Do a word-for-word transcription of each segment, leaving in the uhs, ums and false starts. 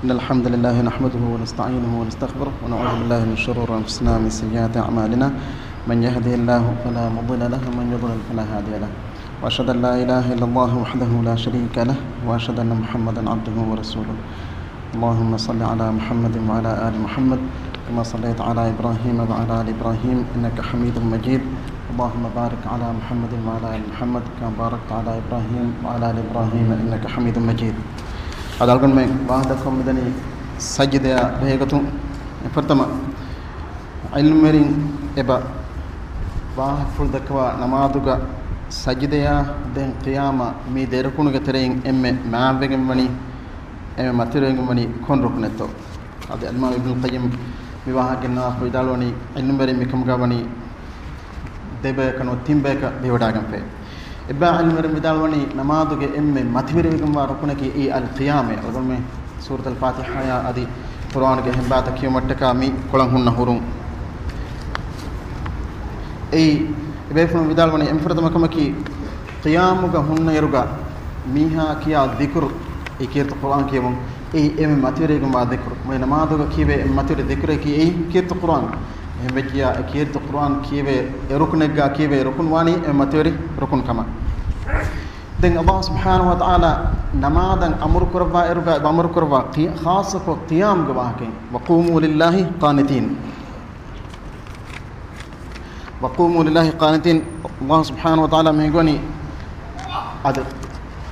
إن الحمد لله نحمده ونستعينه ونستغفره، ونعوذ بالله من شرور أنفسنا ومن سيئات أعمالنا. من يهده الله فلا مضل له، ومن يضلل فلا هادي له. وأشهد أن لا إله إلا الله وحده لا شريك له، وأشهد أن محمدا عبده ورسوله. اللهم صل على محمد وعلى آل محمد، كما صليت على إبراهيم وعلى آل إبراهيم إنك حميد مجيد. اللهم بارك على محمد وعلى آل محمد، كما باركت على إبراهيم وعلى آل إبراهيم إنك حميد مجيد. އަދި އަޅުގަނޑުމެން ވާހަކަދައްކަމުން މިދަނީ ސަޖިދަޔާ ބެހޭގޮތުން. އެފަރުތަމަ ޢިލްމުވެރިން އެބަ ވާހަކަފުޅު ދައްކަވާ ނަމާދުގަ ސަޖިދަޔާ ދެން ޤިޔާމަށް މި ދެ ރުކުނުގެ ތެރެއިން އެންމެ މާތްވެގެން ވަނީ، އެންމެ މަތިވެރިވެގެން ވަނީ ކޮން ރުކުނެއްތޯ؟ އަދި އަލްއިމާމު އިބްނުލް ޤައްޔިމް މި ވާހަކަ ގެންނަވާފަ ވިދާޅުވަނީ، ޢިލްމުވެރިން މިކަމުގަ ވަނީ ދެބަޔަކަށް ނުވަ ތިން ބަޔަކަށް ބެހިވަޑައިގެންފައި. އެއްބައި ޢިލްމުވެރިން ވިދާޅުވަނީ ނަމާދުގެ އެންމެ މަތިވެރިވެގެންވާ ރުކުނަކީ އެއީ އަލްޤިޔާމޭ. އަޅުގަނޑުމެން ސޫރަތުލް ފާތިޙާޔާ އަދި ޤުރުއާނުގެ އެހެން ބާތައް ކިޔުމަށްޓަކާ މި ކޮޅަށް ހުންނަ ހުރުން. އެއީ އެބޭފުޅުން ވިދާޅުވަނީ އެންމެ ފުރަތަމަ ކަމަކީ، ޤިޔާމުގަ ހުންނަ އިރުގަ މީހާ ކިޔާ ޛިކުރު، އެ ކީރިތި ޤުރުއާން ކިޔެވުން، އެއީ އެންމެ މަތިވެރިވެގެންވާ ޛިކުރު. މުޅި ނަމާދުގަ ކީވޭ އެންމެ މަތިވެރި ޛިކުރަކީ އެއީ ކީރިތި ޤުރުއާން. އެހެންވެއްޖިއްޔާ އެ ކީރިތި ޤުރުއާން ކިޔެވޭ އެ ރުކުނެއްގަ ކީވޭ ރުކުން ވާނީ އެންމެ މަތިވެރި ރުކުން ކަމަށް. ދެން ﷲ ސުބްޙާނަހޫ ވަތަޢާލާ ނަމާދަށް އަމުރު ކުރައްވާ އިރުގަ އެބަ އަމުރު ކުރައްވާ ޤި-، ޚާއްޞަކޮށް ޤިޔާމުގެ ވާހަކައިން، "وقوموا لله قانتين." "وقوموا لله قانتين." ﷲ ސުބްޙާނަހޫ ވަތަޢާލާ މި ހިނގުވަނީ އަދި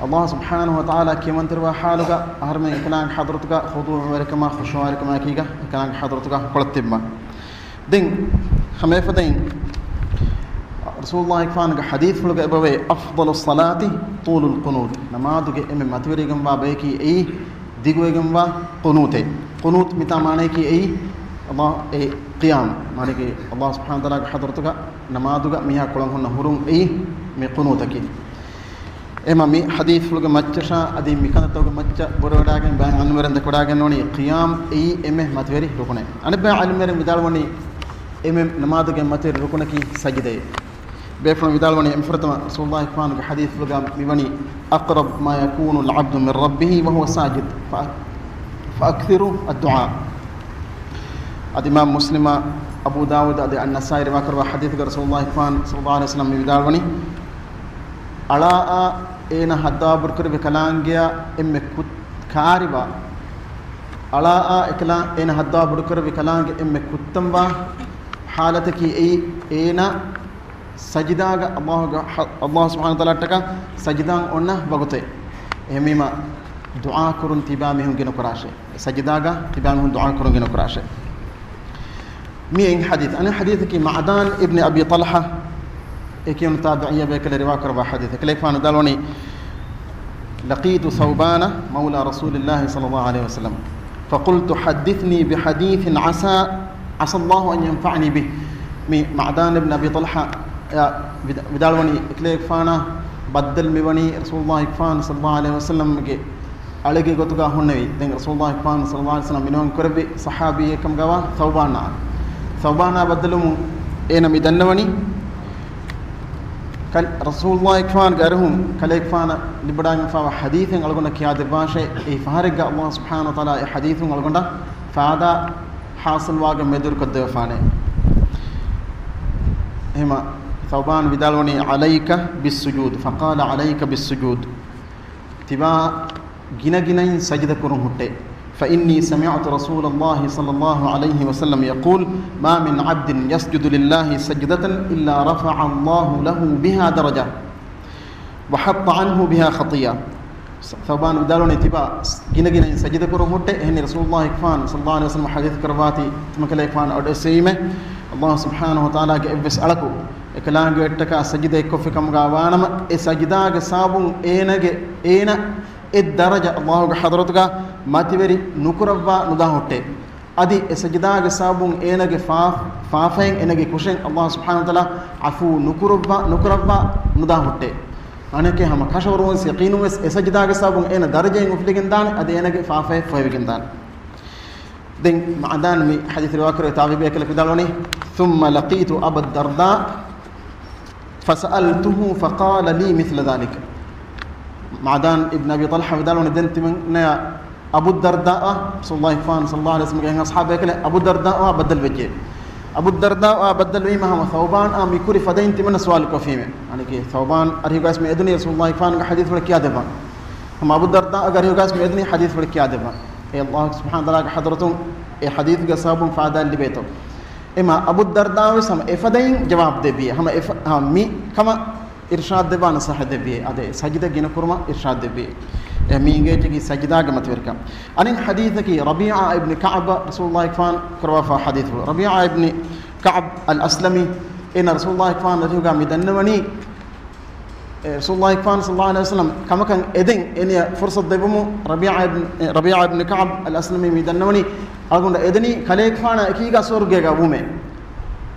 ﷲ ސުބްޙާނަހޫ ވަތަޢާލާ ކިޔަމަންތެރިވާ ޙާލުގަ އަހަރުމެން އެކަލާނގެ ޙަޟްރަތުގަ ޚުޟޫޢުވެރިކަމާ ޚުޝޫޢުވެރިކަމާއެކީގަ އެކަލާނގެ ޙަޟްރަތުގަ ކޮޅަށް ތިއްބަ. ދެން ހަމައެފަދައިން ރަސޫލުﷲ ގެފާނުގެ ޙަދީޘްފުޅުގަ އެބަވޭ، "أفضل الصلاة طول القنوت." ނަމާދުގެ އެންމެ މަތިވެރިގެންވާ ބަޔަކީ އެއީ ދިގުވެގެންވާ ޤުނޫތެއް. ޤުނޫތު މިތާ މާނަޔަކީ އެއީ ﷲ، އެ ޤިޔާމް. މާނަޔަކީ ﷲ ސުބްޙާނަހޫ ވަތަޢާލާގެ ޙަޟްރަތުގަ ނަމާދުގަ މީހާ ކޮޅަށް ހުންނަ ހުރުން އެއީ މި ޤުނޫތަކީ. އެމަ މި ޙަދީޘްފުޅުގެ މައްޗަށާ އަދި މި ކަންތައްތަކުގެ މައްޗަށް ބުރަވެވަޑައިގެން ބައެއް ޢިލްމުވެރިން ދެކެވަޑައިގެންނެވުނީ ޤިޔާމް އެއީ އެންމެ މަތިވެރި ރުކުނެއް. އަނެއްބައި ޢިލްމުވެރިން ވިދާޅުވަނީ އެންމެ ނަމާދުގެ މަތިވެރި ރުކުނަކީ ސަޖިދައޭ. ބޭފުޅުން ވިދާޅުވަނީ އެންމެ ފުރަތަމަ ރަސޫލުﷲ ގެފާނުގެ ޙަދީޘްފުޅުގަ މިވަނީ، "أقرب ما يكون العبد من ربه وهو ساجد، ف-، فأكثروا الدعاء." އަދި އިމާމް މުސްލިމާ، އަބޫ ދާވޫދު އަދި އައްނަސާއީ ރިވާކުރައްވާ ޙަދީޘްގަ ރަސޫލުﷲ ގެފާނު ޞައްލަﷲު ޢަލައިހި ވަސައްލަމް މި ވިދާޅުވަނީ، އަޅާއާ އޭނަ ހައްދަވާ ބޮޑުކުރެއްވި ކަލާނގެއާ އެންމެ ކު-، ކާރިވާ، އަޅާއާ އެކަލާ-، އޭނަ ހައްދަވާ ބޮޑުކުރެއްވި ކަލާނގެ އެންމެ ކުއްތަންވާ ޙާލަތަކީ އެއީ، އޭނަ ސަޖިދާގަ ﷲ ގަ-، ﷲ ސުބްޙާނަހޫ ވަތަޢާލާއަށްޓަކާ ސަޖިދާން އޮންނަ ވަގުތެއް. އެހެންވީމަ، ދުޢާ ކުރުން ތިބާ މީހުން ގިނަ ކުރާށޭ. ސަޖިދާގަ ތިބާ މީހުން ދުޢާ ކުރުން ގިނަ ކުރާށޭ. މި އެއް ޙަދީޘް. އަނެއް ޙަދީޘަކީ މަޢްދާން އިބްނި އަބީ ޠަލްޙާ، އެ ކިޔުނު ތާބިޢީއާ ބޭކަލެއް ރިވާކުރައްވާ ޙަދީޘް. އެކަލޭގެފާނު ވިދާޅުވަނީ، "لقيت ثوبان مولى رسول الله صلى الله عليه وسلم فقلت حدثني بحديث عسى، عسى الله أن ينفعني به." މި މަޢްދާން އިބްނި އަބީ ޠަލްޙާ އެއާ ވިދާ-، ވިދާޅުވަނީ، އެކަލޭގެފާނާ ބައްދަލު މިވަނީ ރަސޫލުﷲ ގެފާނު ޞައްލަﷲު ޢަލައިހި ވަސައްލަމްގެ އަޅެއްގެ ގޮތުގަ ހުންނެވި. ދެން ރަސޫލުﷲ ގެފާނު ޞައްލަﷲު ޢަލައިހި ވަސައްލަމް މިނިވަން ކުރެއްވި ޞަޙާބީއެއް ކަމުގަވާ ޘައުބާނާ. ޞައުބާނާ ބައްދަލުވުމުން އޭނަ މި ދަންނަވަނީ، ކަލް-، ރަސޫލުﷲ ގެފާނުގެ އަރިހުން ކަލޭގެފާނަށް ލިބިވަޑައިގެންފާވާ ޙަދީޘެއް އަޅުގަނޑަށް ކިޔާދެއްވާށޭ. އެއީ ފަހަރެއްގަ ﷲ ސުބްޙާނަހޫ ވަތަޢާލާ އެ ޙަދީޘުން އަޅުގަނޑަށް ފާދާ ޙާޞިލްވާގެން މެދުވެރިކޮށްދެވިފާނެ. އެހެމަ ޘައުބާން ވިދާޅުވަނީ، "عليك بالسجود." فقال، "عليك بالسجود." ތިބާ ގިނަގިނައިން ސަޖިދަ ކުރުން ހުއްޓޭ. فإني سمعت رسول الله صلى الله عليه وسلم يقول، ما من عبد يسجد لله سجدة إلا رفع الله له بها درجة وحط عنه بها خطيئة. ޘައުބާން ވިދާޅުވަނީ ތިބާ ގިނަގިނައިން ސަޖިދަ ކުރުން ހުއްޓޭ. އެހެނީ ރަސޫލުﷲ ގެފާނު ޞައްލަﷲު ޢަލައިހި ވަސައްލަމް ޙަދީޘް ކުރައްވާތީ، ތިމަން ކަލޭގެފާނު އަޑުއެއްސެވީމޭ، ﷲ ސުބްޙާނަހޫ ވަތަޢާލާގެ އެއްވެސް އަޅަކު އެކަލާނގެއަށްޓަކާ ސަޖިދައެއްކޮށްފި ކަމުގަ ވާނަމަ، އެ ސަޖިދާގެ ސަބަބުން އޭނަގެ، އޭނަ އެއް ދަރަޖަ ﷲ ގެ ޙަޟްރަތުގަ މަތިވެރި ނުކުރައްވާ ނުދާ ހުއްޓޭ. އަދި އެ ސަޖިދާގެ ސަބަބުން އޭނަގެ ފާ-، ފާފައިން އޭނަގެ ކުށެއް ﷲ ސުބްޙާނަހޫ ވަތަޢާލާ ޢަފޫ ނުކުރައްވާ، ނުކުރައްވާ ނުދާ ހުއްޓޭ. އަނެކޭ ހަމަ ކަށަވަރުން ވެސް ޔަޤީނުން ވެސް އެ ސަޖިދާގެ ސަބަބުން އޭނަ ދަރަޖައެއް އުފުލިގެން ދާނެ، އަދި އޭނަގެ ފާފައެއް ފޮހެވިގެން ދާނެ. ދެން މަޢްދާން މި ޙަދީޘް ރިވާކުރެއްވި ތާބިޢީ ބޭކަލަކު ވިދާޅުވަނީ، ثم لقيت أبا الدرداء فسألته فقال لي مثل ذلك. މަޢްދާން އިބްނު އަބީ ޠަލްޙާ ވިދާޅުވަނީ، ދެން ތިމަންނަޔަށް އަބު ދަރްދާއާ ރަސޫލުﷲ ގެފާނު ޞައްލަﷲ ޢަލައިހި ވަސައްލަމްގެ އަންހެން އަޞްޙާބު ބޭކަލެއް އަބު ދަރްދާއާ ބައްދަލު ވެއްޖެ. އަބު ދަރްދާއާ ބައްދަލުވީމަ ހަމަ ޘައުބާންއާ މި ކުރި ފަދައިން ތިމަންނަ ސުވާލު ކޮށްފީމެ. އަނެކޭ ޘައުބާން އަރިހުގައިސް މި އެދުނީ ރަސޫލުﷲ ގެފާނުގެ ޙަދީޘްފުޅެއް ކިޔާދެއްވަން. ހަމަ އަބު ދަރްދާއާ އަރިހުގައިސް މި އެދުނީ ޙަދީޘްފުޅެއް ކިޔާދެއްވަން. އޭ ﷲ ސުބްޙާނަހޫ ވަތަޢާލާގެ ޙަޟްރަތުން އެ ޙަދީޘްގެ ސަބަބުން ފާއިދާ ލިބޭތޯ. އެމަ އަބު ދަރްދާއާ ވެސް ހަމަ އެފަދައިން ޖަވާބު ދެއްވި. ހަމަ އެފަ-، ހަމަ މި ކަމަށް އިރްޝާދު ދެއްވާ ނަޞޭޙަތް ދެއްވި. އަދި ސަޖިދަ ގިނަ ކުރުމަށް އިރްޝާދު ދެއްވި. އެ މި އިނގޭތަކީ ސަޖިދާގެ މަތިވެރިކަން. އަނެއް ޙަދީޘަކީ ރަބީޢާ އިބްނި ކަޢްބަށް ރަސޫލުﷲ ގެފާނު ކުރަވާފާ ޙަދީޘްފުޅު. ރަބީޢާ އިބްނި ކަޢްބް އަލް އަސްލަމީ، އޭނަ ރަސޫލުﷲ ގެފާނު އަރިހުގަ މި ދަންނަވަނީ، އެ ރަސޫލުﷲ ގެފާނު ޞައްލަﷲ ޢަލައިހި ވަސައްލަމް ކަމަކަށް އެދެން އޭނަޔަށް ފުރުޞަތު ދެއްވުމުން ރަބީޢާ އިބްނި، އެ، ރަބީޢާ އިބްނި ކަޢްބް އަލް އަސްލަމީ މި ދަންނަވަނީ، އަޅުގަނޑަށް އެދެނީ ކަލޭގެފާނާ އެކީގަ ސުވަރުގޭގަ ވުމޭ.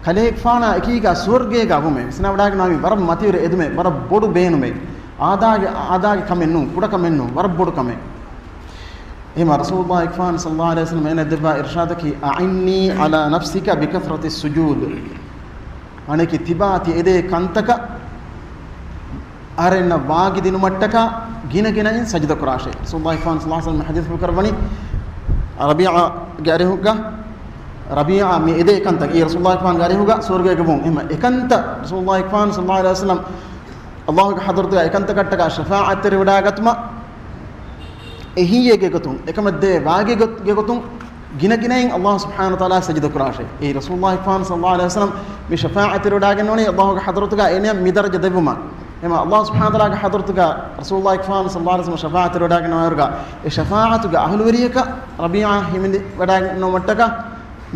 ކަލޭގެފާނާ އެކީގަ ސުވަރުގޭގަ ވުމޭ. ވިސްނާވަޑައިގަންނަވާ މީ ވަރަށް މަތިވެރި އެދުމެއް، ވަރަށް ބޮޑު ބޭނުމެއް. އާދާގެ، އާދާގެ ކަމެއް ނޫން، ކުޑަ ކަމެއް ނޫން، ވަރަށް ބޮޑު ކަމެއް. އެހެމަ ރަސޫލުﷲ ގެފާނު ޞައްލަﷲ ޢަލައިހި ވަސައްލަމް އޭނަ ދެއްވާ އިރްޝާދަކީ، "أعني على نفسك بكثرة السجود." އަނެކި ތިބާ ތި އެދޭ ކަންތަކަށް އަހަރެންނަށް ވާގި ދިނުމަށްޓަކާ ގިނަ ގިނައިން ސަޖިދަ ކުރާށޭ. ރަސޫލުﷲ ގެފާނު ޞައްލަﷲ ޢަލައިހި ވަސައްލަމް ޙަދީޘްފުޅު ކުރައްވަނީ، ރަބީޢާގެ އަރިހުގަ، ރަބީޢާ މި އެދޭ ކަންތައް، އެ ރަސޫލުﷲ ގެފާނުގެ އަރިހުގަ ސުވަރުގޭގަ ވުން. އެހެމަ އެކަންތައް ރަސޫލުﷲ ގެފާނު ޞައްލަﷲ ޢަލައިހި ވަސައްލަމް ﷲ ގެ ޙަޟްރަތުގަ އެކަންތަކަށްޓަކާ ޝަފާޢަތްތެރިވެވަޑައިގަތުމަށް އެހީއެއްގެ ގޮތުން، އެކަމަށްދޭ ވާގި ގޮތް-، ގެ ގޮތުން ގިނަ ގިނައިން ﷲ ސުބްޙާނަހޫ ވަތަޢާލާ ސަޖިދަ ކުރާށޭ. އެއީ ރަސޫލުﷲ ގެފާނު ޞައްލަﷲ ޢަލައިހި ވަސައްލަމް މި ޝަފާޢަތްތެރިވެވަޑައިގަންނަވަނީ ﷲ ގެ ޙަޟްރަތުގަ އޭނަޔަށް މި ދަރަޖަ ދެއްވުމަށް. އެހެމަ ﷲ ސުބްޙާނަހޫ ވަތަޢާލާގެ ޙަޟްރަތުގަ ރަސޫލުﷲ ގެފާނު ޞައްލަﷲ ޢަލައިހި ވަސައްލަމް ޝަފާޢަތްތެރިވެވަޑައިގަންނަވާއިރުގަ، އެ ޝަފާޢަތުގެ އަހުލުވެރިޔަކަށް ރަބީޢާ ހިމެނިވަޑައިގަންނަވުމަށްޓަކާ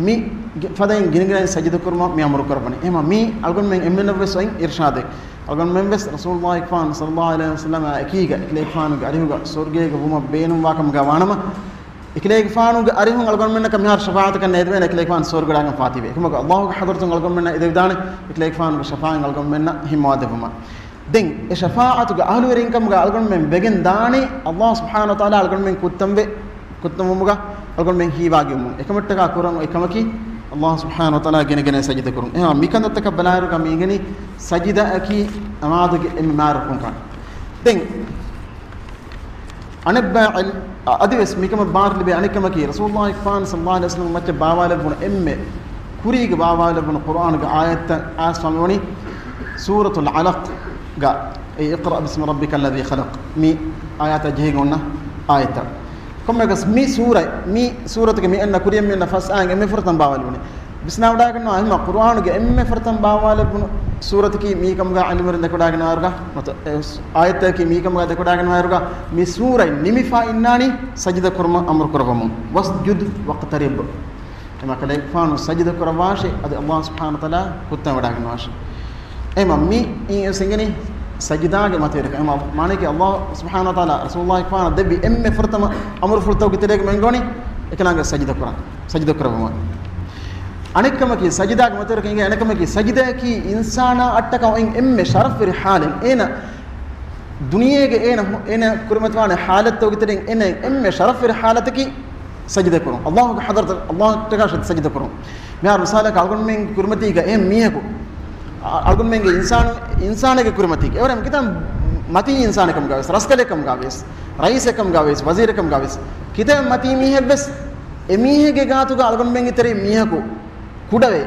މި ގެ-، ފަދައިން ގިނަގިނައިން ސަޖިދަ ކުރުމަށް މި އަމުރު ކުރައްވަނީ. އެހެމަ މީ އަޅުގަނޑުމެން އެންމެންނަށްވެސް އޮތް އިރްޝާދެއް. އަޅުގަނޑުމެންވެސް ރަސޫލުﷲ ގެފާނު ޞައްލަﷲ ޢަލައިހި ވަސައްލަމާ އެކީގަ އެކަލޭގެފާނުގެ އަރިހުގަ ސުވަރުގޭގަ ވުމަށް ބޭނުންވާ ކަމުގަ ވާނަމަ، އެކަލޭގެފާނުގެ އަރިހުން އަޅުގަނޑުމެންނަކަށް މިހާރު ޝަފާޢަތަކަށް ނޭދެވޭނެ އެކަލޭގެފާނު ސުވަރުގަޑާގެން ފާތިވޭ. އެކަމަކު ﷲ ގެ ޙަޟްރަތުން އަޅުގަނޑުމެންނަށް އެދެވިދާނެ އެކަލޭގެފާނުގެ ޝަފާޢަތް އަޅުގަނޑުމެންނަށް ހިންމަވާ ދެއްވުމަށް. ދެން އެ ޝަފާޢަތުގެ އަހުލުވެރިންކަމުގަ އަޅުގަނޑުމެން ވެގެން ދާނީ ﷲ ސުބްޙާނަހޫ ވަތަޢާލާ އަޅުގަނޑުމެން ކުއްތަންވެ، ކުއްތަންވުމުގަ އަޅުގަނޑުމެން ހީވާގިވުމުން. އެކަމަށްޓަކާ ކުރަން އޮތް ކަމަކީ ﷲ ސުބްޙާނަހޫ ވަތަޢާލާ ގިނަގިނައިން ސަޖިދަ ކުރުން. އެހެން މިކަންތައްތަކަށް ބަލާއިރުގަ މި އިނގެނީ ސަޖިދައަކީ ނަމާދުގެ އެންމެ މާތް ރުކުންކަން. ދެން އަނެއްބައި ޢިލް-، އަ-، އަދިވެސް މިކަމަށް ބާރު ލިބޭ އަނެއް ކަމަކީ، ރަސޫލުﷲ ގެފާނު ޞައްލަﷲ ޢަލައިހި ވަސައްލަމް މައްޗަށް ބާވާލެއްވުނު އެންމެ ކުރީގަ ބާވާލެއްވުނު ޤުރްއާނުގެ އާޔަތްތައް އައިސް ފާމެވަނީ ސޫރަތުލް ޢަލަޤްގަ، އެ اقرأ باسم ربك الذي خلق މި އާޔަތާ ޖެހިގެން އޮންނަ އާޔަތްތައް. ކޮންމެއަކަސް މި ސޫރަތް، މި ސޫރަތުގެ މި އަންނަ ކުރިއަށް މި އަންނަ ފަސް އާޔަތް އެންމެ ފުރަތަމަ ބާވާލެވުނީ. ވިސްނާވަޑައިގަންނަވާ އެހެންމަ ޤުރުއާނުގެ އެންމެ ފުރަތަމަ ބާވާލެއްވުނު ސޫރަތަކީ މީ ކަމުގަ ޢިލްމުވެރިން ދެކެވަޑައިގަންނަވާއިރުގަ، ނުވަތަ އެ ސް-، އާޔަތަކީ މީ ކަމުގަ ދެކެވަޑައިގަންނަވާއިރުގަ، މި ސޫރަތް ނިމިފަ އިންނާނީ ސަޖިދަ ކުރުމަށް އަމުރު ކުރައްވަމުން. واسجد واقترب. އެމަ ކަލޭގެފާނު ސަޖިދަ ކުރައްވާށޭ، އަދި ﷲ ސުބްޙާނަހޫ ވަތަޢާލާ ކުއްތަން ވަޑައިގަންނަވާށޭ. އެމަ މި އިނގެނީ ސަޖިދާގެ މަތިވެރިކަން. އެމަ މާނައަކީ ﷲ ސުބްޙާނަހޫ ވަތަޢާލާ ރަސޫލުﷲ ގެފާނަށް ދެއްވި އެންމެ ފުރަތަމަ އަމުރުފުޅުތަކުގެ ތެރޭގަ އެނގެވަނީ އެކަލާނގެ ސަޖިދަ ކުރަން، ސަޖިދަ ކުރައްވުމަށް. އަނެއްކަމަކީ ސަޖިދާގެ މަތިވެރިކަން އިނގޭ އަނެއްކަމަކީ ސަޖިދައަކީ އިންސާނާ އަށްޓަކާ އޮތް އެންމެ ޝަރަފްވެރި ޙާލެއް. އޭނަ ދުނިޔޭގެ އޭނަ ހު-، އޭނަ ކުރިމަތިވާނެ ޙާލަތްތަކުގެ ތެރެއިން އޭނަ އެންމެ ޝަރަފްވެރި ޙާލަތަކީ ސަޖިދަ ކުރުން. ﷲ ގެ ޙަޟްރަތަށް، ﷲ އަށްޓަކާ ސަޖިދަ ކުރުން. މިހާރު މިސާލަކަށް އަޅުގަނޑުމެންގެ ކުރިމަތީގަ އެހެން މީހަކު، އަ-، އަޅުގަނޑުމެންގެ އިންސާނު-، އިންސާނެއްގެ ކުރިމަތީގަ އެވަރަށް ކިތަން މަތީ އިންސާނެއް ކަމުގަ ވެސް، ރަސްކަލެއް ކަމުގަ ވެސް، ރައީސެއް ކަމުގަ ވެސް، ވަޒީރެއް ކަމުގަ ވެސް، ކިތަން މަތީ މީހެއް ވެސް، އެ މީހެއްގެ ގާތުގަ އަޅުގަނޑުމެންގެ ތެރެއިން މީހަކު ކުޑަވެ،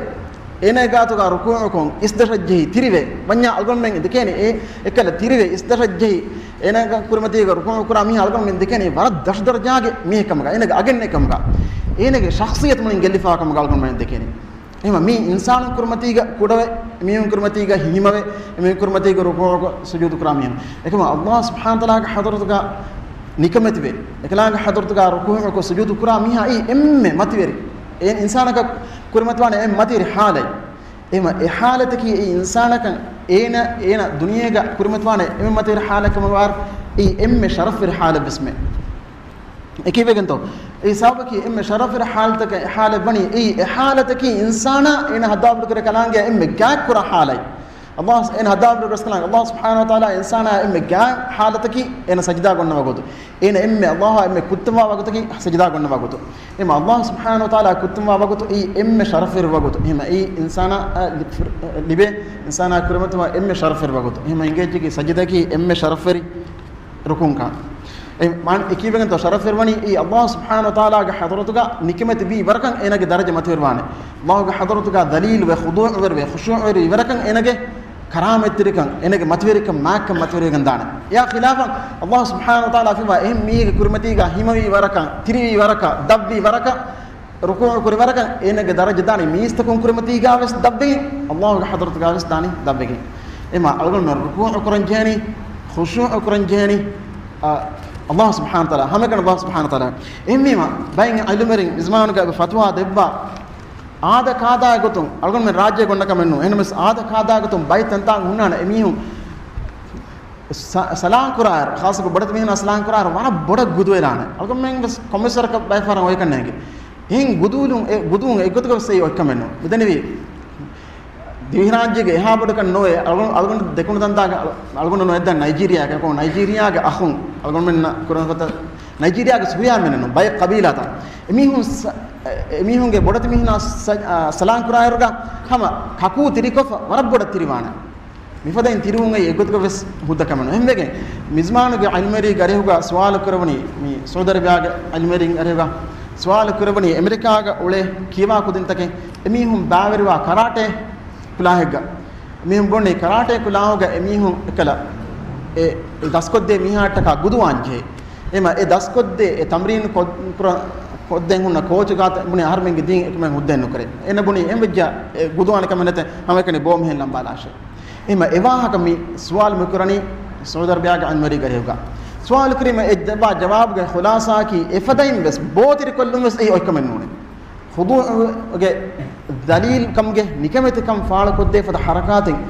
އޭނާގެ ގާތުގަ ރުކޫޢުކޮށް އިސްދަށަށް ޖެހި ތިރިވެ، ވަންޏާ އަޅުގަނޑުމެން ދެކޭނެ އެ އެކަލަ ތިރިވެ އިސްދަށަށް ޖެހި، އޭނާގެ ކުރިމަތީގަ ރުކޫޢު ކުރާ މީހާ އަޅުގަނޑުމެން ދެކޭނެ ވަރަށް ދަށު ދަރަޖާގެ މީހެއް ކަމުގަ، އޭނާގެ އަގެއް ނެތް ކަމުގަ، އޭނާގެ ޝަޚްޞިއްޔަތު މުޅިން ގެއްލިފައިވާ ކަމުގަ އަޅުގަނޑުމެން ދެކޭނެ. އެހެންވީމަ މީ އިންސާނުން ކުރިމަތީގަ ކުޑަވެ، މީހުން ކުރިމަތީގަ ހިމަވެ، މީހުން ކުރިމަތީގަ ރުކޫޢުކޮށް ސުޖޫދު ކުރާ މީހުން. އެކަމަ ﷲ ސުބްޙާނަހޫ ވަތަޢާލާގެ ޙަޟްރަތުގަ ނިކަމެތިވެ، އެކަލާނގެ ޙަޟްރަތުގަ ރުކޫޢުކޮށް ސުޖޫދު ކުރާ މީހާ އެއީ އެންމެ މަތިވެރި، އެ އިންސާނަކަށް ކުރިމަތިވާނެ އެންމެ މަތިވެރި ޙާލަތް. އެހެންވީމަ އެ ޙާލަތަކީ އެ އިންސާނަކަށް އޭނަ، އޭނަ ދުނިޔޭގަ ކުރިމަތިވާނެ އެންމެ މަތިވެރި ޙާލަތް ކަމަށް ވާ، އެއީ އެންމެ ޝަރަފްވެރި ޙާލަތް ވެސްމެ. އެކީވެގެންތޯ؟ އެއީ ސަބަބަކީ އެންމެ ޝަރަފްވެރި ޙާލަތަކަށް އެ ޙާލަތް ވަނީ، އެއީ އެ ޙާލަތަކީ އިންސާނާ އޭނަ ހައްދާވަޑުކުރޭ ކަލާނގެ އެންމެ ގާތްކުރާ ޙާލަތް. ﷲ އޭނަ ހައްދާވަޑުކުރޭ ކަލާނގެ، ﷲ ސުބްޙާނަހޫ ވަތަޢާލާ އިންސާނާ އެންމެ ގާތް ޙާލަތަކީ އޭނަ ސަޖިދާ ގޮންނަ ވަގުތު. އޭނަ އެންމެ ﷲ އާ އެންމެ ކުއްތަންވާ ވަގުތަކީ ސަޖިދާ ގޮންނަ ވަގުތު. އެހެންވީމަ ﷲ ސުބްޙާނަހޫ ވަތަޢާލާ ކުއްތަންވާ ވަގުތު އެއީ އެންމެ ޝަރަފްވެރި ވަގުތު. އެހެންވީމަ އެއީ އިންސާނާ އަށް ލިބޭ، އިންސާނާ ކުރިމަތިވާ އެންމެ ޝަރަފްވެރި ވަގުތު. އެހެންވީމަ އިނގޭތަކީ ސަޖިދައަކީ އެންމެ ޝަރަފްވެރި ރުކުންކަން. އެ މާނަ އެކީވެގެންތޯ ޝަރަފްވެރިވަނީ އެއީ އަﷲ ސުބްޙާނަހޫ ވަތަޢާލާގެ ޙަޟްރަތުގަ ނިކަމެތި ވީ ވަރަކަށް އޭނަގެ ދަރަޖަ މަތިވެރިވާނެ. އަﷲގެ ޙަޟްރަތުގަ ދަލީލުވެ، ޚުޟޫޢުވެރިވެ، ޚުޝޫޢުވެރިވި ވަރަކަށް އޭނަގެ ކަރާމަތްތެރިކަން، އޭނަގެ މަތިވެރިކަން، މާތްކަން މަތިވެރިވެގެން ދާނެ. އެއާ ޚިލާފަށް އަﷲ ސުބްޙާނަހޫ ވަތަޢާލާ ފިވާ އެހެން މީހެއްގެ ކުރިމަތީގަ ހިމަވީ ވަރަކަށް، ތިރިވީ ވަރަކަށް، ދަށްވީ ވަރަކަށް، ރުކޫޢު ކުރި ވަރަކަށް އޭނަގެ ދަރަޖަ ދާނީ މީސްތަކުން ކުރިމަތީގަ ވެސް ދަށްވެގެން، އަﷲގެ ޙަޟްރަތުގަ ވެސް ދާނީ ދަށްވެގެން. އެމާ އަޅުގަނޑު ރުކޫޢު ކުރަން ޖެހެނީ، ޚުޝޫޢު ކުރަން ޖެހެނީ، އަ، އަﷲ ސުބްޙާނަހޫ ވަތަޢާލާ، ހަމައެކަނި އަﷲ ސުބްޙާނަހޫ ވަތަޢާލާ. އެހެންވީމަ، ބައެއް ޢިލްމުވެރިން މިޒްމާނުގަ އެބަ ފަތުވާ ދެއްވާ، އާދަ ކާދާ ގޮތުން، އަޅުގަނޑުމެން ރާއްޖޭގަ އޮންނަ ކަމެއް ނޫން. އެހެންނަމަވެސް އާދަ ކާދާ ގޮތުން ބައެއް ތަންތާނގަ ހުންނާނެ އެމީހުން ސަ-، ސަލާން ކުރާއިރު، ޚާއްޞަކޮށް ބޮޑެތި މީހުންނާ ސަލާން ކުރާއިރު ވަރަށް ބޮޑަށް ގުދުވެލާނެ. އަޅުގަނޑުމެން ވެސް ކޮންމެސް ވަރަކަށް ބައެއް ފަހަރަށް އޮވެ ކަންނޭނގެ. އެހެން ގުދުވެލުން، އެ ގުދުވުން އެއްގޮތަކަށް ވެސް އެއީ އޮތްކަމެއް ނޫން. މިދެންނެވީ ދިވެހިރާއްޖޭގެ އެހާ ބޮޑަކަށް ނޯވޭ، އަޅުގަނޑު، އަޅުގަނޑު ދެކުނު ދަންތާގެ އަޅު-، އަޅުގަނޑު ނުވެއްދަން ނައިޖީރިއާގެ، ކޮ ނައިޖީރިއާގެ އަޚުން އަޅުގަނޑުމެންނަށް ކުރެވޭ ފަދަ ނައިޖީރިއާގެ ސުރިޔާމެންނު ބައެއް ޤަބީލާތައް. އެމީހުން ސަ-، އެ-، އެމީހުންގެ ބޮޑެތި މީހުންނާ ސަ-، އާ، ސަލާން ކުރާއިރުގަ ހަމަ ކަކޫ ތިރިކޮށްފަ ވަރަށް ބޮޑަށް ތިރިވާނެ. މިފަދައިން ތިރިވުން އެއީ އެއްގޮތަކަށް ވެސް ހުއްދަ ކަމެއް ނޫން. އެހެންވެގެން މިޒްމާނުގެ ޢިލްމުވެރި ގަރޭހުގަ ސުވާލު ކުރެވުނީ، މި ސައުދީ އަރަބިޔާގެ ޢިލްމުވެރިން ގަރޭހުގަ ސުވާލު ކުރެވުނީ އެމެރިކާގަ އުޅޭ ކިޔަވާ ކުދިންތަކެއް އެމީހުން ބައިވެރިވާ ކަރާޓޭ ކުލާހެއްގަ. އެމީހުން ބުނީ ކަރާޓޭ ކުލާހުގަ އެމީހުން އެކަލަ އެ، އެ ދަސްކޮށްދޭ މީހާއަށްޓަކާ ގުދުވާން ޖެހޭ. އެމަ އެ ދަސްކޮށްދޭ، އެ ތަމްރީން ކޮށް-، ކުރަ-، ކޮށްދޭން ހުންނަ ކޯޗު ގާތަށް ބުނީ އަހަރުމެންގެ ދީން އެކަމެއް ހުއްދައެއް ނުކުރޭ. އޭނަ ބުނީ އެން ވެއްޖާ އެ ގުދުވާނެ ކަމެއް ނެތޭ، ހަމައެކަނި ބޯ މިހެން ލަނބާލާށޭ. އެމަ އެ ވާހަކަ މި ސުވާލު މި ކުރަނީ ސައުދީ އަރަބިޔާގެ ޢިލްމުވެރި ގަރޭހުގަ. ސުވާލު ކުރީމަ އެ ދެއްވާ ޖަވާބުގެ ޚުލާސާއަކީ އެފަދައިން ވެސް ބޯ ތިރިކޮށްލުން ވެސް އެއީ އޮތްކަމެއް ނޫނޭ. ޚުޟޫޢުގެ ދަލީލްކަމުގެ ނިކަމެތިކަން ފާޅުކޮށްދޭ ފަދަ ޙަރަކާތެއް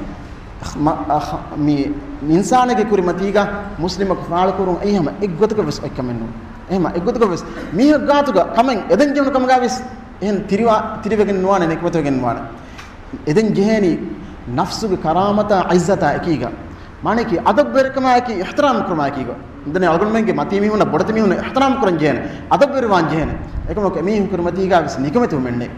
މަ-، އަ، މި އިންސާނެއްގެ ކުރިމަތީގަ މުސްލިމަކު ފާޅުކުރުން އެއީ ހަމަ އެއްގޮތަކަށް ވެސް އޮތްކަމެއް ނޫން. އެހެމަ އެއްގޮތަކަށް ވެސް މީހެއް ގާތުގަ ކަމެއް އެދެން ޖެހުނު ކަމުގަ ވެސް އެހެން ތިރިވާ-، ތިރިވެގެން ނުވާނެ، ނިކުމެތިވެގެން ނުވާނެ. އެދެން ޖެހޭނީ ނަފްސުގެ ކަރާމަތާ ޢިއްޒަތާ އެކީގަ. މާނައަކީ އަދަބުވެރިކަމާއެކީ އިޙްތިރާމް ކުރުމާއެކީގަ. ދެން އަޅުގަނޑުމެންގެ މަތީ މީހުންނަށް ބޮޑެތި މީހުންނަށް އިޙްތިރާމް ކުރަން ޖެހޭނެ. އަދަބުވެރިވާން ޖެހޭނެ. އެކަމަކު އެމީހުން ކުރިމަތީގަ ވެސް ނިކަމެތިވުމެއް ނެތް.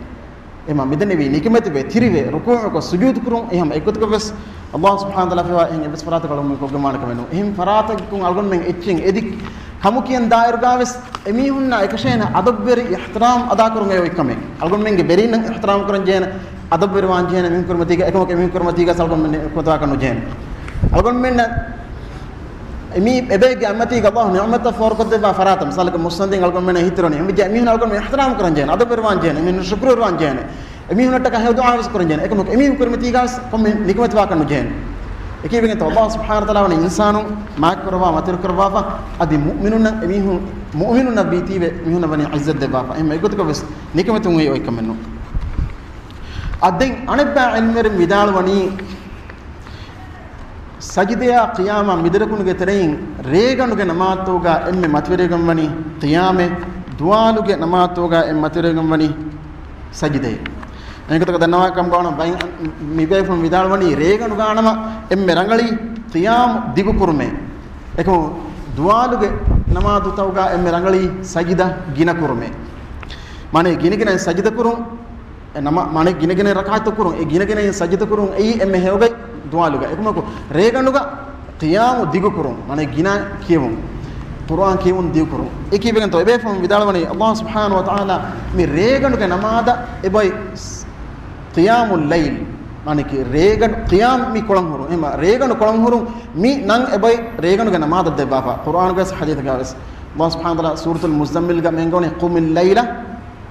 އެމަ މިދެންނެވީ ނިކަމެތިވެ، ތިރިވެ، ރުކޫޢުކޮށް، ސުޖޫދު ކުރުން އެހެމަ އެއްގޮތަކަށް ވެސް އަﷲ ސުބްޙާނަހޫ ވަތަޢާލާ ފިވާ އެހެން އެއްވެސް ފަރާތަކަށް އަޅުގަނޑުމެން ކޮށްގެންވާނެ ކަމެއް ނޫން. އެހެން ފަރާތަކުން އަޅުގަނޑުމެން އެއްޗެއް އެދި ކަމު ކިޔަން ދާއިރުގަ ވެސް އެމީހުންނާ އެކަށޭނަ އަދަބުވެރި އިޙްތިރާމް އަދާކުރުން އެ އޮތްކަމެއް. އަޅުގަނޑުމެންގެ ވެރީންނަށް އިޙްތިރާމް ކުރަން ޖެހޭނެ. އަދަބުވެރިވާން ޖެހޭނެ މީހުން ކުރިމަތީގަ، އެކަމަކު އެމީހުން ކުރިމަތީގަ އަޅުގަނޑުމެން ނިކަމެތިވާކަށް ނުޖެހޭނެ. އަޅުގަނޑުމެންނަށް އެމީ އެބޭގެ އަތްމަތީގަ އަﷲ ނިޢުމަތްތައް ފޯރުކޮށްދެއްވާ ފަރާތަށް، މިސާލަކަށް މުއްސަނދިން އަޅުގަނޑުމެންނަށް ހިތިރޮނި، އެމީހުން އަޅުގަނޑުމެން އިޙްތިރާމް ކުރަން ޖެހޭނެ، އަދަބުވެރިވާން ޖެހޭނެ، އެމީހުން ޝުކުރުވެރިވާން ޖެހޭނެ، އެމީހުންނަށްޓަކާ ހެޔޮ ދުޢާ ވެސް ކުރަން ޖެހޭނެ. އެކަމަކު އެމީހުން ކުރިމަތީގަ ވެސް ކޮންމެ ނިކަމެތިވާކަށް ނުޖެހޭނެ. އެކީވެގެންތޯ އަﷲ ސުބްޙާނަހޫ ވަތަޢާލާ ވަނީ އިންސާނުން މާތްކުރައްވާ މަތިވެރިކުރައްވާފަ އަދި މުއުމިނުންނަށް އެމީހުން، މުއުމިނުންނަށް ވީތީވެ މީހުންނަށް ވަނީ ޢިއްޒަތް ދެއްވާފަ. އެހެން އެއްގޮތަކަށް ވެސް ނިކަމެތިވުން އެއީ އޮތްކަމެއް ނޫން. އަދި ދެން އަނެއްބައި ޢިލްމުވެރިން ވިދާޅުވަނީ، ސަޖިދަޔާ ޤިޔާމާ މިދެރަކުނުގެ ތެރެއިން ރޭގަނޑުގެ ނަމާދުތަކުގަ އެންމެ މަތިވެރިވެގެންވަނީ ޤިޔާމެއް، ދުވާލުގެ ނަމާދުތަކުގަ އެންމެ މަތިވެރިވެގެންވަނީ ސަޖިދައެއް. އެނގިތަކަށް ދަންނަވާ ކަމުގަ ވަނަ ބައި-، މިބޭފުޅުން ވިދާޅުވަނީ ރޭގަނޑުގަ ނަމަ އެންމެ ރަނގަޅީ ޤިޔާމު ދިގުކުރުމޭ. އެކަމު ދުވާލުގެ ނަމާދުތަކުގަ އެންމެ ރަނގަޅީ ސަޖިދަ ގިނަ ކުރުމޭ. މާނަ ގިނަގިނައިން ސަޖިދަ ކުރުން، އެ ނަމަ-، މާނަ ގިނަގިނަ ރަކާތު ކުރުން، އެ ގިނަގިނައިން ސަޖިދަ ކުރުން އެއީ އެންމެ ހެޔޮގައި ދުވާލުގަ. އެކަމަކު ރޭގަނޑުގަ ޤިޔާމު ދިގުކުރުން، މާނަ ގިނަ ކިޔެވުން، ޤުރުއާން ކިޔެވުން ދިގުކުރުން. އެކީވެގެންތޯ އެބޭފުޅުން ވިދާޅުވަނީ އަﷲ ސުބްޙާނަހޫ ވަތަޢާލާ މި ރޭގަނޑުގެ ނަމާދަށް އެބައި ޤިޔާމުލް ލައިލް، މާނަ ރޭގަނޑު ޤިޔާމް މި ކޮޅަން ހުރުން. އެހެމަ ރޭގަނޑު ކޮޅަން ހުރުން މި ނަން އެބައި ރޭގަނޑުގެ ނަމާދަށް ދެއްވާފަ. ޤުރުއާނުގަސް ޙަދީޘްގަ ވެސް އަﷲ ސުބްޙާނަހޫ ވަތަޢާލާ ސޫރަތުލް މުޒައްމިލްގަ މި އަންގަވަނީ ޤުމިއްލައިލަ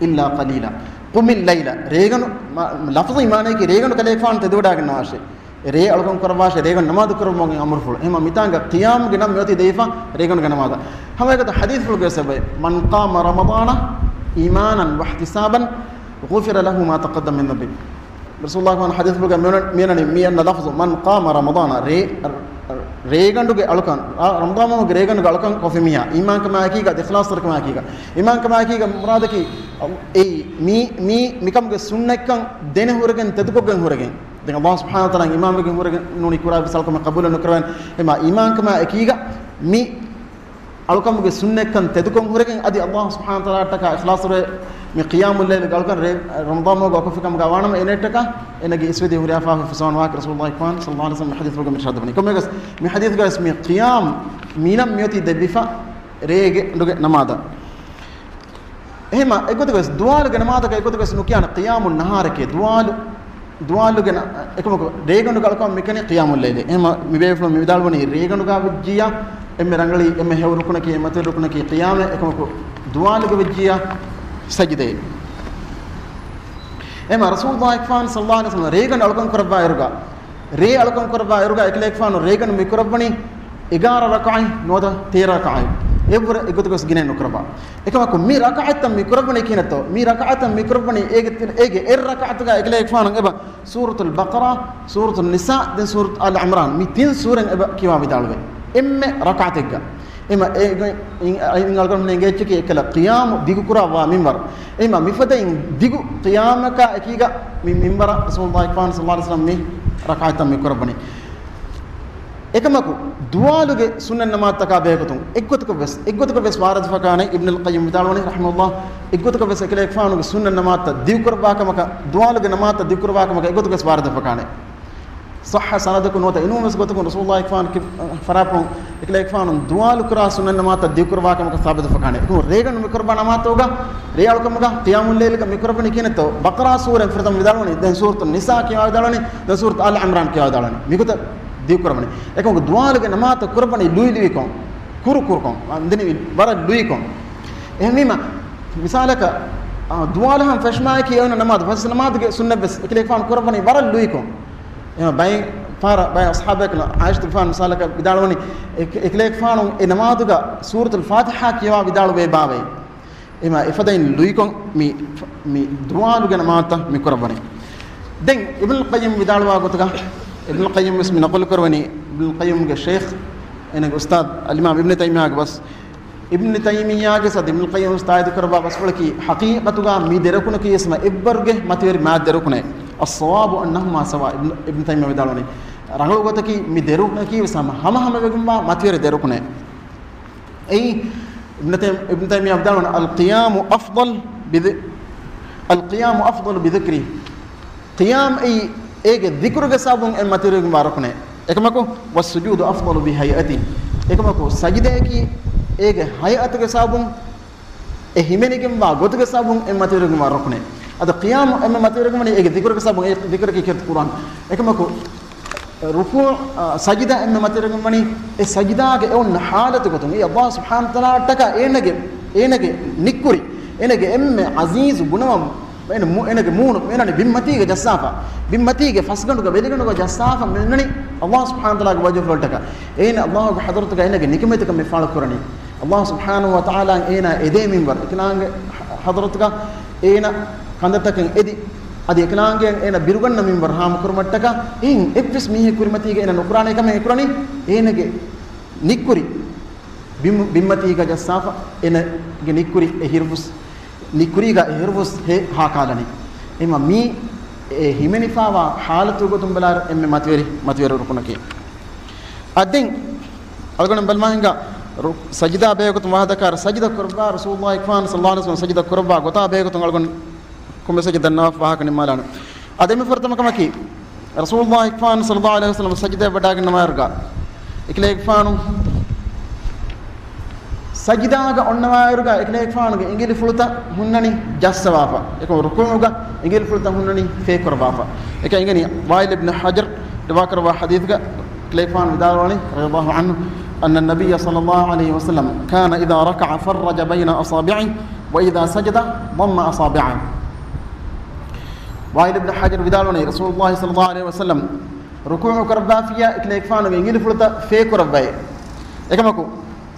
އިއްލާ ޤަލީލާ. ޤުމިއްލައިލަ، ރޭގަނޑު، މަ-، ލަފްޒީ މާނައަކީ ރޭގަނޑު ކަލޭގެފާނު ތެދުވަޑައިގަންނަވާށޭ. އެ ރޭ އަޅުކަން ކުރައްވާށޭ، ރޭގަނޑު ނަމާދު ކުރައްވަމުން އަމުރުފުޅު. އެހެމަ މިތާނގަ ޤިޔާމުގެ ނަން މިއޮތީ ދެވިފަ ރޭގަނޑުގެ ނަމާދަށް. ހަމައެގޮތަށް ޙަދީޘްފުޅުގަ ވެސް އެބައި، "من قام رمضان إيمانا واحتسابا غفر له ما تقدم من ذنبه." ރަސޫލުﷲ ވަން ޙަދީޘްފުޅުގަ މިއަން-، މިއަންނަނީ މި އަންނަ ލަފްޒު، "من قام رمضان"، ރޭ-، ރޭގަނޑުގެ އަޅުކަން، ރަ-، ރަމަޟާން މަހުގެ ރޭގަނޑުގެ އަޅުކަން ކޮށްފި މީހާ، އީމާންކަމާއެކީގަ، އިޚްލާޞްތެރިކަމާއެކީގަ. އީމާންކަމާއެކީގަ މުރާދަކީ، އެއީ، މީ، މީ، މިކަމުގެ ސުންނަތްކަން ދެނެ ހުރެގެން، ތެދުކޮށްގެން ހުރެގެން. ދެން އަﷲ ސުބްޙާނަހޫ ވަތަޢާލާ އީމާންވެގެން ހުރެގެން ނޫނީ ކުރާ ވިސާލުކަމެއް ޤަބޫލެއް ނުކުރެވެން. އެމާ އީމާންކަމާއެކީގަ މި އަޅުކަމުގެ ސުންނަތްކަން ތެދުކޮށް ހުރެގެން އަދި އަﷲ ސުބްޙާނަހޫ ވަތަޢާލާއަށްޓަކާ އިޚްލާޞުވެ މި ޤިޔާމުލް ލައިލުގެ އަޅުކަން ރޭ-، ރަމަޟާން މަހުގަ އޮކޮށްފި ކަމުގަ ވާނަމަ އޭނައަށްޓަކާ އޭނަގެ އިސްވެދިޔަ ހުރިހާ ފާފަ ފުސްވާންވާކަށް ރަސޫލުﷲ ޞައްލަﷲ ޢަލައިހި ވަސައްލަމް ޙަދީޘްފުޅުގަ އިރުޝާދު ވަނީ. ކޮންމެއަކަސް މި ޙަދީޘްގަވެސް މި ޤިޔާމް މިނަން މިއޮތީ ދެއްވިފަ ރޭގެ ނަމާދަށް. އެހެމަ އެގޮތަކަށް ވެސް ދުވާލުގެ ނަމާދަކަށް އެގޮތަކަށް ވެސް ނުކިޔާނެ ޤިޔާމު ނަހާރެކޭ. ދުވާލު، ދުވާލުގެ ނަ-، އެކަމަކު ރޭގަނޑުގެ އަޅުކަމަށް މިކަނީ ޤިޔާމު ލައިލޭ. އެހެމަ މި ބޭފުޅުން މި ވިދާޅުވަނީ ރޭގަނޑުގަ ވެއްޖިއްޔާ އެންމެ ރަނގަޅީ، އެންމެ ހެޔޮ ރުކުނަކީ، އެންމެ މަތިވެރި ރުކުނަކީ ޤިޔާމޭ، އެކަމަކު ދުވާލުގަ ވެއްޖިއްޔާ ސަޖިދައޭ. އެހެމަ ރަސޫލުﷲ ފާން ޞައްލަﷲ ޢަލައިހި ވަސައްލަމަ ރޭގަނޑު އަޅުކަން ކުރައްވާ އިރުގަ، ރޭ އަޅުކަން ކުރައްވާ އިރުގަ އެކަލޭގެފާނު ރޭގަނޑު މި ކުރައްވަނީ އެގާރަ ރަކަޢަތް ނުވަތަ ތޭރަ ރަކަޢަތް. އެއްވުރެ އެގޮތަކަށް ގިނައެއް ނުކުރައްވާ. އެކަމަކު މި ރަކަޢަތްތައް މި ކުރައްވަނީ ކިހިނެއްތޯ؟ މި ރަކަޢަތްތައް މި ކުރައްވަނީ އޭގެ، އޭގެ އެއް ރަކަޢަތުގަ އެކަލޭގެފާނު އެބަ ސޫރަތުލް ބަޤަރާ، ސޫރަތުން ނިސާ، ދެން ސޫރަތު އާލު ޢިމްރާން، މި ތިން ސޫރަތް އެބަ ކިޔަވާ ވިދާޅުވޭ. އެންމެ ރަކަޢަތެއްގަ. އެހެމަ އޭގެ އިން-، އިން އަޅުގަނޑުމެން އެނގޭ އެއްޗަކީ އެކަލަ ޤިޔާމު ދިގުކުރައްވާ މިންވަރު. އެހެމަ މިފަދައިން ދިގު ޤިޔާމަކާ އެކީގަ މި މިންވަރަށް ރަސޫލުﷲ ފާން ޞައްލަﷲ ޢަލައިހި ވަސައްލަމަ މި ރަކަޢަތްތައް މި ކުރައްވަނީ. އެކަމަކު ދުވާލުގެ ސުންނަތް ނަމާދުތަކާ ބެހޭގޮތުން އެއްގޮތަކަށް ވެސް، އެއްގޮތަކަށް ވެސް ވާރިދުވެފަ ކާނެ. އިބްނުލް ޤައްޔިމް ވިދާޅުވަނީ ރަޙިމަހުﷲ، އެއްގޮތަކަށް ވެސް އެކަލޭގެފާނުގެ ސުންނަތް ނަމާދުތައް ދިގުކުރައްވާ ކަމަކަށް، ދުވާލުގެ ނަމާދުތައް ދިގުކުރައްވާ ކަމަކަށް އެއްގޮތަކަށް ވެސް ވާރިދުވެފަ ކާނެ. ޞައްޙަ ސަނަދަކުން ނުވަތަ އެނޫން ވެސް ގޮތަކުން ރަސޫލުﷲ ފާން ކި-، ފަރާތުން އެކަލޭގެފާނު ދުވާލު ކުރާ ސުންނަތް ނަމާދުތައް ދިގުކުރައްވާ ކަމަކަށް ސާބިތުވެފަ ކާނެ. އެކަމު ރޭގަނޑު މި ކުރައްވާ ނަމާދުގަ، ރޭ އަޅުކަމުގަ، ޤިޔާމުއްލައިލުގަ މި ކުރައްވަނީ ކިހިނެއްތޯ؟ ބަޤަރާ ސޫރައިން ފުރަތަމަ ވިދާޅުވަނީ، ދެން ސޫރަތު ނިސާ ކިޔަވާ ވިދާޅުވަނީ، ދެން ސޫރަތު އާލު ޢިމްރާން ކިޔަވާ ވިދާޅުވަނީ. މިގޮތަށް ދިގުކުރައްވަނީ. އެކަމަކު ދުވާލުގެ ނަމާދުތައް ކުރައްވަނީ ލުއި ލުއިކޮށް، ކުރު ކުރުކޮށް، އަންދިނިވި ވަރަށް ލުއިކޮށް. އެހެންވީމަ، މިސާލަކަށް، އާ، ދުވާލަށް ހަމަ ފެށުމާއެކީ އެވަނަ ނަމާދު، ފަސް ނަމާދުގެ ސުންނަތް ވެސް އެކަލޭގެފާނު ކުރައްވަނީ ވަރަށް ލުއިކޮށް. އެހެން ބައެއް ފަހަރަށް ބައެއް އަޞްޙާބުބޭކަލުން ޢާއިޝަތުގެފާނު މިސާލަކަށް ވިދާޅުވަނީ، އެ-، އެކަލޭގެފާނު އެ ނަމާދުގަ ސޫރަތުލް ފާތިޙާ ކިޔަވާ ވިދާޅުވޭ ބާވައި. އެމަ އެފަދައިން ލުއިކޮށް މި، މި ދުވާލުގެ ނަމާދުތައް މި ކުރައްވަނީ. ދެން އިބްނުލް ޤައްޔިމް ވިދާޅުވާ ގޮތުގަ، އިބްނުލް ޤައްޔިމް ވެސް މި ނަޤުލު ކުރައްވަނީ، އިބްނުލް ޤައްޔިމްގެ ޝޭޚް، އޭނަގެ އުސްތާޛް އަލްއިމާމް އިބްނު ތައިމިއްޔާގެ ބަސް. އިބްނު ތައިމިއްޔާގެ ސަދް އިބްނުލް ޤައްޔިމް ވެސް ތާއީދު ކުރައްވާ ބަސްފުޅަކީ، ޙަޤީޤަތުގަ މި ދެ ރުކުނަކީ ވެސް އެއްވަރުގެ މަތިވެރި މާތް ދެ ރުކުނެއް. އައްޞަވާބު އަންނަހުމާ ސަވާ. އިބްނު، އިބްނު ތައިމިއްޔާ ވިދާޅުވަނީ، ރަނގަޅު ގޮތަކީ މި ދެ ރުކުނަކީ ވެސް ހަމަ، ހަމަ ހަމަވެގެންވާ މަތިވެރި ދެ ރުކުނެއް. އެއީ، އިބްނު ތައި-، އިބްނު ތައިމިއްޔާ ވިދާޅުވަނީ، القيام أفضل بذ-، القيام أفضل بذكره. ޤިޔާމް އެއީ އޭގެ ޛިކުރުގެ ސަބަބުން އެ މަތިވެރިވެގެންވާ ރުކުނެއް. އެކަމަކު، والسجود أفضل بهيئته. އެކަމަކު، ސަޖިދަޔަކީ އޭގެ ހައިއަތުގެ ސަބަބުން، އެ ހިމެނިގެންވާ ގޮތުގެ ސަބަބުން އެ މަތިވެރިވެގެންވާ ރުކުނެއް. އަދި ޤިޔާމު އެންމެ މަތިވެރިވެގެންވަނީ އޭގެ ޛިކުރުގެ ސަބަބުން، އެ ޛިކުރަކީ ކީރިތި ޤުރްއާން. އެކަމަކު، ރުކޫޢު، އާ، ސަޖިދާ އެންމެ މަތިވެރިވެގެންވަނީ އެ ސަޖިދާގެ އެ އޮންނަ ޙާލަތު ގޮތުން. އެއީ ﷲ ސުބްޙާނަހޫ ވަތަޢާލާއަށްޓަކާ އޭނަގެ، އޭނަގެ ނިއްކުރި، އޭނަގެ އެންމެ ޢަޒީޒު ބުނަވަން، އޭނަ މު-، އޭނަގެ މޫނު މިއޮންނަނީ ބިންމަތީގަ ޖައްސާފަ. ބިންމަތީގެ ފަސްގަނޑުގަ ވެލިގަނޑުގަ ޖައްސާފަ މިއޮންނަނީ ﷲ ސުބްޙާނަހޫ ވަތަޢާލާގެ ވަޖްހުފުޅަށްޓަކާ. އޭނަ ﷲގެ ޙަޟްރަތުގަ އޭނަގެ ނިޢުމަތަކަށް މި ފާޅު ކުރަނީ. ﷲ ސުބްޙާނަހޫ ވަތަޢާލާ އޭނާ އެދޭ މިންވަރު، އެކަލާނގެ ޙަޟްރަތުގަ އޭނަ ކަނދަތަކެއް އެދި، އަދި އެކަލާނގެ އޭނަ ބިރުގަންނަ މިންވަރު ހާމަކުރުމަށްޓަކާ، އެއިން އެއްވެސް މީހެއް ކުރިމަތީގަ އޭނަ ނުކުރާނެ ކަމެއް އެ ކުރަނީ، އޭނަގެ ނިއްކުރި ބިން-، ބިންމަތީގަ ޖައްސާފަ، އޭނަގެ ނިއްކުރި އެ ހިރުފުސް، ނިއްކުރީގަ އެ ހިރުފުސް ހޭ ހާކާލަނީ. އެމަ މީ އެ ހިމެނިފާވާ ޙާލަތު ގޮތުން ބަލާއިރު އެންމެ މަތިވެރި، މަތިވެރި ރުކުނަކީ. އަދި އަޅުގަނޑު ބަލަމާ ހިނގާ ރު-، ސަޖިދާ ބޭގޮތުން ވާހަކަ ދައްކާ ސަޖިދަ ކުރައްވާ ރަސޫލުﷲ ފާން ޞައްލަﷲ ޢަލައިހި ވަސައްލަމަ ސަޖިދަ ކުރައްވާ ގޮތާ ބޭގޮތުން އަޅުގަނޑު ކޮންމެސް ދަންނަވާފަ ވާހަކަ ނިންމާލާނަން. އަދި އެންމެ ފުރަތަމަ ކަމަކީ، ރަސޫލުﷲ ފާން ޞައްލަﷲ ޢަލައިހި ވަސައްލަމަ ސަޖިދަ ވަޑާގަންނަވާއިރުގަ، އެކަލޭގެފާނު ސަޖިދާގަ އޮންނަވާއިރުގަ، އެކަލޭގެފާނުގެ އިނގިލިފުޅުތައް ހުންނަނީ ޖައްސަވާފަ. އެކަމަ ރުކޫޢުގަ އިނގިލިފުޅުތައް ހުންނަނީ ފޭކުރައްވާފަ. އެކަ އިނގެނީ ވާއިލް އިބްނު ޙަޖަރު ރިވާކުރައްވާ ޙަދީޘްގަ، އެކަލޭގެފާނު ވިދާޅުވަނީ، رضي الله عنه، أن النبي صلى الله عليه وسلم كان إذا ركع فرج بين أصابعه وإذا سجد ضم أصابعه. ވާއިލް އިބްނު ޙަޖަރު ވިދާޅުވަނީ، ރަސޫލުﷲ ޞައްލަﷲ ޢަލައިހި ވަސައްލަމަ ރުކޫޢު ކުރައްވާފިއްޔާ އެކަލޭގެފާނުގެ އިނގިލިފުޅުތައް ފޭކުރައްވައޭ. އެކަމަކު،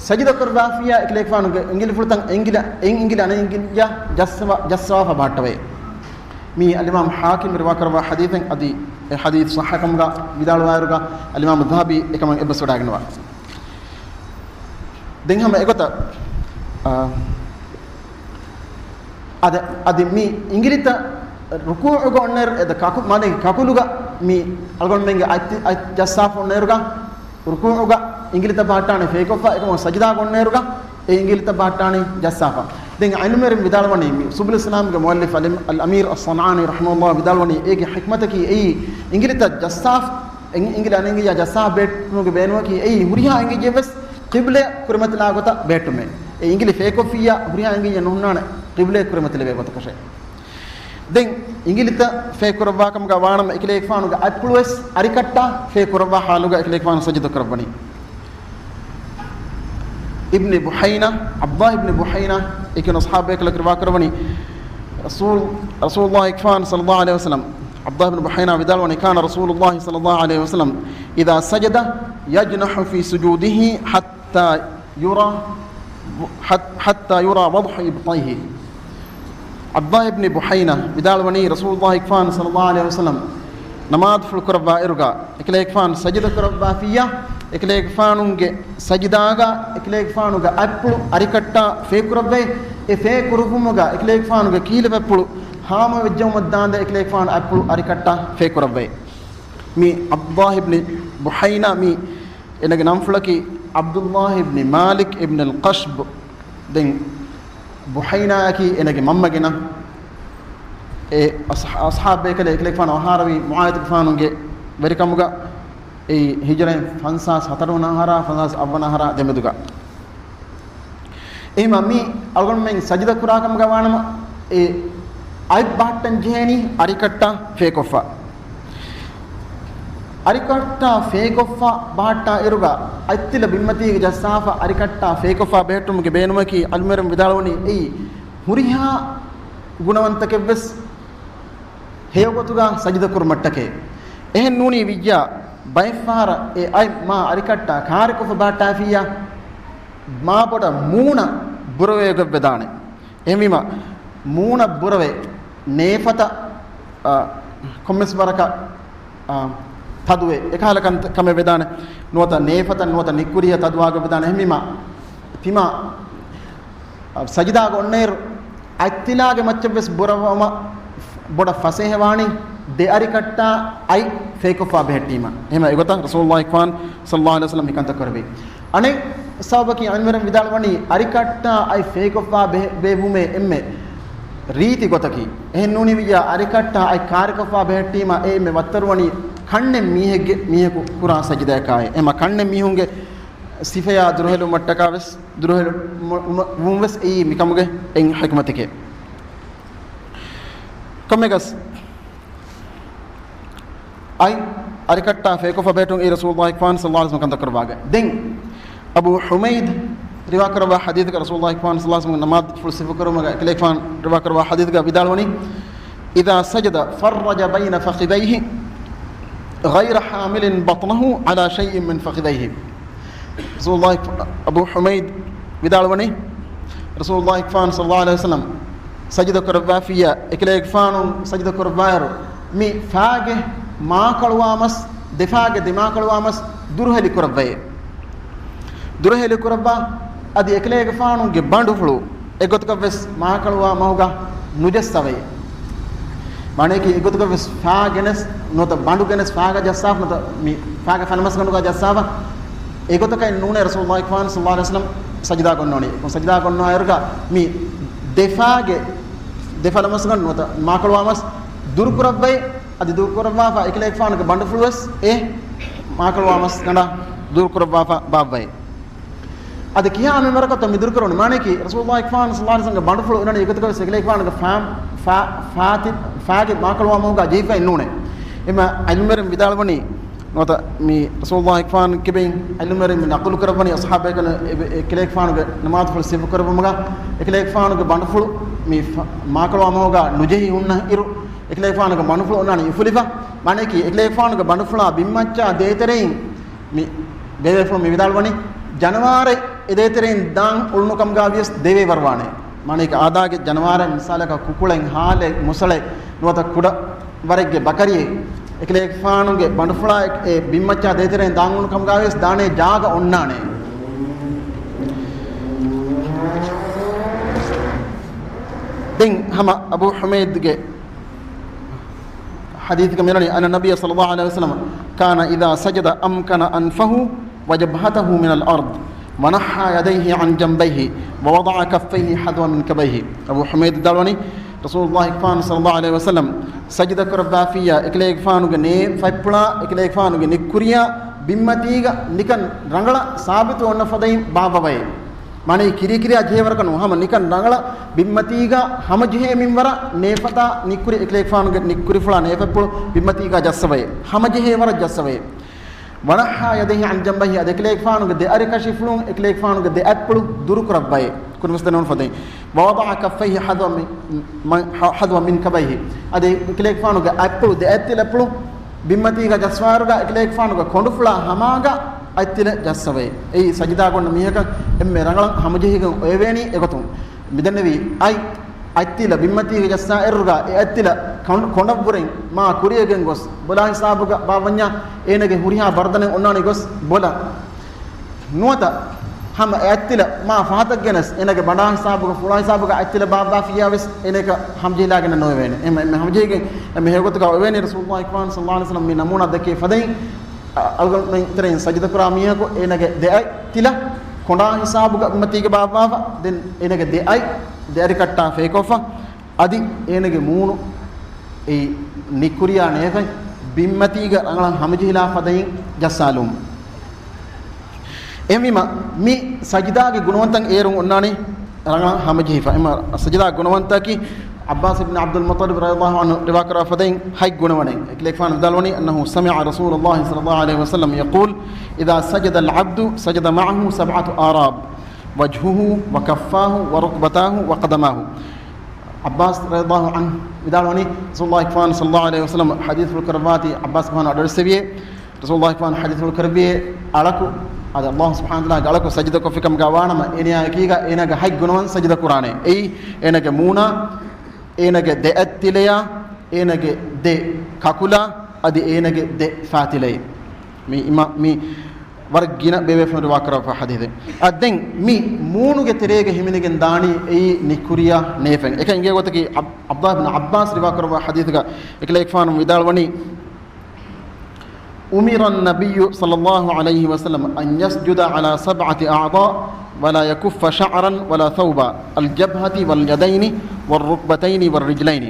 ސަޖިދަ ކުރައްވާފިއްޔާ އެކަލޭގެފާނުގެ އިނގިލިފުޅުތައް އެނގިލަ-، އެއިން އިނގިލި އަނެއް އިނގިލިއަށް ޖައްސަވާ-، ޖައްސަވާފަ ބަހައްޓަވައޭ. މީ އަލްއިމާމް ޙާކިމް ރިވާކުރައްވާ ޙަދީޘެއް. އަދި އެ ޙަދީޘް ޞައްޙަކަމުގަ ވިދާޅުވާއިރުގަ، އަލްއިމާމް ޛަހަބީ އެކަމަށް އެއްބަސްވެވަޑައިގަންނަވާ. ދެން ހަމަ އެގޮތަށް، އާ، އަދި، އަދި މި އިނގިލިތައް ރުކޫޢުގަ އޮންނައިރު އެދަ ކަކު-، މާނައީ ކަކުލުގަ މި އަޅުގަނޑުމެންގެ އަތް، އަތް ޖައްސާފަ އޮންނައިރުގަ، ރުކޫޢުގަ އިނގިލިތައް ބަހައްޓާނެ ފޭކޮށްފަ، އެކަމަ ސަޖިދާގަ އޮންނައިރުގަ އެ އިނގިލިތައް ބަހައްޓާނީ ޖައްސާފަ. ދެން ޢިލްމުވެރިން ވިދާޅުވަނީ މި ސުބުލު ސަލާމްގެ މުއައްލިފް އަލް-، އަލްއަމީރު އައްޞަންޢާނީ ރަޙިމަހުﷲ ވިދާޅުވަނީ އޭގެ ޙިކްމަތަކީ އެއީ އިނގިލިތައް ޖައްސާފަ، އިނގި-، އިނގިލި އަނެއް އިނގިލިއާ ޖައްސާފަ ބޭނުމުގެ ބޭނުމަކީ އެއީ ހުރިހާ އިނގިލިއެއްވެސް ޤިބްލަ ކުރިމަތިލާ ގޮތަށް ބެހެއްޓުމޭ. އެ އިނގިލި ފޭކޮށްފިއްޔާ ހުރިހާ އިނގިލިއެއް ނުހުންނާނެ، ޤިބްލަ ކުރިމަތިލެވޭ ގޮތަކަށޭ. ދެން އިނގިލިތައް ފޭކުރައްވާ ކަމުގަ ވާނަމަ، އެކަލޭގެފާނުގެ އަތްޕުޅުވެސް އަރިކައްޓާ ފޭކުރައްވާ ޙާލުގަ އެކަލޭގެފާނު ސަޖިދަ ކުރައްވަނީ. އިބްނި ބުޙައިނާ، ޢަބްދުﷲ އިބްނި ބުޙައިނާ، އެކި އަޞްޙާބު ބޭކަލަކު ރިވާކުރައްވަނީ، ރަސޫލު، ރަސޫލުﷲ އެކަލޭގެފާނު ޞައްލަﷲ ޢަލައިހި ވަސައްލަމް، ޢަބްދުﷲ އިބްނި ބުޙައިނާ ވިދާޅުވަނީ، كان رسول الله صلى الله عليه وسلم إذا سجد يجنح في سجوده حتى يرى، حتى يرى وضح إبطيه. ޢަބްދުﷲ އިބްނި ބުޙައިނާ ވިދާޅުވަނީ، ރަސޫލުﷲ އެކަލޭގެފާނު ޞައްލަﷲ ޢަލައިހި ވަސައްލަމް ނަމާދުފުޅު ކުރައްވާ އިރުގަ، އެކަލޭގެފާނު ސަޖިދަ ކުރައްވާފިއްޔާ، އެކަލޭގެފާނުގެ ސަޖިދާގަ އެކަލޭގެފާނުގެ އަތްޕުޅު އަރިކައްޓާ ފޭކުރައްވައި، އެ ފޭކުރުވުމުގަ އެކަލޭގެފާނުގެ ކީލަ ފަތްޕުޅު ހާމަވެއްޖައުމަށްދާންދެން އެކަލޭގެފާނު އަތްޕުޅު އަރިކައްޓާ ފޭކުރައްވައި. މި ޢަބްދުﷲ އިބްނި ބުޙައިނާ، މި އޭނަގެ ނަންފުޅަކީ ޢަބްދުﷲ އިބްނި މާލިކް އިބްނުލް ޤަޞްބް. ދެން ބުޙައިނާއަކީ އޭނަގެ މަންމަގެ ނަން. އެ އަޞް-، އަޞްޙާބު ބޭކަލެއް އެކަލޭގެފާނު އަހާރަވީ މުޢާވިޔަތުގެފާނުގެ ވެރިކަމުގަ، އެއީ ހިޖުރައިން ފަންސާސް ހަތަރުވަނަ އަހަރާ ފަންސާސް އަށްވަނަ އަހަރާ ދެމެދުގަ. އެހެންވީމަ މި އަޅުގަނޑުމެން ސަޖިދަ ކުރާ ކަމުގަ ވާނަމަ، އެ އަތް ބަހައްޓަން ޖެހޭނީ އަރިކައްޓާ ފޭކޮށްފަ. އަރިކައްޓާ ފޭކޮށްފަ ބަހައްޓާ އިރުގަ އަތްތިލަ ބިންމަތީގަ ޖައްސާފަ އަރިކައްޓާ ފޭކޮށްފަ ބެހެއްޓުމުގެ ބޭނުމަކީ ޢިލްމުވެރިން ވިދާޅުވަނީ އެއީ ހުރިހާ ގުނަވަންތަކެއްވެސް ހެޔޮގޮތުގަ ސަޖިދަ ކުރުމަށްޓަކައި. އެހެން ނޫނީ ވިއްޔާ ބައެއްފަހަރަށް އެ އަތް މާ އަރިކައްޓާ ކާރިކޮށްފަ ބަހައްޓާފިއްޔާ މާ ބޮޑަށް މޫނަށް ބުރަވެވިގަތްވެދާނެ. އެހެންވީމަ މޫނަށް ބުރަވެ ނޭފަތަށް، އާ، ކޮންމެސް ވަރަކަށް، އާ، ތަދުވެ އެކަހަލަ ކަން-، ކަމެއް ވެދާނެ. ނުވަތަ ނޭފަތަށް ނުވަތަ ނިއްކުރިއަށް ތަދުވާގަތް ވެދާނެ. އެހެންވީމަ ތިމާ، އާ، ސަޖިދާގަ އޮންނައިރު އަތްތިލާގެ މައްޗަށްވެސް ބުރަވުމަށް ބޮޑަށް ފަސޭހަވާނީ ދެ އަރިކައްޓާ އަތް ފޭކޮށްފަ ބެހެއްޓީމަ. އެހެންވީމަ އެގޮތަށް ރަސޫލުﷲ އެކަލޭގެފާނު ޞައްލަﷲ ޢަލައިހި ވަސައްލަމް މިކަންތައް ކުރެއްވި. އަނެއް ސަބަބަކީ ޢިލްމުވެރިން ވިދާޅުވަނީ އަރިކައްޓާ އަތް ފޭކޮށްފަ ބެ-، ބޭއްވުމޭ އެންމެ ރީތި ގޮތަކީ. އެހެން ނޫނީ ވިއްޔާ އަރިކައްޓާ އަތް ކާރިކޮށްފަ ބެހެއްޓީމަ އެ އެންމެ ވައްތަރުވަނީ ކަންނެއް މީހެއްގެ، މީހަކު ކުރާ ސަޖިދަޔަކާއި. އެހެންވީމަ ކަންނެއް މީހުންގެ ސިފަޔާ ދުރުހެލުމަށްޓަކާވެސް، ދުރުހެލު-، މު-، މު-، ވުންވެސް އެއީ މިކަމުގެ އެއް ޙިކްމަތެކޭ. ކޮންމެއަކަސް އަތް އަރިކައްޓާ ފޭކޮށްފަ ބެހެއްޓުން އެއީ ރަސޫލުﷲ އެކަލޭގެފާނު ޞައްލަﷲ ޢަލައިހި ވަސައްލަމް ކަންތައް ކުރައްވާގަތް. ދެން އަބޫ ޙުމައިދު ރިވާކުރައްވާ ޙަދީޘަކަށް ރަސޫލުﷲ އެކަލޭގެފާނު ޞައްލަﷲ ޢަލައިހި ވަސައްލަމް ނަމާދުފުޅު ސިފަކުރުމުގަ އެކަލޭގެފާނު ރިވާކުރައްވާ ޙަދީޘަކަށް ވިދާޅުވަނީ، إذا سجد فرج بين فخذيه غير حامل بطنه على شيء من فخذيه. ރަސޫލުﷲ، އަބޫ ޙުމައިދު ވިދާޅުވަނީ، ރަސޫލުﷲ އެކަލޭގެފާނު ޞައްލަﷲ ޢަލައިހި ވަސައްލަމް ސަޖިދަ ކުރައްވާފިއްޔާ، އެކަލޭގެފާނު ސަޖިދަ ކުރައްވާއިރު، މި ފާގެ މާކޮޅުވާ މަސް، ދެފާގެ ދެމާކޮޅުވާ މަސް ދުރުހެލި ކުރައްވައޭ. ދުރުހެލި ކުރައްވާ، އަދި އެކަލޭގެފާނުގެ ބަނޑުފުޅު އެގޮތަކަށްވެސް މާކޮޅުވާ މަހުގަ ނުޖައްސަވައޭ. މާނައަކީ އެގޮތަކަށްވެސް ފާ ގެނެސް ނުވަތަ ބަނޑު ގެނެސް ފާގަ ޖައްސާފަ ނުވަތަ މި ފާގެ ފަނަމަސްގަނޑުގަ ޖައްސާފަ އެގޮތަކަށް ނޫނޭ ރަސޫލުﷲ އެކަލޭގެފާނު ޞައްލަﷲ ޢަލައިހި ވަސައްލަމް ސަޖިދާ ގޮންނޯނީ. ސަޖިދާ ގޮންނާއިރުގަ މި ދެފާގެ ދެފަލަމަސްގަނޑު ނުވަތަ މާކޮޅުވާ މަސް ދުރުކުރައްވައި، އަދި ދުރުކުރައްވާފަ އެކަލޭގެފާނުގެ ބަނޑުފުޅުވެސް އެ މާކޮޅުވާ މަސްގަނޑަށް ދުރުކުރައްވާފަ ބާއްވައި. އަދި ކިހާ މިންވަރަކަށްތޯ މި ދުރުކުރެވުނީ؟ މާނައަކީ ރަސޫލުﷲ އެކަލޭގެފާނު ޞައްލަﷲ ޢަލައިހި ވަސައްލަމްގެ ބަނޑުފުޅު އޮންނަނީ އެގޮތަކަށްވެސް އެކަލޭގެފާނުގެ ފާ، ފާ، ފާތި، ފާގެ މާކޮޅުވާ މަހުގަ ޖެހިފައެއް ނޫނޭ. އެހެންވީމަ ޢިލްމުވެރިން ވިދާޅުވަނީ ނުވަތަ މި ރަސޫލުﷲ އެކަލޭގެފާނު ކިބައިން ޢިލްމުވެރިން މި ނަޤުލު ކުރައްވަނީ އަޞްޙާބު ބޭކަލުން އެ، އެ، އެކަލޭގެފާނުގެ ނަމާދުފުޅު ސިފަކުރެއްވުމުގަ އެކަލޭގެފާނުގެ ބަނޑުފުޅު މި ފާ، މާކޮޅުވާ މަހުގަ ނުޖެހި ހުންނަ އިރު އެކަލޭގެފާނުގެ ބަނޑުފުޅު އޮންނާނީ އުފުލިފަ. މާނައަކީ އެކަލޭގެފާނުގެ ބަނޑުފުޅާ ބިންމައްޗާ ދޭތެރެއިން މި ބޭބޭފުޅުން މި ވިދާޅުވަނީ، ޖަނަވާރެއް އެ ދޭތެރެއިން ދާން އުޅުނު ކަމުގަ ވިޔަސް ދެވޭ ވަރުވާނެ. މާނައަކީ އާދާގެ ޖަނަވާރެއް މިސާލަކަށް ކުކުޅެއް، ހާލެއް، މުސަޅެއް، ނުވަތަ ކުޑަ ވަރެއްގެ ބަކަރިއެއް އެކަލޭގެފާނުގެ ބަނޑުފުޅާ އެ، އެ ބިންމައްޗާ ދޭތެރެއިން ދާން އުޅުނު ކަމުގަ ވިޔަސް ދާނެ ޖާގަ އޮންނާނެ. ދެން ހަމަ އަބޫ ޙުމައިދުގެ ޙަދީޘްގަ މިއަންނަނީ، أن النبي صلى الله عليه وسلم كان إذا سجد أمكن أنفه وجبهته من الأرض ونحى يديه عن جنبيه ووضع كفيه حذو منكبيه. އަބޫ ޙުމައިދު ވިދާޅުވަނީ، ރަސޫލުﷲ އެކަލޭގެފާނު ޞައްލަﷲ ޢަލައިހި ވަސައްލަމް ސަޖިދަ ކުރައްވާފިއްޔާ، އެކަލޭގެފާނުގެ ނޭ ފަތްޕުޅާ އެކަލޭގެފާނުގެ ނިއްކުރިޔާ ބިންމަތީގަ ނިކަން ރަނގަޅަށް ސާބިތު އޮންނަ ފަދައިން ބާއްވަވައޭ. މާނައީ ކިރިކިރިއާ ޖެހޭވަރަކަށް ނޫން. ހަމަ ނިކަން ރަނގަޅަށް ބިންމަތީގަ ހަމަޖެހޭ މިންވަރަށް ނޭފަތާ ނިއްކުރި އެކަލޭގެފާނުގެ ނިއްކުރިފުޅާ ނޭފަތްޕުޅު ބިންމަތީގަ ޖައްސަވައޭ. ހަމަޖެހޭވަރަށް ޖައްސަވައޭ. ވަނައްހާ ޔަދައިހި ޢަން ޖަންބައިހި، އަދި އެކަލޭގެފާނުގެ ދެއަރިކަށިފުޅުން އެކަލޭގެފާނުގެ ދެއަތްޕުޅު ދުރު ކުރައްވައޭ. ކުރިމަސްދެން ނޫން ފަދައިން. ވަވަޟަޢަ ކައްފައިހި ޙަޛުވަ މިން، މަ-، ޙަ-، ޙަޛުވަ މިން ކަބައިހި. އަދި އެކަލޭގެފާނުގެ އަތްޕުޅު ދެއަތްތިލަފުޅު ބިންމަތީގަ ޖައްސާއިރުގަ އެކަލޭގެފާނުގެ ކޮނޑުފުޅާ ހަމާގަ އަތްތިލަ ޖައްސަވައޭ. އެއީ ސަޖިދާ ގޮންނަ މީހަކަށް އެންމެ ރަނގަޅަށް ހަމަޖެހިގެން އޮވޭނީ އެގޮތުން. މިދެންނެވީ އަތް، އަތްތިލަ ބިންމަތީގަ ޖައްސާ އިރުގަ އެ އަތްތިލަ ކޮން-، ކޮނޑަށްވުރެން މާ ކުރިއަށް ގެންގޮސް ބޮލާ ހިސާބުގަ ބާއްވަންޏާ އޭނަގެ ހުރިހާ ބަރުދަނެއް އޮންނާނީ ގޮސް ބޮލަން. ނުވަތަ ހަމަ އެ އަތްތިލަ މާ ފަހަތަށް ގެނެސް އޭނަގެ ބަނޑާ ހިސާބުގަ ފުޅާ ހިސާބުގަ އަތްތިލަ ބާއްވާފިއްޔާވެސް އޭނައަކަށް ހަމަޖެހިލާގެން ނޯވޭނެ. އެހެން ހަމަޖެހިގެން އެންމެ ހެޔޮގޮތަކަށް އޮވޭނީ ރަސޫލުﷲ އަކްބަރު ޞައްލަﷲު ޢަލައިހި ވަސައްލަމް މި ނަމޫނާ ދެއްކޭ ފަދައިން އަޅުގަނޑުމެން ތެރެއިން ސަޖިދަ ކުރާ މީހަކު އޭނަގެ ދެ އަތްތިލަ ކޮނޑާ ހިސާބުގަ ބިންމަތީގަ ބާއްވާފަ، ދެން އޭނަގެ ދެ އަތް ދެ އަރިކަށްޓާ ފޭކޮށްފަ، އަދި އޭނަގެ މޫނު އެއީ ނިއްކުރިޔާ ނޭފަތް ބިންމަތީގަ ރަނގަޅަށް ހަމަޖެހިލާ ފަދައިން ޖައްސާލުން. އެހެންވީމަ، މި ސަޖިދާގެ ގުނަވަންތައް އޭރުން އޮންނާނީ ރަނގަޅަށް ހަމަޖެހިފަ. އެމަ ސަޖިދާ ގުނަވަންތަކީ ޢައްބާސް އިބްނު ޢަބްދުލް މުޠައްލިބް ރަޟިޔަﷲު ޢަންހު ރިވާކުރާ ފަދައިން ހަތް ގުނަވަނެއް. އެކަލޭގެފާނު ވިދާޅުވަނީ، أنه سمع رسول الله صلى الله عليه وسلم يقول: إذا سجد العبد سجد معه سبعة أعضاء، وجهه وكفاه وركبتاه وقدماه. ޢައްބާސް ރަޟިޔަﷲު ޢަންހު ވިދާޅުވަނީ، ރަސޫލުﷲ އަކްބަރު ޞައްލަﷲު ޢަލައިހި ވަސައްލަމަ ޙަދީޘްފުޅު ކުރައްވާތީ، ޢައްބާސް ގެފާނު އަޑުއެއްސެވިއޭ، ރަސޫލުﷲ އަކްބަރު ޙަދީޘްފުޅު ކުރެއްވިއޭ، އަޅަކު، އަދި ﷲ ސުބްޙާނަހޫ ވަތަޢާލާގެ އަޅަކު ސަޖިދަ ކޮށްފިކަމުގަ ވާނަމަ، އޭނަޔާ އެކީގަ އޭނަގެ ގުނަވަން ސަޖިދަ ކުރާނެ. އެއީ، އޭނަގެ މޫނާ، އޭނަގެ ދެ އަތްތިލަޔާ، އޭނަގެ ދެ ކަކުލާ، އަދި އޭނަގެ ދެ ފާތިލައި. މި އިމާ-، މި ވަރަށް ގިނަ ބޭބޭފުޅުން ރިވާކުރައްވާ ޙަދީޘެއް. އަ، ދެން މި މޫނުގެ ތެރޭގަ ހިމެނިގެން ދާނީ އެއީ ނިކުރިޔާ ނޭފަތް. އެކަން އިނގޭ ގޮތަކީ ޢަބް-، ޢަބްދުﷲ ބިން ޢައްބާސް ރިވާކުރައްވާ ޙަދީޘެއްގަ އެކަލޭގެފާނު ވިދާޅުވަނީ، أمر النبي صلى الله عليه وسلم أن يسجد على سبعة أعضاء ولا يكف شعرا ولا ثوبا، الجبهة واليدين والركبتين والرجلين.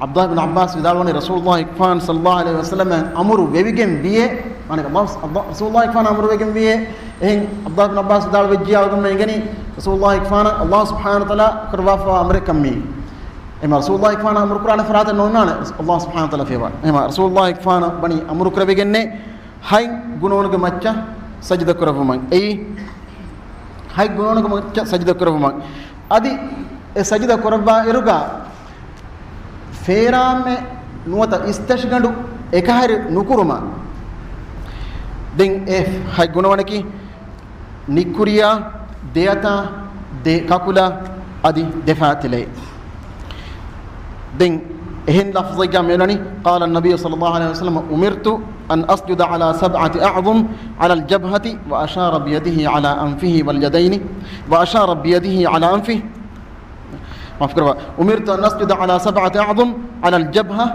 ޢަބްދުﷲ ބިން ޢައްބާސް ވިދާޅުވަނީ، ރަސޫލުﷲ އަކްބަރު ޞައްލަﷲު ޢަލައިހި ވަސައްލަމަ އަމުރު ވެވިގެން ވިއޭ، މާނަ ﷲ، ﷲ، ރަސޫލުﷲ އަކްބަރު އަމުރު ވެގެން ވިއޭ. އެހެން ޢަބްދުﷲ ބިން ޢައްބާސް ވިދާޅުވެއްޖިޔާ އަޅުގަނޑުމެން އެނގެނީ، ރަސޫލުﷲ އަކްބަރު ﷲ ސުބްޙާނަހޫ ވަތަޢާލާ ކުރައްވާފައިވާ އަމުރެއް ކަން މީ. އެމަ ރަސޫލުﷲ އަކްބަރު އަމުރު ކުރާނެ ފަރާތެއް ނޯންނާނެ ﷲ ސުބްޙާނަހޫ ވަތަޢާލާ ފޭވާ. އެމަ ރަސޫލުﷲ އަކްބަރު ވަނީ އަމުރު ކުރެވިގެންނޭ ހަތް ގުނަވަނުގެ މައްޗަށް ސަޖިދަ ކުރެއްވުމަށް. އެއީ ހަތް ގުނަވަނުގެ މައްޗަށް ސަޖިދަ ކުރެއްވުމަށް. އަދި އެ ސަޖިދަ ކުރައްވާ އިރުގަ ފޭރާމެ ނުވަތަ އިސްތަށިގަނޑު އެކަހެރި ނުކުރުމަށް. ދެން އެ ހަތް ގުނަވަނަކީ ނިއްކުރިޔާ، ދެއަތާ، ދެ ކަކުލާ، އަދި ދެ ފާތިލައި. ދެން އެހެން ލަފްޒެއްގަ މިއުޅެނީ، قال النبي صلى الله عليه وسلم: أمرت أن أسجد على سبعة أعظم على الجبهة، وأشار بيده على أنفه واليدين، وأشار بيده على أنفه، މާފުކުރައްވާ، أمرت أن أسجد على سبعة أعظم على الجبهة،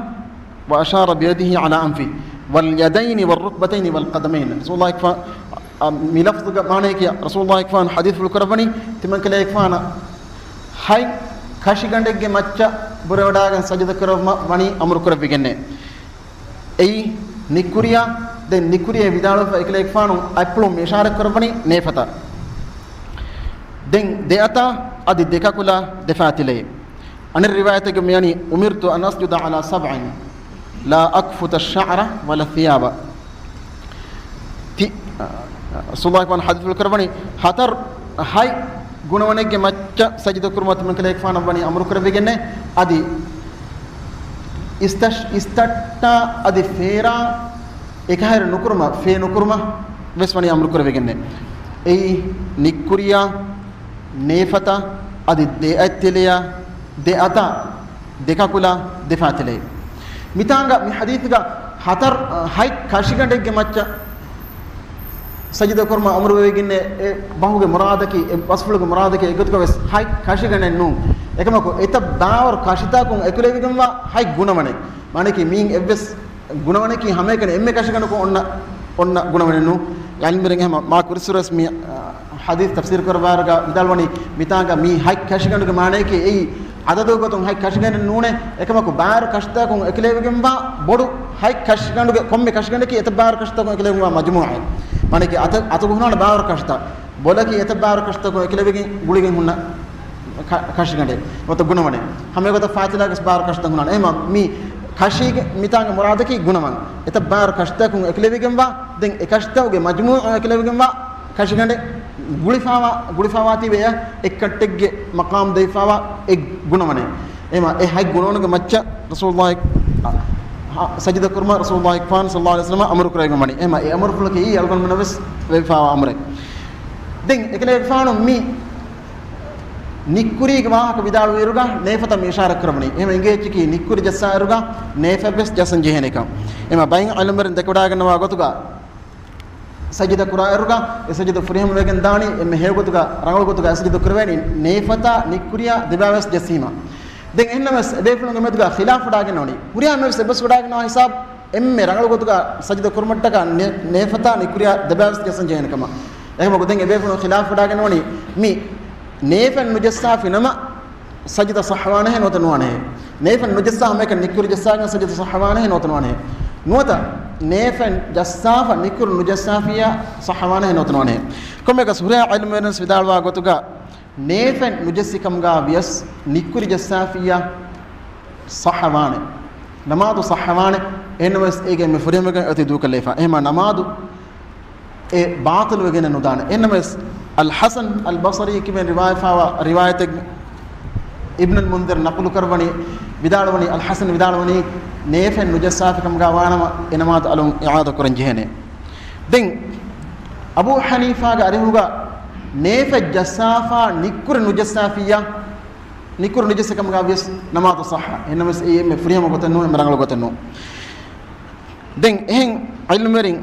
وأشار بيده على أنفه واليدين والركبتين والقدمين. ރަސޫލުﷲ އަކްބަރު، އަ، މި ލަފްޒުގަ މާނަޔަކީ، ރަސޫލުﷲ އަކްބަރު ޙަދީޘްފުޅު ކުރައްވަނީ، ތިމަންކަލޭގެފާނަށް ހަތް ކަށިގަނޑެއްގެ މައްޗަށް ބުރަވެވަޑާގެން ސަޖިދަ ކުރައްވުމަށް ވަނީ އަމުރު ކުރެއްވިގެންނޭ. އެއީ ނިއްކުރިޔާ، ދެން ނިއްކުރިޔޭ ވިދާޅުވެފަ އެކަލޭގެފާނު އަތްޕުޅުން މި އިޝާރަތް ކުރައްވަނީ ނޭފަތަށް. ދެން ދެއަތާ އަދި ދެކަކުލާ ދެފާތިލައި. އަނެއް ރިވާޔަތެއްގަ މިވަނީ، أمرت أن أسجد على سبع لا أكفت الشعر ولا الثياب. ތި-، ރަސޫލުﷲ އަކްބަރު ޙަދީޘްފުޅު ކުރައްވަނީ، ހަތަރު، ހަތް ގުނަވަނެއްގެ މައްޗަށް ސަޖިދަ ކުރުމަށް ތިމަންކަލޭގެފާނަށް ވަނީ އަމުރު ކުރެއްވިގެންނޭ. އަދި އިސްތަށް-، އިސްތައްޓާ އަދި ފޭރާ އެކަހެރި ނުކުރުމަށް، ފޭ ނުކުރުމަށް ވެސް ވަނީ އަމުރު ކުރެވިގެންނޭ. އެއީ ނިއްކުރިޔާ، ނޭފަތަށް އަދި ދެ އަތްތެލެޔާ، ދެ އަތާ، ދެ ކަކުލާ، ދެ ފާތިލައި. މިތާނގަ މި ޙަދީޘްގަ ހަތަރު، އަ، ހަތް ކަށިގަނޑެއްގެ މައްޗަށް ސަޖިދަ ކުރުމަށް އަމުރު ވެވިގެންނޭ. އެ ބަހުގެ މުރާދަކީ، އެ ވަސްފުޅުގެ މުރާދަކީ އެއްގޮތަކަށް ވެސް ހަތް ކަށިގަނޑެއް ނޫން. އެކަމަކު އެތައް ބާވަރު ކަށިތަކުން އެކުލެވިގެންވާ ހަތް ގުނަވަނެއް. މާނައަކީ މީން އެއްވެސް ގުނަވަނަކީ ހަމައެކަނި އެންމެ ކަށިގަނޑަކު އޮންނަ، އޮންނަ ގުނަވަނެއް ނޫން. ޢިލްމުވެރިން ހަމަ މާ ކުރިއްސުރެވެސް މި، އަ، ޙަދީޘް ތަފްސީރު ކުރައްވާއިރުގަ ވިދާޅުވަނީ، މިތާނގަ މީ ހަތް ކަށިގަނޑުގެ މާނައަކީ އެއީ އަދަދު ގޮތުން ހަތް ކަށިގަނޑެއް ނޫނޭ. އެކަމަކު ބާރު ކަށިތަކުން އެކުލެވިގެންވާ ބޮޑު ހަތް ކަށިގަނޑުގެ ކޮންމެ ކަށިގަނޑަކީ އެތައް ބާރު ކަށިތަކުން އެކުލެވިގެންވާ މަޖުމޫޢެއް. މާނައަކީ އަތަށް އަތުގަ ހުންނާނެ ބާރު ކަށިތައް. ބޮލަކީ އެތައް ބާރު ކަށިތަކުން އެކުލެވިގެން ގުޅިގެން ހުންނަ ކަ-، ކަށިގަނޑެއް. ނުވަތަ ގުނަވަނެއް. ހަމަ އެގޮތަށް ފާތިލާގެ ބާރު ކަށިތައް ހުންނާނެ. އެހެންވީމަ މި ކަށީގެ މިތާނގެ މުރާދަކީ ގުނަވަން. އެތައް ބާރު ކަށިތަކުން އެކުލެވިގެންވާ، ދެން އެ ކަށިތަކުގެ މަޖުމޫޢު އެކުލެވިގެންވާ ކަށިގަނޑެއް ގުޅިފާވާ، ގުޅިފާވާތީވެޔަ އެއްކައްޓެއްގެ މަޤާމް ދެވިފާވާ އެއް ގުނަވަނެއް. އެހެންވީމަ އެ ހަތް ގުނަވަނުގެ މައްޗަށް ރަސޫލުﷲ، އަ، ސަޖިދަ ކުރުމަށް ރަސޫލުﷲ ފާން ޞައްލަﷲ ޢަލައިހި ވަސައްލަމަ އަމުރު ކުރެވިގެން ވަނީ. އެހެންވީމަ އެ އަމުރުފުޅަކީ އަޅުގަނޑުމެންނަށް ވެސް ވެވިފާވާ އަމުރެއް. ދެން އެކަލޭގެފާނު މި ނިއްކުރީގެ ވާހަކަ ވިދާޅުވިއިރުގަ ނޭފަތަށް މި އިޝާރަތް ކުރައްވަނީ. އެހެންވީމަ އިނގޭ އެއްޗަކީ ނިއްކުރި ޖައްސާއިރުގަ ނޭފަތްވެސް ޖައްސަން ޖެހޭނެކަން. އެހެންވީމަ ބައެއް ޢިލްމުވެރިން ދެކެވަޑައިގަންނަވާ ގޮތުގަ ސަޖިދަ ކުރާއިރުގަ އެ ސަޖިދަ ފުރިހަމަވެގެން ދާނީ އެންމެ ހެޔޮ ގޮތުގަ، ރަނގަޅު ގޮތުގަ އެ ސަޖިދަ ކުރެވޭނީ ނޭފަތާ ނިއްކުރިޔާ ދެބައިވެސް ޖެއްސީމަ. ދެން އެހެންނަމަވެސް އެބޭފުޅުންގެ މެދުގަ ޚިލާފު ވެޑައިގަންނަވަނީ. ހުރިހާ އެންމެވެސް އެއްބަސްވެޑައިގަންނަވާ ހިސާބު އެންމެ ރަނގަޅު ގޮތުގަ ސަޖިދަ ކުރުމަށްޓަކާ ނޭ-، ނޭފަތާ ނިއްކުރިޔާ ދެބައިވެސް ޖެއްސަން ޖެހޭނެ ކަމަށް. އެކަމަކު ދެން އެބޭފުޅުން ޚިލާފު ވެޑައިގަންނަވަނީ މި ނޭފަތް ނުޖައްސާފި ނަމަ ސަޖިދަ ޞައްޙަވާނެހޭ ނުވަތަ ނުވާނެހޭ. ނޭފަތް ނުޖައްސާ ހަމައެކަނި ނިއްކުރި ޖައްސާގެން ސަޖިދަ ޞައްޙަވާނެހޭ ނުވަތަ ނުވާނެހޭ. ނުވަތަ ނޭފަތް ޖައްސާފަ ނިއްކުރި ނުޖައްސާފިއްޔާ ޞައްޙަވާނެހޭ ނުވަތަ ނުވާނެހޭ. ކޮންމެއަކަސް ހުރިހާ ޢިލްމުވެރިން ވިދާޅުވާ ގޮތުގަ ނޭފަތް ނުޖެއްސި ކަމުގަ ވިޔަސް ނިއްކުރި ޖައްސާފިއްޔާ ޞައްޙަވާނެ. ނަމާދު ޞައްޙަވާނެ. އެހެންނަމަވެސް އޭގެ އެންމެ ފުރިހަމަވެގެން އޮތީ ދޫކޮށްލައިފަ. އެހެންވީމަ ނަމާދު އެ ބާޠިލުވެގެން ނުދާނެ. އެހެންނަމަވެސް އަލް ޙަސަން އަލް ބަޞްރީ ކިބެން ރިވާޔަތްފާވާ ރިވާޔަތެއް އިބްނުލް މުންޛިރު ނަޤުލު ކުރައްވަނީ، ވިދާޅުވަނީ، އަލް ޙަސަން ވިދާޅުވަނީ، ނޭފަތް ނުޖައްސާފި ކަމުގަ ވާނަމަ އެ ނަމާދު އަލުން އިޢާދަ ކުރަން ޖެހޭނެ. ދެން އަބޫ ޙަނީފާގެ އަރިހުގަ ނޭފަތް ޖައްސާފަ ނިއްކުރި ނުޖައްސާފިއްޔާ، ނިއްކުރި ނުޖައްސި ކަމުގަ ވިޔަސް ނަމާދު ޞައްޙަ. އެހެންނަމަވެސް އެއީ އެންމެ ފުރިހަމަ ގޮތެއް ނޫން، އެންމެ ރަނގަޅު ގޮތެއް ނޫން. ދެން އެހެން ޢިލްމުވެރިން،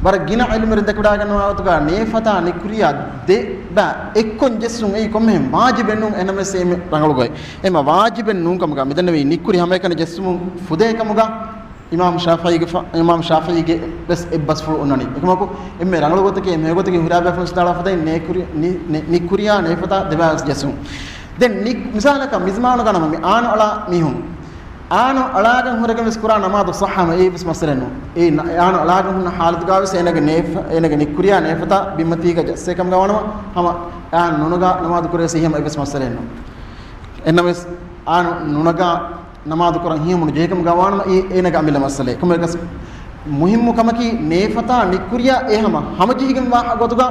ވަރަށް ގިނަ ޢިލްމުވެރިން ދެކެވަޑައިގަންނަވާ ގޮތުގަ ނޭފަތާ ނިއްކުރިޔާ ދެ ބައި އެއްކޮށް ޖެއްސުން އެއީ ކޮންމެހެން ވާޖިބެއް ނޫން، އެހެންނަމަވެސް އެއީ އެންމެ ރަނގަޅު ގޮތް. އެހެންވީމަ ވާޖިބެއް ނޫން ކަމުގަ މިދެންނެވީ ނިއްކުރި ހަމައެކަނި ޖެއްސުމުން ފުދޭ ކަމުގަ އިމާމް ޝާފިޢީގެ ފަ-، އިމާމް ޝާފިޢީގެ ވެސް އެއްބަސްފުޅު އޮންނަނީ. އެކަމަކު އެންމެ ރަނގަޅު ގޮތަކީ، އެންމެ ގޮތަކީ ހުރިހާ ބޭފުޅުން ވިދާޅުވާ ފަދައިން ނޭކުރި-، ނި-، ނި-، ނިއްކުރިޔާ ނޭފަތާ ދެބައިވެސް ޖެއްސުން. ދެން ނި-، މިސާލަކަށް މިޒްމާނުގަ ނަމަ މި އާން އަޅާ މީހުން، އާން އަޅާގެން ހުރެގެން ވެސް ކުރާ ނަމާދު ޞައްޙަ ހަމަ އެއީ ވެސް މައްސަލައެއް ނޫން. އެއީ އާން އަޅާގެން ހުންނަ ޙާލަތުގަ ވެސް އޭނަގެ ނޭފަ-، އޭނަގެ ނިއްކުރިޔާ ނޭފަތާ ބިންމަތީގަ ޖައްސޭ ކަމުގަ ވާނަމަ ހަމަ އާން ނުނަގާ ނަމާދު ކުރޭ ސިހަމަ އެއްވެސް މައްސަލައެއް ނޫން. އެހެންނަމަވެސް އާން ނުނަގާ ނަމާދު ކުރަން ހިޔަމުން ޖެހޭ ކަމުގަ ވާނަމަ އެއީ އޭނަގެ އަމިއްލަ މައްސަލައެއް. ކޮންމެއަކަސް މުހިއްމު ކަމަކީ ނޭފަތާ ނިއްކުރިޔާ އެ ހަމަ ހަމަޖެހިގެންވާ ގޮތުގަ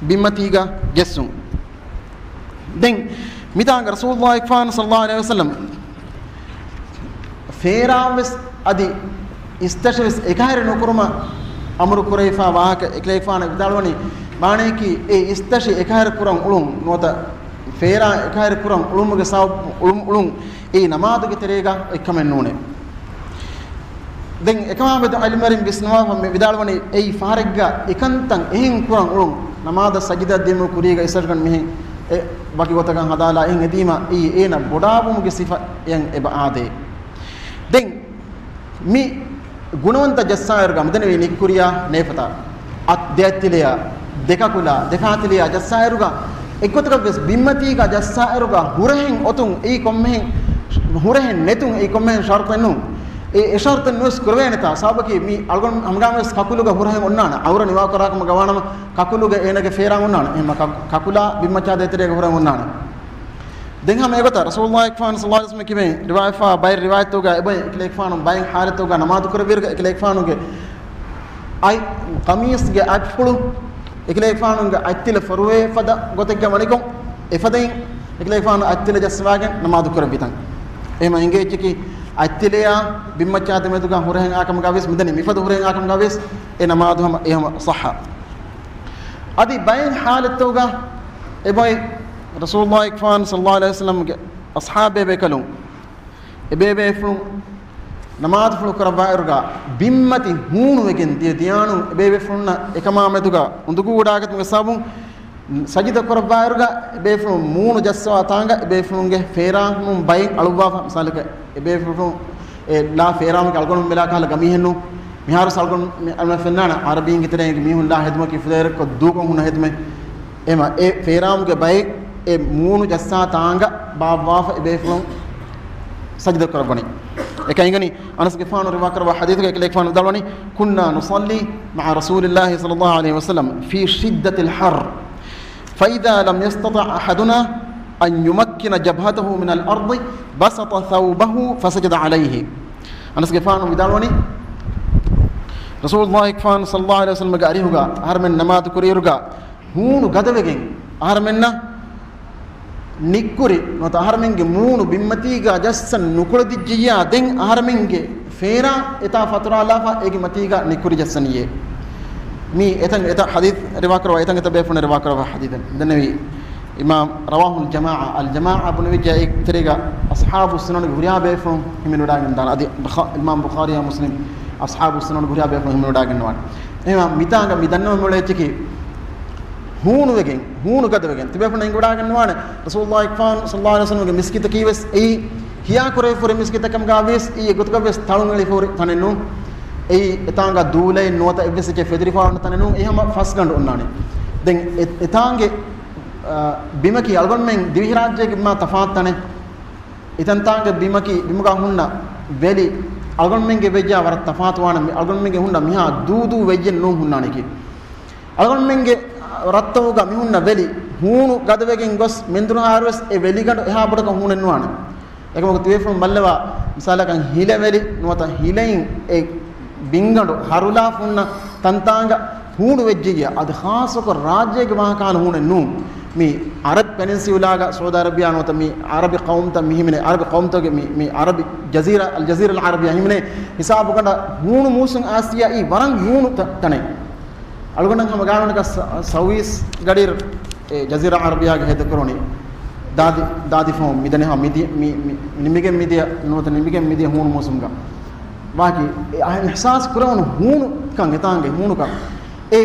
ބިންމަތީގަ ޖެއްސުން. ދެން މިތާނގަ ރަސޫލުﷲ ފާން ޞައްލަﷲ ޢަލައިހި ވަސައްލަމް ފޭރާން ވެސް އަދި އިސްތަށި ވެސް އެކަހެރި ނުކުރުމަށް އަމުރު ކުރެވިފާ ވާހަކަ އެކަލޭގެފާނަށް ވިދާޅުވަނީ، މާނަޔަކީ އެ އިސްތަށި އެކަހެރި ކުރަން އުޅުން ނުވަތަ ފޭރާން އެކަހެރި ކުރަން އުޅުމުގެ ސަބަބު އުޅުން އުޅުން އެއީ ނަމާދުގެ ތެރޭގަ އެއްކަމެއް ނޫނޭ. ދެން އެކަމާމެދު ޢިލްމުވެރިން ވިސްނުވާފަ މި ވިދާޅުވަނީ، އެއީ ފަހަރެއްގަ އެކަންތައް އެހެން ކުރަން އުޅުން، ނަމާދަށް ސަޖިދަ ދިނުން ކުރީގަ އިސްތަށިގަނޑު މިހެން އެ ވަކި ގޮތަކަށް ހަދާލާ އެހެން އެދީމަ އެއީ އޭނަ ބޮޑާވުމުގެ ސިފައެއް އެބަ އާދޭ. ދެން މި ގުނަވަންތައް ޖައްސާއިރުގަ މިދެންނެވީ ނިއްކުރިޔާ ނޭފަތާ، އަތް ދެ އަތްތިލަޔާ، ދެ ކަކުލާ، ދެ ފާތިލަޔާ ޖައްސާއިރުގަ، އެއްގޮތަކަށް ވެސް ބިންމަތީގަ ޖައްސާއިރުގަ ހުރަހެއް އޮތުން އެއީ ކޮންމެހެން، ހުރަހެއް ނެތުން އެއީ ކޮންމެހެން ޝަރުޠެއް ނޫން. އެ، އެ ޝަރުޠެއް ނުވެސް ކުރެވޭނެތާ، ސަބަބަކީ މި އަޅުގަނޑު ހަމަގާމެސް ކަކުލުގަ ހުރަހެއް އޮންނާނެ، ޢައުރަ ނިވާކުރާ ކަމަށް ވާނަމަ ކަކުލުގަ އޭނަގެ ފޭރާން އޮންނާނެ، އެހެންމަ ކަ-، ކަކުލާ ބިންމައްޗާ ދޭތެރޭގަ ހުރަހެއް އޮންނާނެ. ދެން ހަމަ އެގޮތަށް ރަސޫލުﷲ ފާން ޞައްލަﷲ ޢަލައިހި ވަސައްލަމަ ކިބެން ރިވާޔަތްފާ ބައެއް ރިވާޔަތުގަ އެބައި އެކަލޭގެފާނު ބައެއް ޙާލަތުގަ ނަމާދު ކުރެއްވިއިރުގަ އެކަލޭގެފާނުގެ އަތް، ޤަމީސްގެ އަތްފުޅު އެކަލޭގެފާނުގެ އަތްތިލަ ފޮރުވޭ ފަދަ ގޮތެއްގަ ވަނިކޮށް، އެފަދައިން އެކަލޭގެފާނު އަތްތިލަ ޖައްސަވާގެން ނަމާދު ކުރެއްވިތަން. އެހެމަ އިނގޭ އެއްޗަކީ އަތްތިލަޔާ ބިންމައްޗާ ދެމެދުގަ ހުރަހެއް އާކަމުގަ ވިޔަސް މިދަނީ މިފަދަ ހުރަހެއް އާކަމުގަ ވިޔަސް އެ ނަމާދު ހަމަ އެހެމަ ޞައްޙަ. އަދި ބައެއް ޙާލަތުގަ އެބައި ރަސޫލުﷲ ފާން ޞައްލަﷲ ޢަލައިހި ވަސައްލަމްގެ އަޞްޙާބޭ ބޭކަލުން އެބޭބޭފުޅުން ނަމާދުފުޅު ކުރައްވާއިރުގަ ބިންމަތި ހޫނުވެގެން ދިޔަ ދިޔާނު އެބޭބޭފުޅުންނަށް އެކަމާމެދުގަ އުނދަގޫވަޑާގަތުމުގެ ސަބަބުން ސަޖިދަ ކުރައްވާއިރުގަ އެބޭފުޅުން މޫނު ޖައްސަވާ ތާނގަ އެބޭފުޅުންގެ ފޭރާން ބައިން އަޅުއްވާފަ. މިސާލަކަށް އެބޭފުޅުން އެ ލާ ފޭރާން އަޅުގަނޑު މިލާ ކަހަލަ ގަމީހެއްނު މިހާރު ސަޅުގަނޑު މި-، އަޅުމެން ފެންނާނެ ޢަރަބީންގެ ތެރެއިން މީހުން ލާ ހެދުމަކީ ފުދޭވަރަކަށް ދޫކޮށް ހުންނަ ހެދުމެއް. އެމަ އެ ފޭރާންގެ ބައެއް އެ މޫނު ޖައްސާ ތާނގަ ބާއްވާފަ އެބޭފުޅުން ސަޖިދަ ކުރައްވަނީ. އެކަން އިނގަނީ، އަނަސްގެފާނު ރިވާކުރައްވާ ޙަދީޘުގައި އެކަލޭގެފާނު ވިދާޅުވަނީ، كنا نصلي مع رسول الله صلى الله عليه وسلم في شدة الحر، فإذا لم يستطع أحدنا أن يمكن جبهته من الأرض بسط ثوبه فسجد عليه. އަނަސްގެފާނު ވިދާޅުވަނީ، ރަސޫލުﷲ ގެފާނު ޞައްލަﷲު ޢަލައިހި ވަސައްލަމަގެ އަރިހުގަ އަހަރުމެން ނަމާދު ކުރިއިރުގަ ހޫނު ގަދަވެގެން އަހަރުމެންނަށް ނިއްކުރި ނުވަތަ އަހަރުމެންގެ މޫނު ބިންމަތީގަ ޖައްސަން ނުކުޅެދިއްޖިއްޔާ، ދެން އަހަރުމެންގެ ފޭރާ އެތާ ފަތުރާލާފަ އޭގެ މަތީގަ ނިއްކުރި ޖައްސަނިއްޔޭ. މީ އެތަން އެތައް ޙަދީޘް ރިވާކުރައްވާ، އެތަން އެތައް ބޭފުޅުން ރިވާކުރައްވާ ޙަދީޘެއް. ދެންނެވި އިމާމް ރަވާހުލް ޖަމާޢާ، އަލް ޖަމާޢާ ބުނެވިއްޖެ އެތެރޭގަ އަޞްޙާބު ސުނަނުގެ ހުރިހާ ބޭފުޅުން ހިމެނިވަޑައިގެންދާނެ. އަދި ބުޚާ-، އިމާމް ބުޚާރީއާ މުސްލިމް އަޞްޙާބު ސުނަނުގެ ހުރިހާ ބޭފުޅުން ހިމެނިވަޑައިގެންނަވާނެ. އެހެންވީމަ މިތާނގަ މި ދަންނަވަން އުޅޭ އެއްޗަކީ ހޫނުވެގެން، ހޫނު ގަދަވެގެން ތިބޭފުޅުން އެނގިވަޑައިގަންނަވާނެ. ރަސޫލުﷲ ގެފާނު ޞައްލަﷲު ޢަލައިހި ވަސައްލަމަގެ މިސްކިތަކީ ވެސް އެއީ ހިޔާކުރެވިފަ ހުރި މިސްކިތަކަށް ވިޔަސް އެއީ އެގޮތަކަށް ވެސް ތަޅުން އެޅިފަ ހުރި ތަނެއް ނޫން. އެއީ އެތާނގަ ދޫލައެއް ނުވަތަ އެއްވެސް އެއްޗެއް ފެދިރިފަ ހުރި ތަނެއް ނޫން. އެހެންވީމަ ފަސްގަނޑު އޮންނާނެ. ދެން އެ-، އެތާނގެ، އާ، ބިމަކީ އަޅުގަނޑުމެން ދިވެހިރާއްޖޭގެ ބިމާ ތަފާތު ތަނެއް. އެތަންތާނގެ ބިމަކީ ބިމުގަ ހުންނަ ވެލި އަޅުގަނޑުމެންގެ ވެއްޖާ ވަރަށް ތަފާތުވާނެ. މި އަޅުގަނޑުމެންގެ ހުންނަ މިހާ ދޫދޫ ވެއްޖެއް ނޫން ހުންނާނެކީ. އަޅުގަނޑުމެންގެ ރަށްތަކުގަ މިހުންނަ ވެލި ހޫނު ގަދަވެގެން ގޮސް މެންދުރުހާއިރުވެސް އެ ވެލިގަނޑު އެހާ ބޮޑަކަށް ހޫނެއް ނުވާނެ. އެކަމަކު ތިބޭފުޅުން ބައްލަވާ، މިސާލަކަށް ހިލަވެލި ނުވަތަ ހިލައިން އެ ބިންގަނޑު ހަރުލާ ހުންނަ ތަންތާނގަ ހޫނު ވެއްޖެއްޔާ، އަދި ޚާއްޞަކޮށް ރާއްޖޭގެ ވާހަކަ ހުންނަ ހޫނެއް ނޫން. މި އަރަބި ޕެނިންސިއުލާގަ ސައުދީ އަރަބިޔާ ނުވަތަ މި އަރަބި ޤައުމުތައް މި ހިމެނޭ، އަރަބި ޤައުމުތަކުގެ މި، މި އަރަބި ޖަޒީރާ، އަލް ޖަޒީރާ އަލް ޢަރަބިއްޔާ ހިމެނޭ ހިސާބުގަނޑަށް ހޫނު މޫސުން އައިސް އިއްޔާ ވަރަށް ހޫނު ތަ-، ތަނެއް. އަޅުގަނޑަށް ހަމަ ގާނޫނަކަށް ސަ-، ސައުވީސް ގަޑިއިރު އެ ޖަޒީރާ އަރަބިއްޔާގެ ހޭދަކުރަނީ ދާދި، ދާދި ފަހުން މިދަނީ ހަމަ މިދިޔަ، މި، މި، ނިމިގެން މިދިޔަ ނުވަތަ ނިމިގެން މިދިޔަ ހޫނު މޫސުމުގަ. ވާކި އެ އިޙްސާސް ކުރެވުނު ހޫނުކަން، އެތާނގެ ހޫނުކަން. އެ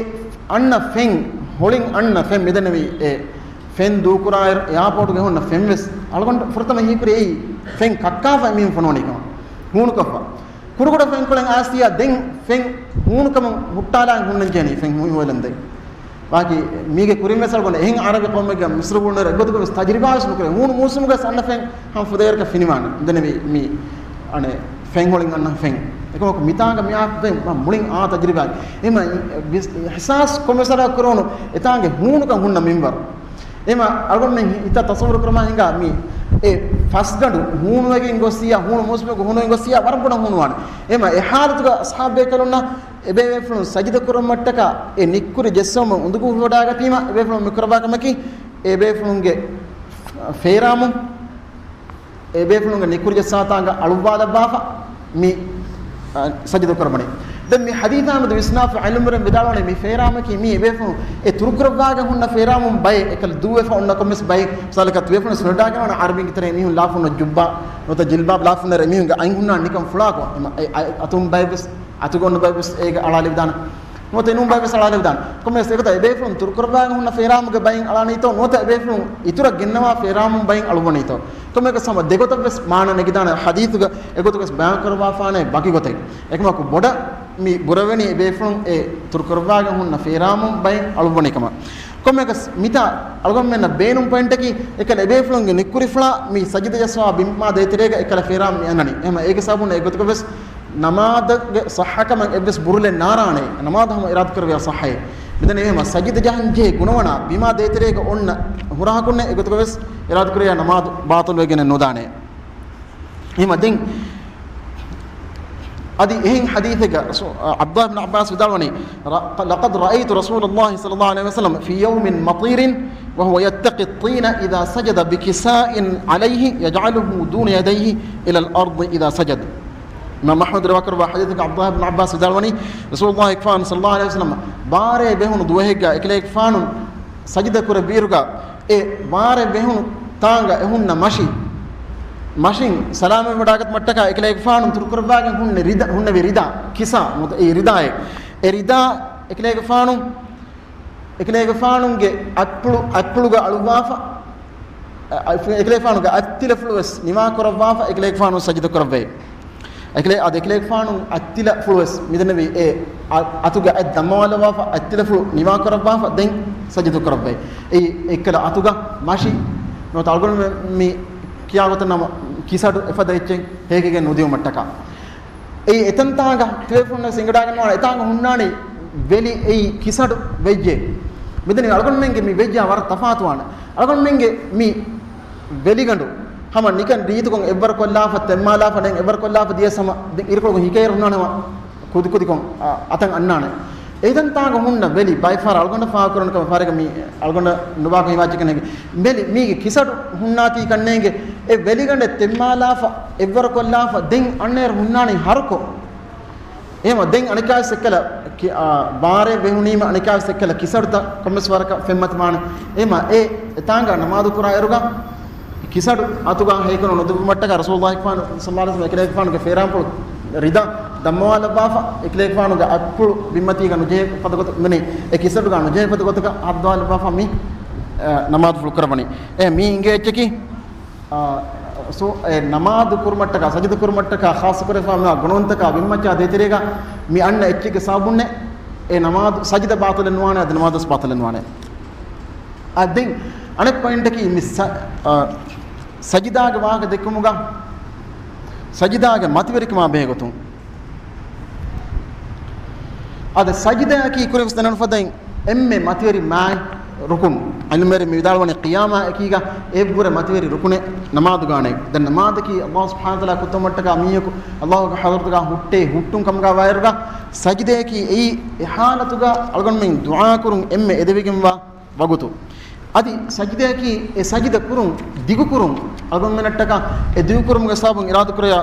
އަންނަ ފެން، ހޮޅިން އަންނަ ފެން މިދަނީ އެ ފެން ދޫކުރާއިރު އެއާޕޯޓުގެ ހުންނަ ފެން ވެސް އަޅުގަނޑު ފުރަތަމަ ހީކުރީ އެއީ ފެން ކައްކާފަ މީހުން ފޮނުވަނީ ކަމަށް. ހޫނުކޮށްފަ. ކުޑަކުޑަ ފެންކޮޅެއް އައިސް އިއްޔާ ދެން ފެން ހޫނުކަމުން ހުއްޓާލާން ހުންނަން ޖެހެނީ ފެން ހޫ-، ހުއެލަން ދެން. ވާކި މީގެ ކުރިން ވެސް އަޅުގަނޑު އެހެން އަރަބި ޤައުމެއްގަ މިސްރު ބުނަރ އެގޮތުގަ ވެސް ތަޖުރިބާ ވެސް ނުކުރޭ. ހޫނު މޫސުމުގަ ވެސް އަންނަ ފެން ހަމަ ފުދޭވަރަކަށް ފިނިވާނެ. ދެންނެވި މި އަނެއް ފެން ހޮޅިން އަންނަ ފެން. އެކަމަކު މިތާނގަ މިއާ ފެން މުޅިން އާ ތަޖުރިބާ. އެހެން ވިސް-، އިޙްސާސް ކޮމެސަރާ ކުރެވުނު އެތާނގެ ހޫނުކަން ހުންނަ މިންވަރު. އެމަ އަޅުގަނޑުމެން ހިތަށް ތަޞައްވުރު ކުރަމާ ހިނގާ މި އެ ފަސްގަނޑު ހޫނުވެގެން ގޮސް އިއްޔާ، ހޫނު މޫސުމެއްގަ ހޫނުވެގެން ގޮސް އިއްޔާ ވަރަށް ބޮޑަށް ހޫނުވާނެ. އެމަ އެ ޙާލަތުގަ އަޞްޙާބު ބޭކަލުންނަށް އެބޭފުޅުން ސަޖިދަ ކުރުމަށްޓަކާ އެ ނިއްކުރި ޖެއްސެވުމަށް އުނދަގޫ ހުވަޑާގަތީމަ، އެބޭފުޅުން މިކުރައްވާ ކަމަކީ، އެބޭފުޅުންގެ ފޭރާމުން، އެބޭފުޅުންގެ ނިއްކުރި ޖައްސާތާނގަ އަޅުއްވާލައްވާފަ މި، އަ، ސަޖިދަ ކުރަމަނީ. ދެން މި ޙަދީޘާމެދު ވިސްނާފަ ޢިލްމުވެރިން ވިދާޅުވަނީ މި ފޭރާމަކީ މީ އެބޭފުޅުން އެ ތުރުކުރައްވާގެން ހުންނަ ފޭރާމުން ބައެއް އެކަލަ ދޫވެފަ އޮންނަ ކޮންމެސް ބައެއް. މިސާލަކަށް ތިބޭފުޅުން ސުނަޑާގެން ވަނަ ޢަރަބިންގެ ތެރޭ މީހުން ލާފުންނަ ޖުއްބާ ނުވަތަ ޖިލްބާބް ލާފުންނަ މީހުންގެ އަތް ހުންނާނެ ނިކަން ފުޅާކޮށް. އެމަ-، އެ-، އަތުން ބައެއް ވެސް އަތުގަ އޮންނަ ބައެއް ވެސް އޭގަ އަޅާލެވިދާނެ. ނުވަތަ ނޫން ބައެއް ވެސް އަޅާލެވިދާނެ. ކޮންމެސް އެގޮތަށް އެބޭފުޅުން ތުރުކުރައްވާގެން ހުންނަ ފޭރާމުގެ ބައިން އަޅާނީތޯ ނުވަތަ އެބޭފުޅުން އިތުރަށް ގެންނަވާ ފޭރާމުން ބައިން އަޅުއްވަނީތޯ؟ ކޮންމެއަކަސް ހަމަ ދެގޮތަށް ވެސް މާނަ ނެގިދާނެ. ޙަދީޘުގަ އެގޮތުގަ ވެސް ބަޔާން ކުރައްވާފާނެ ވަކި ގޮތެއް. އެކަމަކު ބޮޑަށް މި ބުރަވެނީ އެބޭފުޅުން އެ ތުރުކުރައްވާގެން ހުންނަ ފޭރާމުން ބައިން އަޅުއްވަނީ ކަމަށް. ކޮންމެއަކަސް މިތާ އަޅުގަނޑުމެންނަށް ބޭނުން ޕޮއިންޓަކީ، އެކަލަ އެބޭފުޅުންގެ ނިއްކުރިފުޅާ މި ސަޖިދަ ޖައްސަވާ ބިންމާ ދޭތެރޭގަ އެކަލަ ފޭރާމުން މި އަންނަނީ. އެހެމަ އޭގެ ސަބަބުން އެގޮތުގަ ވެސް ނަމާދުގެ ޞައްޙަކަމަށް އެއްވެސް ބުރުލެއް ނާރާނެ، ނަމާދު ހަމަ އިރާދަ ކުރެވިޔާ ޞައްޙައޭ. މިދަނީ އެހެމަ ސަޖިދަ ޖަހަން ޖެހޭ ގުނަވަނާ ބިމާ ދޭތެރޭގަ އޮންނަ ހުރަހަކުންނެއް އެގޮތުގަ ވެސް އިރާދަ ކުރެވިޔާ ނަމާދު ބާޠިލުވެގެނެއް ނުދާނެ. އެހެމަ ދެން އަދި އެހެން ޙަދީޘެއްގަ ރަސޫ-، ޢަބްދުﷲ ބިން ޢައްބާސް ވިދާޅުވަނީ، ر-، لقد رأيت رسول الله صلى الله عليه وسلم في يوم مطير وهو يتقي الطين إذا سجد بكساء عليه يجعله دون يديه إلى الأرض إذا سجد. އިމާމް އަޙްމަދު ރިވާކުރައްވާ ޙަދީޘެއްގަ ޢަބްދުﷲ ބިން ޢައްބާސް ވިދާޅުވަނީ، ރަސޫލުﷲ ގެފާނު ޞައްލަﷲު ޢަލައިހި ވަސައްލަމަ ބާރޭ ބެހުނު ދުވަހެއްގަ އެކަލޭގެފާނު ސަޖިދަ ކުރެއްވިއިރުގަ، އެ ބާރޭ ބެހުނު ތާނގަ އެ ހުންނަ މަށި، މަށިން ސަލާމަތް ވަޑާގަތުމަށްޓަކާ އެކަލޭގެފާނު ތުރުކުރައްވާގެން ހުންނެ ރިދާ، ހުންނެވި ރިދާ، ކިސާ ނުވަތަ އެ ރިދާއެއް، އެ ރިދާ އެކަލޭގެފާނު އެކަލޭގެފާނުގެ އަތްޕުޅު، އަތްޕުޅުގަ އަޅުއްވާފަ، އަ، އަ، އެކަލޭގެފާނުގެ އަތްތިލަފުޅު ވެސް ނިވާކުރައްވާފަ، އެކަލޭގެފާނު ސަޖިދަ ކުރައްވައި. އެކަލޭ-، އަދި އެކަލޭގެފާނު އަތްތިލަފުޅު ވެސް މިދެންނެވި އެ އަ-، އަތުގެ އަތް ދަމާލައްވާފަ، އަތްތިލަފުޅު ނިވާކުރައްވާފަ، ދެން ސަޖިދު ކުރައްވައި. އެއީ އެއްކަލަ އަތުގަ މަށި ނުވަތަ އަޅުގަނޑުމެން މި ކިޔާގޮތަށް ނަމަ ކިސަޑު އެފަދަ އެއްޗެއް ހޭކިގެން ނުދިއުމަށްޓަކާ. އެއީ އެތަންތާގަ ތިބޭފުޅުންނަށް ސިނގިޑާގަންނަވާނެ އެތާނގަ ހުންނާނީ ވެލި އެއީ ކިސަޑު ވެއްޖެ. މިދަނީ އަޅުގަނޑުމެންގެ މި ވެއްޖާ ވަރަށް ތަފާތުވާނެ. އަޅުގަނޑުމެންގެ މި ވެލިގަނޑު ހަމަ ނިކަން ރީތިކޮށް އެއްވަރު ކޮށްލާފަ، ތެއްމާލާފަ، ދެން އެއްވަރު ކޮށްލާފަ ދިޔަސް ހަމަ ދެން އިރުކޮޅުގަ ހިކައިރު ހުންނާނެ ހަމަ ކުދިކުދިކޮށް، އަ، އަތަށް އަންނާނެ. އެތަންތާގަ ހުންނަ ވެލި ބައެއް ފަހަރަށް އަޅުގަނޑަށް ފާހަގަކުރަން ކަމެއް ފާރެގަ މީ އަޅުގަނޑަށް ނުބާކަށް ހިމާޖެކެނެގެ ވެލި މީގެ ކިސަޑު ހުންނާތީ ކަންނޭނގެ އެ ވެލިގަނޑެއް ތެއްމާލާފަ، އެއްވަރު ކޮށްލާފަ، ދެން އަންނައިރު ހުންނާނީ ހަރުކޮށް. އެހެމަ ދެން އަނެކާވެސް އެއްކަލަ ކި-، އާ، ބާރެއް ވެހުނީމަ އަނެކާވެސް އެއްކަލަ ކިސަޑުތައް ކޮންމެސް ވަރަކަށް ފެންމަތިވާނެ. އެހެމަ އެ އެތާނގަ ނަމާދު ކުރާ އިރުގަ ކިސަޑު އަތުގަ ހޭކަނު ނުދެއްވުމަށްޓަކާ ރަސޫލުﷲ ފާނު ޞައްލަﷲ ޢަލައިހި ވަސައްލަމަ އެކަލޭގެފާނުގެ ފޭރާންޕުޅު ރިދާ ދަންމަވާލައްވާފަ، އެކަލޭގެފާނުގެ އަތްޕުޅު ބިންމަތީގަ ނުޖެހޭ ފަދަ ގޮތަކަށް މިނެ، އެ ކިސަޑުގަ ނުޖެހޭ ފަދަ ގޮތަކަށް ހައްދަވާލައްވާފަ މި، އަ، ނަމާދުފުޅު ކުރައްވަނީ. އެ މީ އިނގޭ އެއްޗަކީ، އާ، ސު-، އެ ނަމާދު ކުރުމަށްޓަކާ، ސަޖިދަ ކުރުމަށްޓަކާ ޚާއްޞަކުރެފާ މިވާ ގުނަވަންތަކާ ބިންމައްޗާ ދޭތެރޭގަ މި އަންނަ އެއްޗެއްގެ ސަބަބުންނެއް އެ ނަމާދު، ސަޖިދަ ބާޠިލެއް ނުވާނެ، އަދި ނަމާދުވެސް ބާޠިލެއް ނުވާނެ. އާ، ދެން އަނެއް ޕޮއިންޓަކީ މި ސަ-، އާ، ސަޖިދާގެ ވާހަކަ ދެއްކުމުގަ ސަޖިދާގެ މަތިވެރިކަމާ ބެހޭގޮތުން. އަދި ސަޖިދައަކީ ކުރިންވެސް ދެނެވުނު ފަދައިން އެންމެ މަތިވެރި މާތް ރުކުން. ޢިލްމުވެރިން މި ވިދާޅުވަނީ ޤިޔާމާ އެކީގަ އެއްވުރެ މަތިވެރި ރުކުނެއް ނަމާދުގާނެ. ދެން ނަމާދަކީ ﷲ ސުބްޙާނަހޫ ވަތަޢާލާ ކުއްތަވުމަށްޓަކާ މީހަކު ﷲގެ ޙަޟްރަތުގާ ހުއްޓޭ ހުއްޓުން ކަމުގާ ވާއިރުގަ ސަޖިދައަކީ އެއީ އެ ޙާލަތުގަ އަޅުގަނޑުމެން ދުޢާ ކުރުން އެންމެ އެދެވިގެންވާ ވަގުތު. އަދި ސަޖިދައަކީ އެ ސަޖިދަ ކުރުން، ދިގު ކުރުން، އަޅުގަނޑުމެންނަށްޓަކާ އެ ދިގު ކުރުމުގެ ސަބަބުން އިރާދަކުރެޔާ،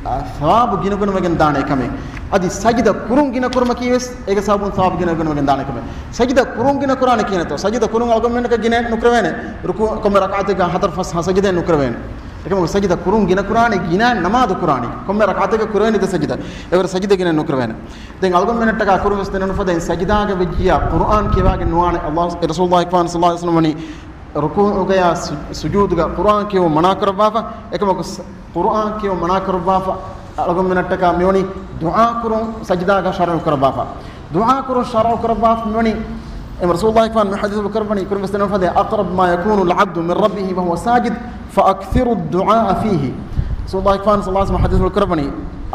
އާ، ސަވާބު ގިނަގުނަވެގެން ދާނެ ކަމެއް. އަދި ސަޖިދަ ކުރުން ގިނަ ކުރުމަކީ ވެސް އޭގެ ސަބަބުން ސަވާބު ގިނަގުނަވެގެން ދާނެ ކަމެއް. ސަޖިދަ ކުރުން ގިނަ ކުރާނެ ކިހިނެއްތޯ؟ ސަޖިދަ ކުރުން އަޅުގަނޑުމެންނަކަށް ގިނަ ނުކުރެވޭނެ. ރުކޫ، ކޮންމެ ރަކާތެއްގަ ހަތަރު ފަސް ހަ ސަޖިދަ ނުކުރެވޭނެ. އެކަމަކު ސަޖިދަ ކުރުން ގިނަ ކުރާނެ، ގިނަ ނަމާދު ކުރާނީ. ކޮންމެ ރަކާތެއްގަ ކުރެވޭނެ ދެ ސަޖިދަ. އެވަރު ސަޖިދަ ގިނަ ނުކުރެވޭނެ. ދެން އަޅުގަނޑުމެންނަށްޓަކާ ކުރުން ވެސް ދެނެވުނު ފަދައިން ސަޖިދާގަ ވެއްޖިޔާ ޤުރުއާން ކިޔަވާގެން ނުވާނެ. ﷲ، ރަސޫލުﷲ ފާނު ޞައްލަﷲ ޢަލައިހި ވަސައްލަމަ ވަނީ ރުކޫޢުގަޔާ ސު-، ސުޖޫދުގަ ޤުރުއާން ކިޔެވުން މަނާ ކުރައްވާފަ. އެކަމަކު ސ-، ޤުރުއާން ކިޔެވުން މަނާ ކުރައްވާފަ. އަޅުގަނޑުމެންނަށްޓަކާ މިވަނީ ދުޢާ ކުރުން ސަޖިދާގަ ޝަރުޢު ކުރައްވާފަ. ދުޢާ ކުރުން ޝަރުޢު ކުރައްވާފަ މިވަނީ އެ ރަސޫލުﷲ ފާނު މި ޙަދީޘް ކުރައްވަނީ، ކުރިން ވެސް ދެނެވުނު ފަދައިން، "أقرب ما يكون العبد من ربه وهو ساجد فأكثروا الدعاء فيه." ރަސޫލުﷲ ފާނު ޞައްލަﷲ ޢަލައިހި ވަސައްލަމަ ޙަދީޘް ކުރައްވަނީ،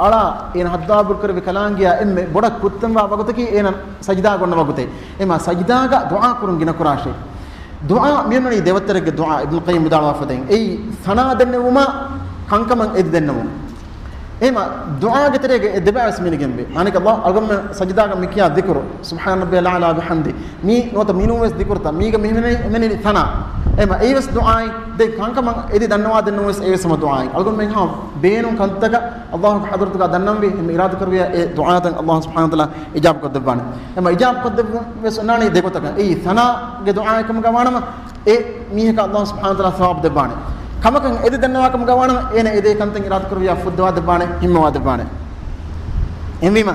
އަޅާ އޭނަ ހައްދަވާ ބުރުކުރެއްވި ކަލާނގެޔާ އެންމެ ބޮޑަށް ކުއްތަންވާ ވަގުތަކީ އޭނަ ސަޖިދާ ގޮންނަ ވަގުތެއް. އެމާ ސަޖިދާގަ ދުޢާ ކުރުން ގިނަ ކުރާށޭ. ދުޢާ މިއޮންނަނީ ދެވައްތަރެއްގެ ދުޢާ، އިބްނު ޤައްޔިމް ވިދާޅުވާ ފަދައިން. އެއީ ސަނާ ދެންނެވުމާ ކަންކަމަށް އެދި ދެންނެވުން. އެމާ ދުޢާގެ ތެރޭގަ އެ ދެބައިވެސް މިނިގެންވޭ. އަނެކަ ﷲ އަޅުގަނޑުމެން ސަޖިދާގަ މިކިޔާ ޛިކުރު، ސުބްޙާނަ ރައްބިޔަލް އަޢްލާ ވަބިޙަމްދި، މީ ނުވަތަ މިނޫންވެސް ދިކުރުތައް، މީގަ މިހިމެނެ-، މެނެނީ ސަނާ. އެމަ އެއީވެސް ދުޢާއެއް. ދެން ކަންކަމަށް އެދި ދަންނަވާ ދެންނެވުންވެސް އެއީވެސް ހަމަ ދުޢާއެއް. އަޅުގަނޑުމެން ހަމަ ބޭނުން ކަންތަކަށް ﷲގެ ޙަޟްރަތުގަ ދަންނަންވީ، އެހެން އިރާދަކުރެއްވިޔާ އެ ދުޢާތައް ﷲ ސުބްޙާނަހޫ ވަތަޢާލާ އިޖާބަ ކޮށްދެއްވާނެ. އެމަ އިޖާބަ ކޮށްދެއްވުން ވެސް އޮންނާނީ ދެގޮތަކަށް. އެއީ ސަނާގެ ދުޢާއެއް ކަމުގަ ވާނަމަ، އެ މީހަކަށް ﷲ ސުބްޙާނަހޫ ވަތަޢާލާ ސަވާބު ދެއްވާނެ. ކަމަކަށް އެދި ދަންނަވާ ކަމުގަ ވާނަމަ، އޭނަ އެދޭ ކަންތައް އިރާދަކުރެއްވިޔާ ފުއްދަވާ ދެއްވާނެ، ހިންމަވާ ދެއްވާނެ. އެހެންވީމަ،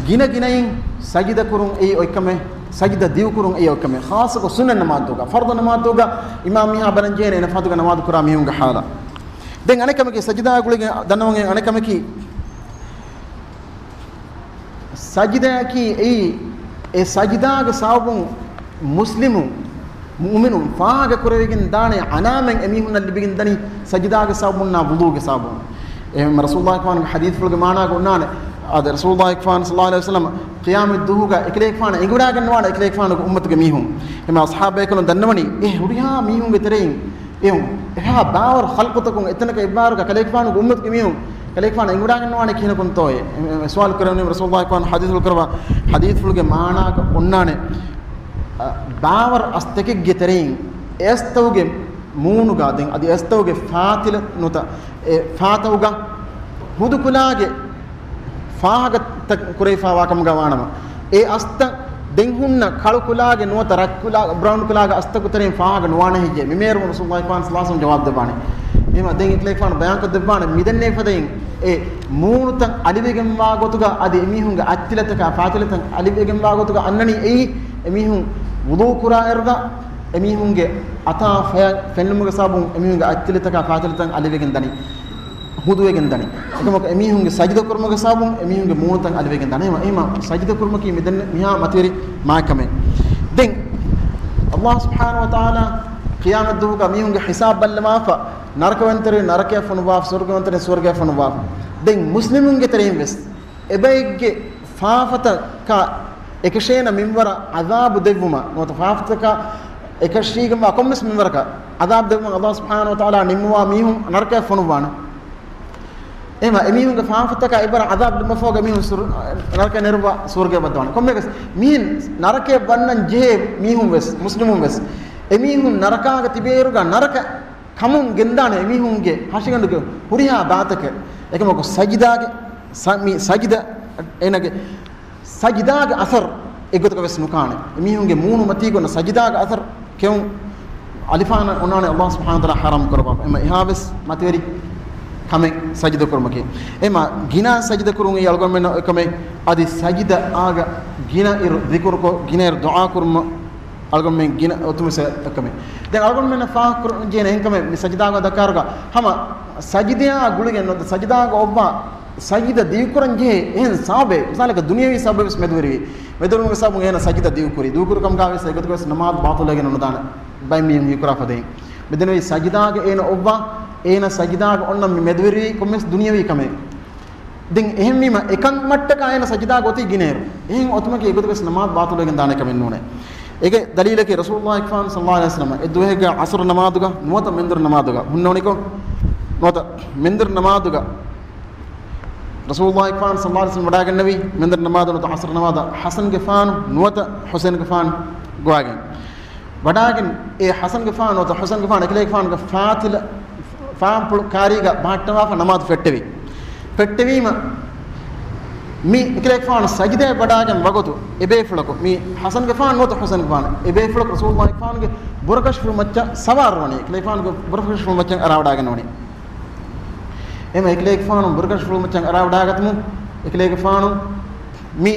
ގިނަ ގިނައިން ސަޖިދަ ކުރުން އެއީ އޮތްކަމެއް، ސަޖިދަ ދިގު ކުރުން އެއީ އޮތްކަމެއް. ޚާއްޞަކޮށް ސުންނަތް ނަމާދުގަ، ފަރުޟު ނަމާދުގަ އިމާމް މީހާ ބަލަން ޖެހޭނެ އޭނަ ފަހަތުގަ ނަމާދު ކުރާ މީހުންގެ ޙާލަށް. ދެން އަނެއް ކަމަކީ، ސަޖިދާ ގުޅިގެން ދަންނަވަން އަނެއް ކަމަކީ، ސަޖިދައަކީ އެއީ، އެ ސަޖިދާގެ ސަބަބުން މުސްލިމު، މުއުމިނު ފާހަގަ ކުރެވިގެން ދާނެ އަނާމެން އެމީހުންނަށް ލިބިގެން ދަނީ ސަޖިދާގެ ސަބަބުންނާ ވުޟޫގެ ސަބަބުން. އެހެން ރަސޫލުﷲ ފާނުގެ ޙަދީޘްފުޅުގެ މާނާގަ އޮންނާނެ، އާދެ، ރަސޫލުﷲ ފާނު ޞައްލަﷲ ޢަލައިހި ވަސައްލަމަ ޤިޔާމަތް ދުހުގަ އެކަލޭގެފާނަށް އެނގިވަޑާގަންނަވާނެ އެކަލޭގެފާނުގެ އުއްމަތުގެ މީހުން. އެމާ އަޞްޙާބުބޭކަލުން ދަންނަވަނީ އެ ހުރިހާ މީހުންގެ ތެރެއިން އެހުން، އެހާ ބާވަރު ޚަލްޤުތަކުން އެތަނަކަށް އެއްބާރުގަ ކަލޭގެފާނުގެ އުއްމަތުގެ މީހުން ކަލޭގެފާނަށް އެނގިވަޑާގަންނަވާނެ ކިހިނަކުންތޯއޭ؟ އެ، އެ، އެ ސުވާލު ކުރެވުނީ ރަސޫލުﷲ ފާނު ޙަދީޘްފުޅު ކުރައްވާ ޙަދީޘްފުޅުގެ މާނާގަ އޮންނާނެ، އަ، ބާވަރު އަސްތަކެއްގެ ތެރެއިން އެ އަސްތަކުގެ މޫނުގަ ދެން އަދި އެ އަސްތަކުގެ ފާތިލަ ނުތަ، އެ ފާތައުގަ ހުދު ކުލާގެ ފާހަގަތައް ކުރެވިފާވާ ކަމުގަ ވާނަމަ، އެ އަސްތައް ދެން ހުންނަ ކަޅު ކުލާގެ ނުވަތަ ރަށް ކުލާ، ބްރައުން ކުލާގެ އަސްތަކު ތެރެއިން ފާހަގަ ނުވާނެ ހެއްޔޭ؟ މި މޭރު ރަސޫލުﷲ ފާނު ޞައްލަﷲ ޢަލައިހި ވަސައްލަމަ ޖަވާބު ދެއްވާނެ. އެހެންވީމަ ދެން އެކަލޭގެފާނު ބަޔާންކޮށްދެއްވާނެ، މިދެންނެވި ފަދައިން އެ މޫނުތައް އަލިވެގެންވާ ގޮތުގަ އަދި އެމީހުންގެ އަތްތިލަތަކާ ފާތިލަތައް އަލިވެގެންވާ ގޮތުގަ އަންނަނީ އެއީ އެމީހުން ވުޟޫ ކުރާއިރުގަ އެމީހުންގެ އަތާ ފަޔަށް ފެންނުމުގެ ސަބަބުން އެމީހުންގެ އަތްތިލަތަކާ ފާތިލަތައް އަލިވެގެން ދަނީ. ހުދުވެގެން ދަނީ. އެކަމަކު އެމީހުންގެ ސަޖިދަ ކުރުމުގެ ސަބަބުން އެމީހުންގެ މޫނުތައް އަލިވެގެން ދާނެ. އެހެންވީމަ، އެހެންވީމަ ސަޖިދަ ކުރުމަކީ މިދެން މިހާ މަތިވެރި މާތްކަމެއް. ދެން ﷲ ސުބްޙާނަހޫ ވަތަޢާލާ ޤިޔާމަތްދުވަހުގަ މީހުންގެ ޙިސާބު ބައްލަވާފަ، ނަރަކަވަންތެރި ނަރަކަޔަށް ފޮނުއްވާފަ، ސުވަރުގަވަންތެރި ސުވަރުގަޔަށް ފޮނުއްވާފަ. ދެން މުސްލިމުންގެ ތެރެއިން ވެސް އެބައެއްގެ ފާފަތަކާ އެކަށޭނަ މިންވަރަށް ޢަޛާބު ދެއްވުމަށް ނުވަތަ ފާފަތަކާ އެކަށީގެންވާ ކޮންމެސް މިންވަރަކަށް ޢަޛާބު ދެއްވުމަށް ﷲ ސުބްޙާނަހޫ ވަތަޢާލާ ނިންމަވާ މީހުން ނަރަކަޔަށް ފޮނުއްވާނެ. އެހެންވީމަ އެމީހުންގެ ފާފަތަކާ އެއްވަރަށް ޢަޛާބު ލިބުމަށްފަހުގަ މީހުން ސުރު-، ނަރަކަޔަށް ނެރުއްވާ ސުވަރުގެ ވައްދަވާނެ. ކޮންމެއަކަސް މިހެން ނަރަކަޔަށް ވަންނަން ޖެހޭ މީހުން ވެސް، މުސްލިމުން ވެސް، އެމީހުން ނަރަކާގަ ތިބޭއިރުގަ ނަރަކަ ކަމުން ގެންދާނެ އެމީހުންގެ ހަށިގަނޑުގެ ހުރިހާ ބާތަކެއް. އެކަމަކު ސަޖިދާގެ ސަ-، މި ސަޖިދަ އޭނަގެ ސަޖިދާގެ އަސަރު އެއްގޮތަކަށް ވެސް ނުކާނެ. އެމީހުންގެ މޫނު މަތީގަ އޮންނަ ސަޖިދާގެ އަސަރު ކެއުން އަލިފާނަށް އޮންނާނެ ﷲ ސުބްޙާނަހޫ ވަތަޢާލާ ޙަރާމް ކުރައްވާފަ. އެމަ އެހާވެސް މަތިވެރި ކަމެއް ސަޖިދަ ކުރުމަކީ. އެމަ ގިނަ ސަޖިދަ ކުރުން އެއީ އަޅުގަނޑުމެންނަށް އެކަމެއް. އަދި ސަޖިދާގަ ގިނަ އިރު ޛިކުރުކޮށް، ގިނަ އިރު ދުޢާ ކުރުމަށް އަޅުގަނޑުމެން ގިނަ އޮތުމެސް އެކަމެއް. ދެން އަޅުގަނޑުމެންނަށް ފާހަގަކުރަން ޖެހޭނެ އެހެން ކަމެއް މި ސަޖިދާގަ ދައްކާއިރުގަ ހަމަ ސަޖިދައާ ގުޅިގެން ނުވަތަ ސަޖިދާގަ އޮއްވާ ސަޖިދަ ދިގުކުރަން ޖެހޭ އެހެން ސަބަބެއް، މިސާލަކަށް ދުނިޔަވީ ސަބަބެއް ވެސް މެދުވެރިވީ. މެދުވެރިވުމުގެ ސަބަބުން އޭނަ ސަޖިދަ ދިގުކުރީ. ދިގުކުރި ކަމުގަ ވެސް އެގޮތަކަށް ވެސް ނަމާދު ބާޠިލުވެގެން ނުދާނެ. ބައެއް މީހުން ހީކުރާ ފަދައިން. މިދެންނެވި ސަޖިދާގަ އޭނަ އޮއްވާ، އޭނަ ސަޖިދާގަ އޮންނަ މި މެދުވެރިވީ ކޮންމެސް ދުނިޔަވީ ކަމެއް. ދެން އެހެންވީމަ އެކަން މައްޓަކާ އޭނަ ސަޖިދާގަ އޮތީ ގިނައިރު. އެހެން އޮތުމަކީ އެގޮތަކަށް ނަމާދު ބާޠިލުވެގެން ދާނެ ކަމެއް ނޫނޭ. އޭގެ ދަލީލަކީ ރަސޫލުﷲ ފާން ޞައްލަﷲ ޢަލައިހި ވަސައްލަމަ އެ ދުވަހެއްގަ ޢަޞްރު ނަމާދުގަ ނުވަތަ މެންދުރު ނަމާދުގަ ހުންނެވުނީކޮ، ނުވަތަ މެންދުރު ނަމާދުގަ ރަސޫލުﷲ ފާން ޞައްލަﷲ ޢަލައިހި ވަސައްލަމަ ވަޑާގެންނެވި މެންދުރު ނަމާދު ނުވަތަ ޢަޞްރު ނަމާދަށް ޙަސަންގެފާނު ނުވަތަ ޙުސައިންގެފާނު ގޮވާގެން. ވަޑާގެން އެ ޙަސަންގެފާނު ނުވަތަ ޙުސައިންގެފާނު އެކަލޭގެފާނުގެ ފާތިލަ، ފާންޕުޅު ކާރީގަ ބަހައްޓަވާފަ ނަމާދު ފެއްޓެވި. ފެއްޓެވީމަ މި އެކަލޭގެފާނު ސަޖިދައަށް ވަޑާގެން ވަގުތު އެބޭފުޅަކު، މި ޙަސަންގެފާނު ނުވަތަ ޙުސައިންގެފާނު، އެބޭފުޅަކު ރަސޫލުﷲ ފާނުގެ ބުރަކަށިފުޅު މައްޗަށް ސަވާރު ވަނީ، އެކަލޭގެފާނުގެ ބުރަކަށިފުޅު މައްޗަށް އަރާވަޑާގެން ވަނީ. އެމަ އެކަލޭގެފާނު ބުރަކަށިފުޅު މައްޗަށް އަރާވަޑާގަތުމު، އެކަލޭގެފާނު މި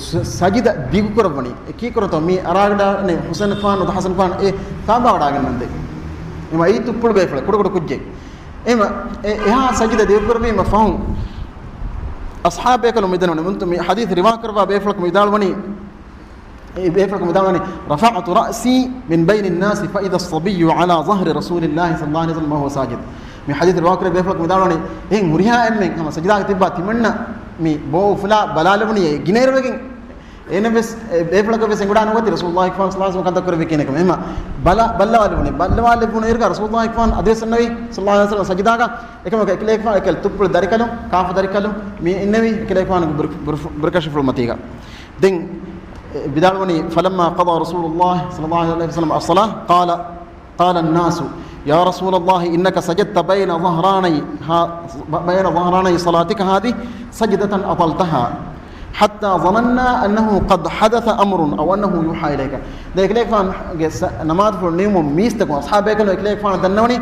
ސަ-، ސަޖިދަ ދިގުކުރައްވަނީ. އެ ކީކުރަތޯ މި އަރާގަޑާ ޙުސައިންފާނު ނުވަތަ ޙަސަންފާނު އެ ކާބާ ވަޑާގެން ވަންދެ. އެމަ އެއީ ތުއްޕުޅު ބޭފުޅެއް، ކުޑަކުޑަ ކުއްޖެއް. އެމަ އެ، އެހާ ސަޖިދަ ދިގުކުރެއްވީމަ ފަހުން އަޞްޙާބޭކަލުން މިދަންނަވަނީ، މި ޙަދީޘް ރިވާކުރައްވާ ބޭފުޅަކު މިދާޅުވަނީ، އެ ބޭފުޅަކު މިދާޅުވަނީ، "رفعت رأسي من بين الناس فإذا الصبي على ظهر رسول الله صلى الله عليه وسلم وهو ساجد." މި ޙަދީޘް ރިވާކުރެއްވި ބޭފުޅަކު މިދާޅުވަނީ، އެހެން ހުރިހާ އެންމެން ހަމަ ސަޖިދާގަ ތިއްބާ ތިމަންނަ މި ބޯ އުފުލާ ބަލާލެވުނީ ގިނައިރުވެގެން. އޭނަ ވެސް އެ ބޭފުޅަކަށް ވެސް އެނގުނީ ނުވަތަ ރަސޫލުﷲ ފާން ޞައްލަﷲ ޢަލައިހި ވަސައްލަމަ ކަންތައް ކުރެއްވި ކިހިނެއްކަމެއް. އެހެންމަ ބަލާ، ބައްލަވާލެވުނީ، ބައްލަވާލެވުނު އިރުގަ ރަސޫލުﷲ ފާން އަދިވެސް އިންނެވި ޞައްލަﷲ ޢަލައިހި ވަސައްލަމަ ސަޖިދާގަ. އެކަމަކު އެކަލޭގެފާނު އެކަލް ތުއްޕުޅު ދަރިކަލުން، ކާފަ ދަރިކަލުން މި އިންނެވި އެކަލޭގެފާނުގެ ބުރު-، ބުރު-، ބުރަކަށިފުޅު މަތީގަ. ދެން އެ ވިދާޅުވަނީ، "فلما قضى رسول الله صلى الله عليه وسلم الصلاة قال، قال الناس، يا رسول الله، إنك سجدت بين ظهراني ها-، بين ظهراني صلاتك هذه سجدة أطلتها، حتى ظننا أنه قد حدث أمر أو أنه يوحى إليك." ދެން އެކަލޭގެފާނުގެ ސަ-، ނަމާދުފުޅު ނިމުމުން މީސްތަކުން އަޞްޙާބޭކަލުން އެކަލޭގެފާނަށް ދަންނަވަނީ،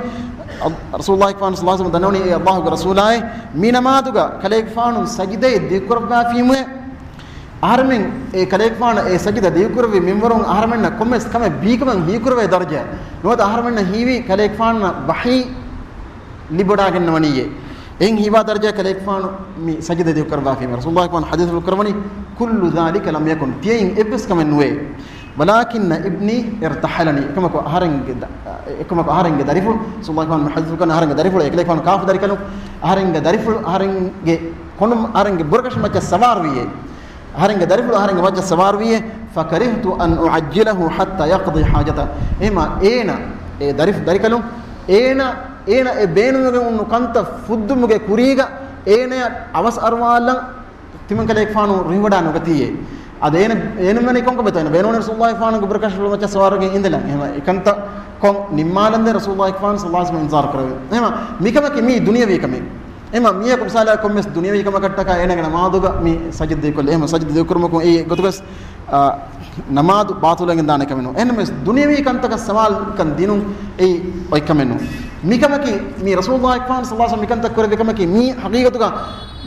ރަސޫލުﷲ ފާން ޞައްލަﷲ ޢަލައިހި ވަސައްލަމަ ދަންނަވަނީ، އޭ ﷲ ގެ ރަސޫލާއޭ، މި ނަމާދުގަ ކަލޭގެފާނު ސަޖިދައެއް ދިގުކުރައްވާފީމުއޭ، އަހަރެމެން އެ ކަލޭގެފާނަށް އެ ސަޖިދަ ދިގުކުރެއްވި މިންވަރުން އަހަރެމެންނަށް ކޮންމެސް ކަމެއް ބީކަމަށް ހީކުރެވޭ ދަރަޖައެއް ނުވަތަ އަހަރެމެންނަށް ހީވީ ކަލޭގެފާނަށް ވަޙީ ލިބިވަޑާގަންނަވަނީއޭ. އެހެން ހީވާ ދަރަޖައަށް ކަލޭގެފާނު މި ސަޖިދަ ދިގުކުރައްވާފީމޭ. ރަސޫލުﷲ ފާން ޙަދީޘްފުޅު ކުރައްވަނީ، "كل ذلك لم يكن." ތިޔައިން އެއްވެސް ކަމެއް ނުވޭ. "ولكن ابني ارتحلني." އެކަމަކު އަހަރެންގެ ދަ-، އެކަމަކު އަހަރެންގެ ދަރިފުޅު، ރަސޫލުﷲ ފާން މި ޙަދީޘްފުޅު ކުރަނީ އަހަރެންގެ ދަރިފުޅު، އެކަލޭގެފާނު ކާފަ ދަރިކަލުން، އަހަރެންގެ ދަރިފުޅު އަހަރެންގެ ކޮނޑު އަހަރެންގެ ބުރަކަށި މައްޗަށް ސަވާރުވީއޭ. އަހަރެންގެ ދަރިފުޅު އަހަރެންގެ މައްޗަށް ސަވާރުވީއޭ، "فكرهت أن أعجله حتى يقضي حاجته." އެހެންމަ އޭނަ، އެ ދަރިފު-، ދަރިކަލުން، އޭނަ، އޭނަ އެ ބޭނުންވެގެން އުންނު ކަންތައް ފުއްދުމުގެ ކުރީގަ އޭނަޔަށް އަވަސް އަރުވާލަން ތިމަން ކަލޭގެފާނު ރުހިވަޑާ ނުގަތީއޭ. އަދި އޭނަ، އޭނަ ވަނީ ކޮންކަމެއްތޯ؟ އޭނަ ބޭނުންވަނީ ރަސޫލުﷲ ފާނުގެ ބުރަކަށިފުޅު މައްޗަށް ސަވާރުވެގެން އިނދެލަން. އެހެންމަ އެކަންތައް ކޮށް ނިންމާލަންދެން ރަސޫލުﷲ ފާނު ޞައްލަﷲ ޢަލައިހި ވަސައްލަމަ އިންޒާރު ކުރެވޭ. އެހެންމަ މިކަމަކީ މީ ދުނިޔަވީ ކަމެއް. އެހެންމަ މީހަކު މިސާލަކަށް ކޮންމެސް ދުނިޔަވީ ކަމަކަށްޓަކާ އޭނަގެ ނަމާދުގަ މި ސަޖިދަ ދިގުކޮށްލި، އެހެންމަ ސަޖިދަ ދިގުކުރުމަކުން އެއީ އެއްގޮތަކަސް، އާ، ނަމާދު ބާޠިލުވެގެން ދާނެ ކަމެއް ނޫން. އެހެންމެސް ދުނިޔަވީ ކަންތަކަށް ސަމާލުކަން ދިނުން އެއީ އޮތް ކަމެއް ނޫން. މިކަމަކީ މީ ރަސޫލުﷲ ފާން ޞައްލަﷲ ޢަލައިހި ވަސައްލަމަ މިކަންތައް ކުރެއްވި ކަމަކީ މީ ޙަޤީޤަތުގަ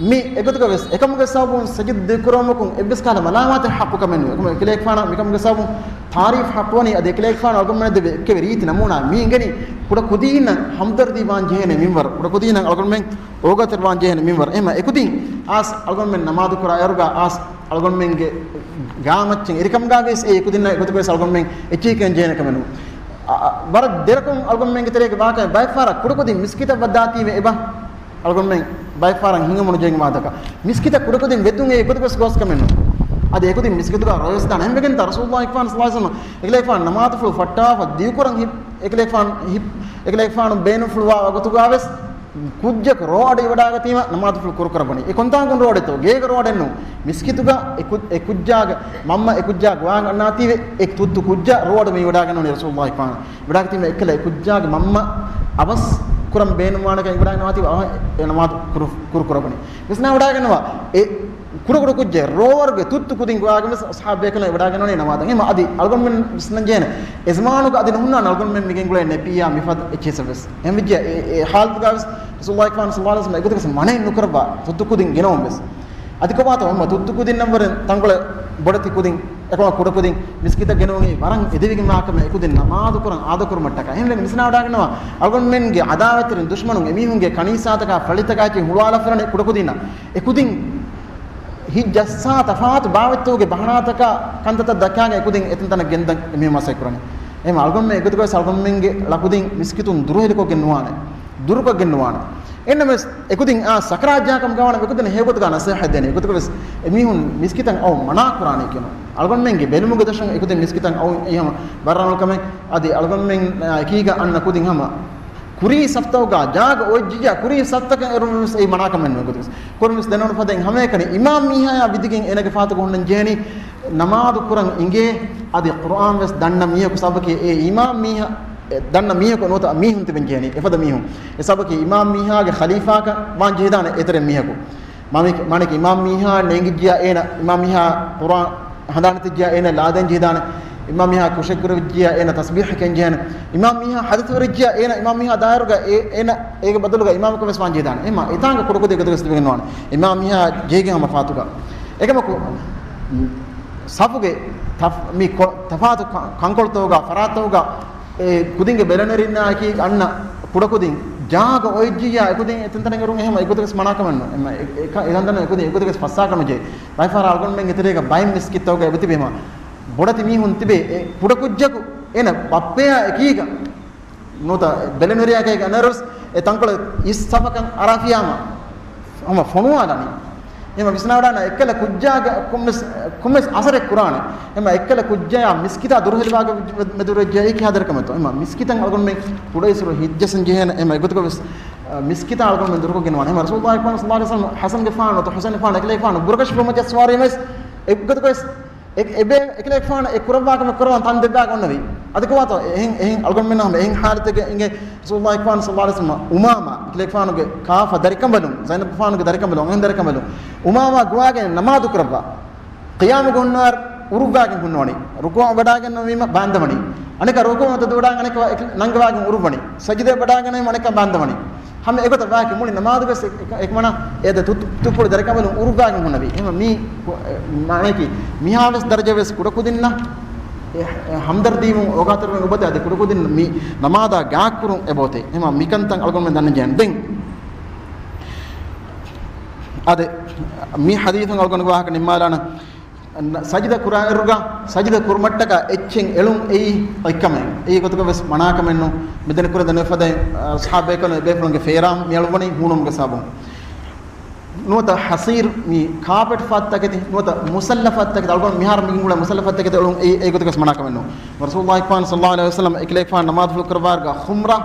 މި އެގޮތުގަ ވެސް އެކަމުގެ ސަބަބުން ސަޖިދަ ދިގުކުރުމަކުން އެއްވެސް ކަހަލަ މަލާމާތެއް ޙައްޤު ކަމެއް ނޫން. އެކަމަކު އެކަލޭގެފާނަށް މިކަމުގެ ސަބަބުން ތާރީފް ޙައްޤުވަނީ އަދި އެކަލޭގެފާނު އަޅުގަނޑުމެންނަށް ދެއްވި އެއްކެވެ ރީތި ނަމޫނާ މި އިނގެނީ ކުޑަ ކުދީންނަށް ހަމްދަރްދީ ވާން ޖެހޭނެ މިންވަރު، ކުޑަ ކުދީންނަށް އަޅުގަނޑުމެން އޯގާތެރިވާން ޖެހޭނެ މިންވަރު. އެހެންމަ އެކުދިން އާސް އަޅުގަނޑުމެން ނަމާދު ކުރާ އިރުގަ އާސް އަޅުގަނޑުމެންގެ ގާމައްޗަށް އެރިކަމުގަ ވެސް އެ އެކުދިންނާ އެގޮތަކަށް ވެސް އަޅުގަނޑުމެން އެއްޗެހި ކިޔަން ޖެހޭނެ ކަމެއް ނޫން. އަ، އަ، ވަރަށް ދެރަކުން އަޅުގަނޑުމެންގެ ތެރޭގަ ވާކަމެއް ބައެއް ފަހަރަށް ކުޑަކުދިން މިސްކިތަށް ވައްދާތީވެ އެބަ. އަޅުގަނޑުމެން ބައެއް ފަހަރަށް ހިނގަމުން ޖެހެން ވާދަކަ. މިސްކިތަށް ކުޑަކުދިން ވެއްދުން އެ އެގޮތަކަށް ގޯސް ކަމެއް ނޫން. އަދި އެކުދިން މިސްކިތުގަ ރޮވެސް ދާނެ. އެހެންވެގެންތަ ރަސޫލުﷲ ފާން ޞައްލަﷲ ޢަލައިހި ވަސައްލަމަ އެކަލޭގެފާނު ނަމާދުފުޅު ފައްޓާފަ ދިގުކުރަން ހި-، އެކަލޭގެފާނު ހި-، އެކަލޭގެފާނު ބޭނުންފުޅުވާ ވަގުތުގަ ވެސް ކުއްޖަކު ރޯ އަޑު އިވަޑާގަތީމަ ނަމާދުފުޅު ކުރުކުރައްވަނީ. އެ ކޮންތާކުން ރޯ އަޑެއްތޯ؟ ގޭގަ ރޯ އަޑެއް ނޫން. މިސްކިތުގަ އެ ކު-، އެ ކުއްޖާގެ މަންމަ އެ ކުއްޖާ ގޮވާ އަންނާތީވެ އެ ތުއްތު ކުއްޖާ ރޯ އަޑު މި ވަޑާގަންނަވަނީ ރަސޫލުﷲ ފާން. ވަޑާގަތީމަ އެއްކަލަ އެ ކުއްޖާގެ މަންމަ އަވަސް ކުރަން ބޭނުންވާނެކަން އިވަޑާގަންނަވާތީވެ އަވަހަށް އެ ނަމާދު ކުރު-، ކުރު ކުރައްވަނީ. ވިސްނާ ވަޑާގަންނަވާ އެ ކުޑަ ކުޑަ ކުއްޖެއް ރޯވަރުގެ ތުއްތު ކުދިން ގޮވާގެން ވެސް އަޞްޙާބު ބޭކަލުން އެ ވަޑާގަންނަވަނީ ނަމާދަށް. އެހެން އަޅުގަނޑުމެން ވިސްނަން ޖެހޭނެ. އެ ޒަމާނުގަ އަދި ނުހުންނާނެ އަޅުގަނޑުމެން މިގެންގުޅޭ ނެޕީއާ މިފަދަ އެއްޗިހިސަށް ވެސް. އެހެން ވެއްޖެ އެ، އެ ޙާލަތުގަ ވެސް ރަސޫލުﷲ ފާން ޞައްލަﷲ ޢަލައިހި ވަސައްލަމަ އެގޮތަކަށް މަނައެއް ނުކުރައްވާ ތުއްތު ކުދިން ގެނައުން ވެސް. އަދި ކޮބާތޯ އެހެންމަ ތުއްތު ކުދިންނަށްވުރެ ތަންކޮޅެއް ބޮޑެތި ކުދިން އެކަމަ ކުޑަ ކުދިން މިސްކިތަށް ގެނައުނީ ވަރަށް އެދެވިގެންވާ ކަމެއް އެކުދިން ނަމާދު ކުރަން އާދަކުރުމަށްޓަކާ. އެހެންވެގެން ވިސްނާވަޑާގަންނަވާ އަޅުގަނޑުމެންގެ އަދާވަތްތެރިން ދުޝްމަނުން އެމީހުންގެ ކަނީސާތަކާ ފަޅިތަކާ އެއްޗެހި ހުޅުވާލަފަ ހުރަނީ ކުޑަ ކުދިންނަށް. އެކުދިން ހިތް ޖައްސާ ތަފާތު ބާވަތްތަކުގެ ބަހަނާތަކާ ކަންތައްތައް ދައްކާގެން އެކުދިން އެތަންތަނަށް ގެންދަން އެމީހުން މަސައްކަތް ކުރަނީ. އެހެން އަޅުގަނޑުމެން އެގޮތަކަށް ވެސް އަޅުގަނޑުމެންގެ ޅަކުދިން މިސްކިތުން ދުރުހެލިކޮށްގެން ނުވާނެ. ދުރުކޮށްގެން ނުވާނެ. އެންނަމެސް އެކުދިން އާ ސަކަރާތް ޖާގަ ކަމުގަ ވާނަމަ އެކުދިން ހެޔޮގޮތުގަ ނަސޭހަތް ދޭނެ. އެގޮތަކަށް ވެސް އެމީހުން މިސްކިތަށް އައުން މަނާ ކުރާނެ ކިޔަން. އަޅުގަނޑުމެންގެ ބެލުމުގެ ދަށުން އެކުދިން މިސްކިތަށް އައުން އެހެން ވަރަށް ރަނގަޅު ކަމެއް. އަދި އަޅުގަނޑުމެން އެކީގަ އަންނަ ކުދިން ހަމަ ކުރީ ސަފްތަކުގަ ޖާގަ އޮތްޖިއްޔާ ކުރީ ސަފްތަކަށް އެރުމުން ވެސް އެއީ މަނާ ކަމެއް ނޫން. އެގޮތަކަށް ކުރިން ވެސް ދެނެވުނު ފަދައިން ހަމައެކަނި އިމާމް މީހާޔާ ވިދިގެން އޭނަގެ ފާތުގަ ހުންނަން ޖެހެނީ ނަމާދު ކުރަން އިނގޭ. އަދި ޤުރްއާން ވެސް ދަންނަ މީހަކު ސަބަކީ އެ އިމާމް މީހާ، އެ ދަންނަ މީހަކު ނުވަތަ މީހުން ތިބެން ޖެހެނީ. އެފަދަ މީހުން. އެ ސަބަކީ އިމާމް މީހާގެ ޚަލީފާކަށް ވާން ޖެހިދާނެ އެތެރެ މީހަކު. މާނައަކީ، މާނައަކީ އިމާމް މީހާ ނޭނގިއްޖިއްޔާ އޭނަ، އިމާމް މީހާ ޤުރްއާން ހަނދާން ނެތިއްޖިއްޔާ އޭނަ ލާދޭން ޖެހިދާނެ. އިމާމް މީހާ ކުށެއް ކުރެވިއްޖިއްޔާ އޭނަ ތަސްބީޙަ ކެން ޖެހޭނެ. އިމާމް މީހާ ހަދަޘް ވެރިއްޖިއްޔާ އޭނަ، އިމާމް މީހާ ދާއިރުގަ އޭ، އޭނަ އޭގެ ބަދަލުގަ އިމާމަކަށް ވެސް ވާން ޖެހިދާނެ. އެހެންމަ އެތާނގަ ކުޑަކުދިން އެގޮތަކަށް ވެސް ތިބެގެން ނުވާނެ. އިމާމް މީހާ ޖެހިގެން ހަމަ ފާތުގަ. އެކަމަކު ސަފުގެ ތަފް-، މި ކޮ-، ތަފާތު ކަ-، ކަންކޮޅުތަކުގަ، ފަރާތްތަކުގަ އެ ކުދިންގެ ބެލެނިވެރިންނާއެކީ އަންނަ ކުޑަކުދިން ޖާގަ އޮތްޖިއްޔާ އެކުދިން އެތަންތަނަށް އެރުން އެހެން އެގޮތަކަސް މަނާކަމެއް ނޫން. އެ، އެ، އެ، އެ ދަންދަން އެކުދިން އެގޮތަކަސް ފައްސާކަށް ނުޖެހޭ. ބައެއްފަހަރަށް އަޅުގަނޑުމެންގެ ތެރޭގަ ބައެއް މިސްކިތްތަކުގަ އެބަތިބީމަ ބޮޑެތި މީހުން ތިބޭ އެ ކުޑަކުއްޖަކު އޭނަ ބައްޕަޔާ އެކީގަ ނުވަތަ ބެލެނިވެރިޔާގެ އަނެއްރުސް އެ ތަންކޮޅެއް އިސް ސަފަކަށް އަރާފިޔާމަ ހަމަ ފޮނުވާލަނީ. އެހެން ވިސްނާވަޑާނަ އެއްކަލަ ކުއްޖާގެ ކޮންމެސް، ކޮންމެސް އަސަރެއް ކުރާނެ. އެހެން އެއްކަލަ ކުއްޖަޔާ މިސްކިތާ ދުރުހެލިވާގެ މެދުވެއްޖެ އެއީ ކިހާ ދަރިކަމެއްތޯ؟ އެހެން މިސްކިތަށް އަޅުގަނޑުމެން ކުޑައިސުރު ހިތްޖައްސަން ޖެހޭނެ. އެހެން އެގޮތަކަށް ވެސް، އަ، މިސްކިތާ އަޅުގަނޑުމެން ދުރުކޮށްގެން ވާނެ. އެހެން ރަސޫލުﷲ ފާން ޞައްލަﷲ ޢަލައިހި ވަސައްލަމަ ޙަސަންގެފާނު ނުވަތަ ޙުސައިންފާނު އެކަލޭގެފާނު ބުރަކަށި ފުރުމަޖައްސާވާ ވެސް އެގޮތަކަށް ވެސް އެ، އެބޭ އެކަލޭގެފާނު އެ ކުރައްވާ ކަމެއް ކުރަވަން ތަން ދެއްވާގެ އޮންނެވި. އަދި ކޮބާތޯ އެހެން، އެހެން އަޅުގަނޑުމެންނަށް ހަމަ އެހެން ޙާލަތެއްގަ އިނގޭ ރަސޫލުﷲ ފާން ޞައްލަﷲ ޢަލައިހި ވަސައްލަމަ އުމާމާ އެކަލޭގެފާނުގެ ކާފަ ދަރިކަނބަލުން، ޒައިނަބުފާނުގެ ދަރިކަނބަލުން، އަންހެން ދަރިކަނބަލުން އުމާމާ ގޮވާގެން ނަމާދު ކުރައްވާ. ޤިޔާމުގަ ހުންނަވާ އުރުއްވާގެން ހުންނަވަނީ. ރުކޫޢަށް ވަޑާގެން ވީމަ ބާންދަވަނީ. އަނެކާ ރުކޫޢަށް ދަތުރުވަޑާގެން އަނެކާ ނަންގަވާގެން އުރުއްވަނީ. ސަޖިދައަށް ވަޑާގެން ވީމަ އަނެކާ ބާންދަވަނީ. ހަމަ އެގޮތަށް ވާކި މުޅި ނަމާދުގަސް އެކަ-، އެކަމަނާ އެ ދެ ތު-، ތު-، ތުއްޕުޅު ދަރިކަނބަލުން އުރުއްވާގެން ހުންނެވި. އެހެން މީ ކު-، އެ، މާނައަކީ މިހާވެސް ދަރަޖަވެސް ކުޑަކުދިންނަށް އެ، އެ، ހަމްދަރްދީވުން އޯގާތެރިވެން އޮބޮތޭ. އަދި ކުޑަކުދިން މި ނަމާދާ ގާތްކުރުން އެބޯތޭ. އެހެން މިކަންތައް އަޅުގަނޑުމެން ދަންނަން ޖެހޭނެ. ދެން އަދި މި ޙަދީޘުން އަޅުގަނޑުގެ ވާހަކަ ނިންމާލާނަން. ސަޖިދަ ކުރާއިރުގަ ސަޖިދަ ކުރުމަށްޓަކާ އެއްޗެއް އެޅުން އެއީ އޮތްކަމެއް. އެއީ ގޮތުގަ ވެސް މަނާކަމެއް ނޫން. މިދެން ކުރެ ދެނެފަދައިން، އަ، ޞަޙާބޭކަލުން އެބޭފުޅުންގެ ފޭރާން މިއަޅުވަނީ ހޫނުމުގެ ސަބަބުން. ނުވަތަ ޙަޞީރު މި ކާޕެޓް ފައްތަކެތި، ނުވަތަ މުޞައްލަ ފައްތަކެތި، އަޅުގަނޑު މިހާރު މިގިންގުޅޭ މުޞައްލަ ފައްތަކެތި އެޅުން އެއީ އެގޮތުގަސް މަނާކަމެއް ނޫން. ރަސޫލުﷲ ފާން ޞައްލަﷲ ޢަލައިހި ވަސައްލަމަ އެކަލޭގެފާން ނަމާދުފުޅު ކުރައްވާއިރުގަ ޚުމްރަ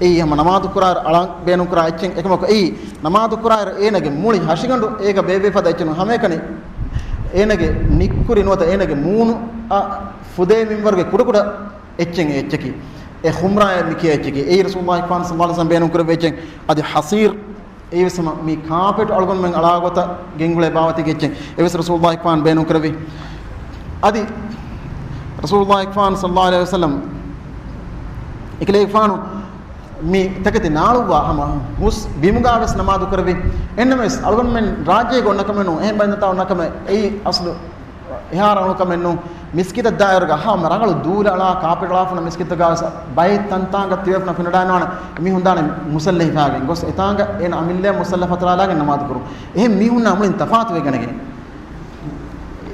އެއީ ހަމަ ނަމާދު ކުރާއިރު އަޅަން ބޭނުން ކުރާ އެއްޗެއް. އެކަމަކު އެއީ ނަމާދު ކުރާއިރު އޭނަގެ މުޅި ހަށިގަނޑު އޭގަ ބޭއްވިފަދަ އެއްޗެއް ނޫން. ހަމައެކަނި އޭނަގެ ނިއްކުރި ނުވަތަ އޭނަގެ މޫނު އަށް ފުދޭ މިންވަރުގެ ކުޑަކުޑަ އެއްޗެއް އެ އެއްޗަކީ. އެ ޚުމްރާއޭ މި ކިޔާ އެއްޗަކީ. އެއީ ރަސޫލުﷲ ފާން ޞައްލަﷲ ޢަލައިހި ވަސައްލަމަ ބޭނުން ކުރެއްވި އެއްޗެއް. އަދި ޙަޞީރު އެއީވެސް ހަމަ މި ކާޕެޓް އަޅުގަނޑުމެން އަޅާ ގޮތަށް ގެންގުޅޭ ބާވަތީގެ އެއްޗެއް. އެވެސް ރަސޫލުﷲ ފާން ބޭނުން ކުރެއްވި. އަދި ރަސޫލުﷲ ފާން ޞައްލަﷲ ޢަލައިހި ވަސައްލަމަ އެކަލޭގެފާނު މި ތަކެތި ނާޅުއްވާ ހަމަ ހުސް ބިމުގަ ވެސް ނަމާދު ކުރެއްވި. އެހެންނަމަވެސް އަޅުގަނޑުމެން ރާއްޖޭގަ އޮންނަ ކަމެއް ނޫން، އެހެން ބައިންދަތާ އޮންނަ ކަމެއް އެއީ އަސްލު އެހާ ރަނގަޅު ކަމެއް ނޫން. މިސްކިތަށް ދާއިރުގަ ހަމަ ރަނގަޅު ދޫލަ އަޅާ، ކާޕެޓް އަޅާފަ ހުންނަ މިސްކިތްތަކާ ވެސް ބައެއް ތަންތާނގަ ތިބޭފުޅުން ފެނިވަޑައިގަންނަވާނެ އެމީހުން ދާނެ މުޞައްލަ ހިފާގެން ގޮސް އެތާނގަ އޭނަ އަމިއްލައަށް މުޞައްލަ ފަތުރާލާގެން ނަމާދު ކުރުން. އެހެން މީހުންނާ މުޅިން ތަފާތު ވެގަނެގެން.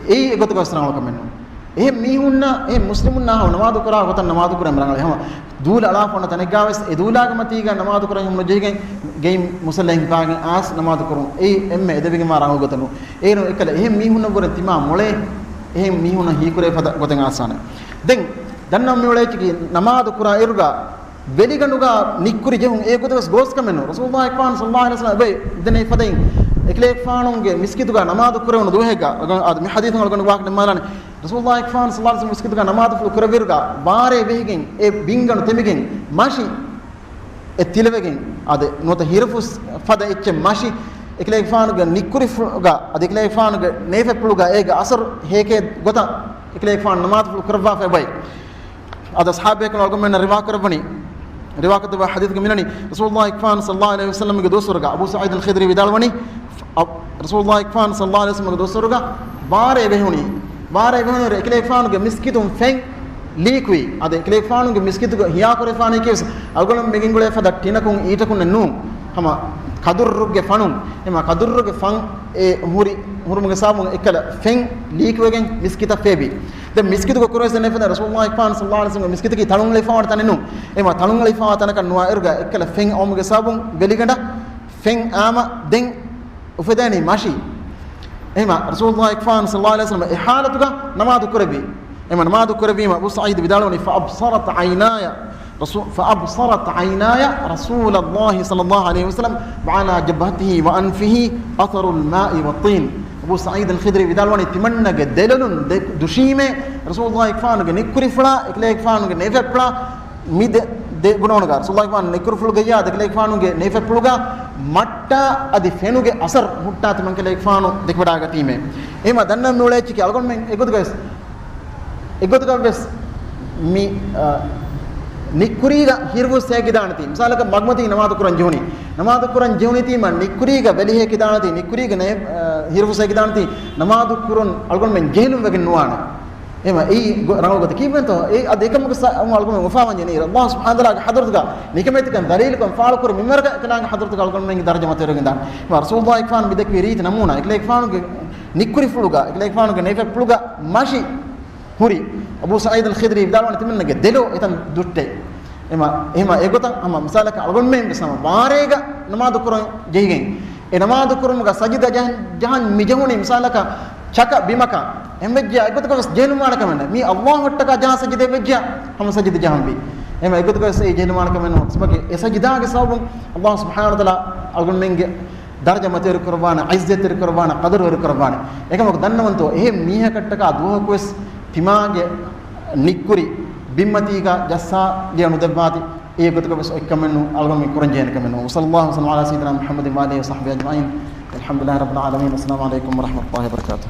އެއީ އެގޮތަކަށް ވެސް ރަނގަޅު ކަމެއް ނޫން. އެހެން މީހުންނަށް، އެހެން މުސްލިމުންނާ ހަމަ ނަމާދު ކުރާ ގޮތަށް ނަމާދު ކުރަން ރަނގަޅޭ. ހަމަ ދޫލަ އަޅާފަ އޮންނަ ތަނެއްގާ ވެސް އެ ދޫލާގެ މަތީގަ ނަމާދު ކުރަން ހަމަ ނުޖެހިގެން ގެއިން މުސައްލައިން ހިފާގެން އާސް ނަމާދު ކުރުން އެއީ އެންމެ އެދެވިގެންވާ ރަނގަޅު ގޮތެއް ނޫން. އޭރު އެކަލަ އެހެން މީހުންނަށްވުރެ ތިމާ މޮޅޭ އެހެން މީހުންނަށް ހީކުރެވޭ ފަދަ ގޮތެއް އާސާނެ. ދެން ދަންނަވަން މިއުޅޭ އެއްޗަކީ ނަމާދު ކުރާ އިރުގަ ވެލިގަނޑުގަ ނިއްކުރި ޖެހުން އެ ގޮތަށް ވެސް ގޯސް ކަމެއް ނޫން. ރަސޫލުﷲ އަކްބަރު ޞައްލަﷲ ޢަލައިހި ވަސައްލަމަ އެބައި ދެނެ ފަދައިން އެކަލޭގެފާނުގެ މިސްކިތުގަ ނަމާދު ކުރެވުނު ދުވަހެއްގަ، އަދި މި ޙަދީޘުން އަޅުގަނޑު ވާހަކަ ނިންމާލާނެ. ރަސޫލުﷲ އަކްބަރު ޞައްލަﷲ ޢަލައިހި ވަސައްލަމަ މިސްކިތުގަ ނަމާދުފުޅު ކުރެއްވިއިރުގަ ބާރޭ ވެހިގެން އެ ބިންގަނޑު ތެމިގެން މަށި އެ ތިލަވެގެން އަދި ނުވަތަ ހިރަފު ފަދަ އެއްޗެއް މަށި އެކަލޭގެފާނުގެ ނިއްކުރިފުޅުގަ އަދި އެކަލޭގެފާނުގެ ނޭފެފުޅުގަ އޭގެ އަސަރު ހޭކޭ ގޮތަށް އެކަލޭގެފާނު ނަމާދުފުޅު ކުރައްވާފަ އެބައި. އަދި އަޞްޙާބުބޭކަލުން އަޅުގަނޑުމެންނަށް ރިވާކުރައްވަނީ، ރިވާކުރައްވާ ޙަދީޘްގަ މިނަނީ، ރަސޫލުﷲ އަކްބަރު ޞައްލަﷲ ޢަލައިހި ވަސައްލަމަގެ ދުވަސްވަރުގަ އަބޫ ސަޢީދުލް ޚިދްރީ ވިދާޅުވަނީ، އަ، ރަސޫލުﷲ އަކްބަރު ޞައްލަﷲ ޢަލައިހި ވަސައްލަމަގެ ދުވަސްވަރުގަ ބާރޭ ވެހުނީ، ބާރޭ ވެހުނުއިރު އެކަލޭގެފާނުގެ މިސްކިތުން ފެން ލީކުވި. އަދި އެކަލޭގެފާނުގެ މިސްކިތުގަ ހިޔާކުރެވިފާނީކީވެސް އަޅުގަނޑު މި ގެންގުޅޭ ފަދަ ޓިނަކުން އީޓަކުންނެއް ނޫން. ހަމަ ކަދުއްރުގެ ފަނުން، އެމަ ކަދުއްރުގެ ފަން އެ ހުރި، ހުރުމުގެ ސަބަބުން އެކަލަ ފެން ލީކުވެގެން މިސްކިތަށް ފޭބި. ދެން މިސްކިތުގަ ކުރެވޭ ދެން ފަދަ ރަސޫލުﷲ އަކްބަރު ޞައްލަﷲ ޢަލައިހި ވަސައްލަމަ މިސްކިތަކީ ތަޅުންއެޅިފަވާ ތަނެއް ނޫން. އެމަ ތަޅުންއެޅިފަވާ ތަނަކަށް ނުވާ އިރުގަ އެކަލަ ފެން އައުމުގެ ސަބަބުން ވެލިގަނޑަށް ފެން އާމަ ދެން އުފެދޭނީ މަށި. އެހެމަ ރަސޫލުﷲ އަކްބަރު ޞައްލަﷲ ޢަލައިހި ވަސައްލަމަ އެ ޙާލަތުގަ ނަމާދު ކުރެއްވި. އެހެމަ ނަމާދު ކުރެއްވީމަ އަބޫ ސަޢީދު ވިދާޅުވަނީ، فأبصرت عيناي رسول، فأبصرت عيناي رسول الله صلى الله عليه وسلم وعلى جبهته وأنفه أثر الماء والطين. އަބޫ ސަޢީދުލް ޚިދްރީ ވިދާޅުވަނީ، ތިމަންނަގެ ދެލޮލުން ދެ-، ދުށީމޭ ރަސޫލުﷲ އަކްބަރުގެ ނިއްކުރިފުޅާ، އެކަލޭގެފާނުގެ ނޭފެފުޅާ، މި ދެ، ދެ ގުނަވަނުގަ ރަސޫލުﷲ އަކްބަރު ނިއްކުރިފުޅުގައްޔާ އެކަލޭގެފާނުގެ ނޭފެފުޅުގަ މައްޓާ އަދި ފެނުގެ އަސަރު ހުއްޓާ ތިމަން ކަލޭގެފާނު ދެކެވަޑާގަތީމޭ. އެހެމަ ދަންނަވަން މިއުޅޭ އެއްޗަކީ އަޅުގަނޑުމެން އެގޮތުގަ ވެސް، އެގޮތުގަ ވެސް މި، އަ، ނިއްކުރީގަ ހިރަފު ސޭގިދާނެތީ. މިސާލަކަށް މަގުމަތީ ނަމާދު ކުރަން ޖެހުނީ. ނަމާދު ކުރަން ޖެހުނީތީ މަ ނިއްކުރީގަ ވެލި ހޭކިދާނެތީ، ނިއްކުރީގަ ނޭ-، އަ، ހިރަފު ސޭގިދާނެތީ ނަމާދު ކުރުން އަޅުގަނޑުމެން ޖެހިލުން ވެގެން ނުވާނެ. އެހެމަ އެއީ ގޮ-، ރަނގަޅު ގޮތަކީ ވެންތޯ؟ އެ އަދި އެކަމުގެ ސަ-، އަމު އަޅުގަނޑު އުފާވަން ޖެހޭނީ އިރު ﷲ ސުބްޙާނަހޫ ވަތަޢާލާގެ ޙަޟްރަތުގަ ނިކަމެތިކަން ދަލީލުކަން ފާޅުކުރި މިންވަރަކަށް އެކަލާނގެ ޙަޟްރަތުގަ އަޅުގަނޑުމެންގެ ދަރަޖަ މަތިވެރިވެގެން ދާނެ. އެހެމަ ރަސޫލުﷲ އަކްބަރު މި ދެއްކިވި ރީތި ނަމޫނާ، އެކަލޭގެފާނުގެ ނިއްކުރިފުޅުގަ، އެކަލޭގެފާނުގެ ނޭފެފުޅުގަ މަށި ހުރި. އަބޫ ސަޢީދުލް ޚިދްރީ ވިދާޅުވަނީ ތިމަންނަގެ ދެލޯ އެތަން ދުއްޓޭ. އެހެމަ، އެހެމަ އެގޮތަށް ހަމަ މިސާލަކަށް އަޅުގަނޑުމެން ވެސް ހަމަ ބާރޭގަ ނަމާދު ކުރަން ޖެހިގެން އެ ނަމާދު ކުރުމުގަ ސަޖިދަ ޖަހަން، ޖަހަން މި ޖެހުނީ މިސާލަކަށް ޗަކަ ބިމަކަށް. އެހެންވެއްޖެޔާ އެގޮތަކަށް ވެސް ޖެހިލުންވާނެ ކަމެއް ނެތް. މީ ﷲ އަށްޓަކާ ޖަހާ ސަޖިދައެއް ވެއްޖެޔާ ހަމަ ސަޖިދަ ޖަހަންވީ. އެހެމަ އެގޮތަކަށް ވެސް އެ ޖެހިލުންވާނެ ކަމެއް ނޫން. ސަބަބަކީ އެ ސަޖިދާގެ ސަބަބުން ﷲ ސުބްޙާނަހޫ ވަތަޢާލާ އަޅުގަނޑުމެންގެ ދަރަޖަ މަތިވެރި ކުރައްވާނެ، ޢިއްޒަތްތެރި ކުރައްވާނެ، ޤަދަރުވެރި ކުރައްވާނެ. އެކަމަކު ދަންނަވަންތޯ، އެހެން މީހަކަށްޓަކާ ދުވަހަކުވެސް ތިމާގެ ނިއްކުރި ބިންމަތީގަ ޖައްސާ ލިޔަ ނުދެއްވާތި. އެ ގޮތަކަށް ވެސް އޮތް ކަމެއް ނޫން، އަޅުގަނޑު މި ކުރަން ޖެހޭނެ ކަމެއް ނޫން. وصلى الله وسلم على سيدنا محمد وآله وصحبه أجمعين. الحمد لله رب العالمين. السلام عليكم ورحمة الله وبركاته.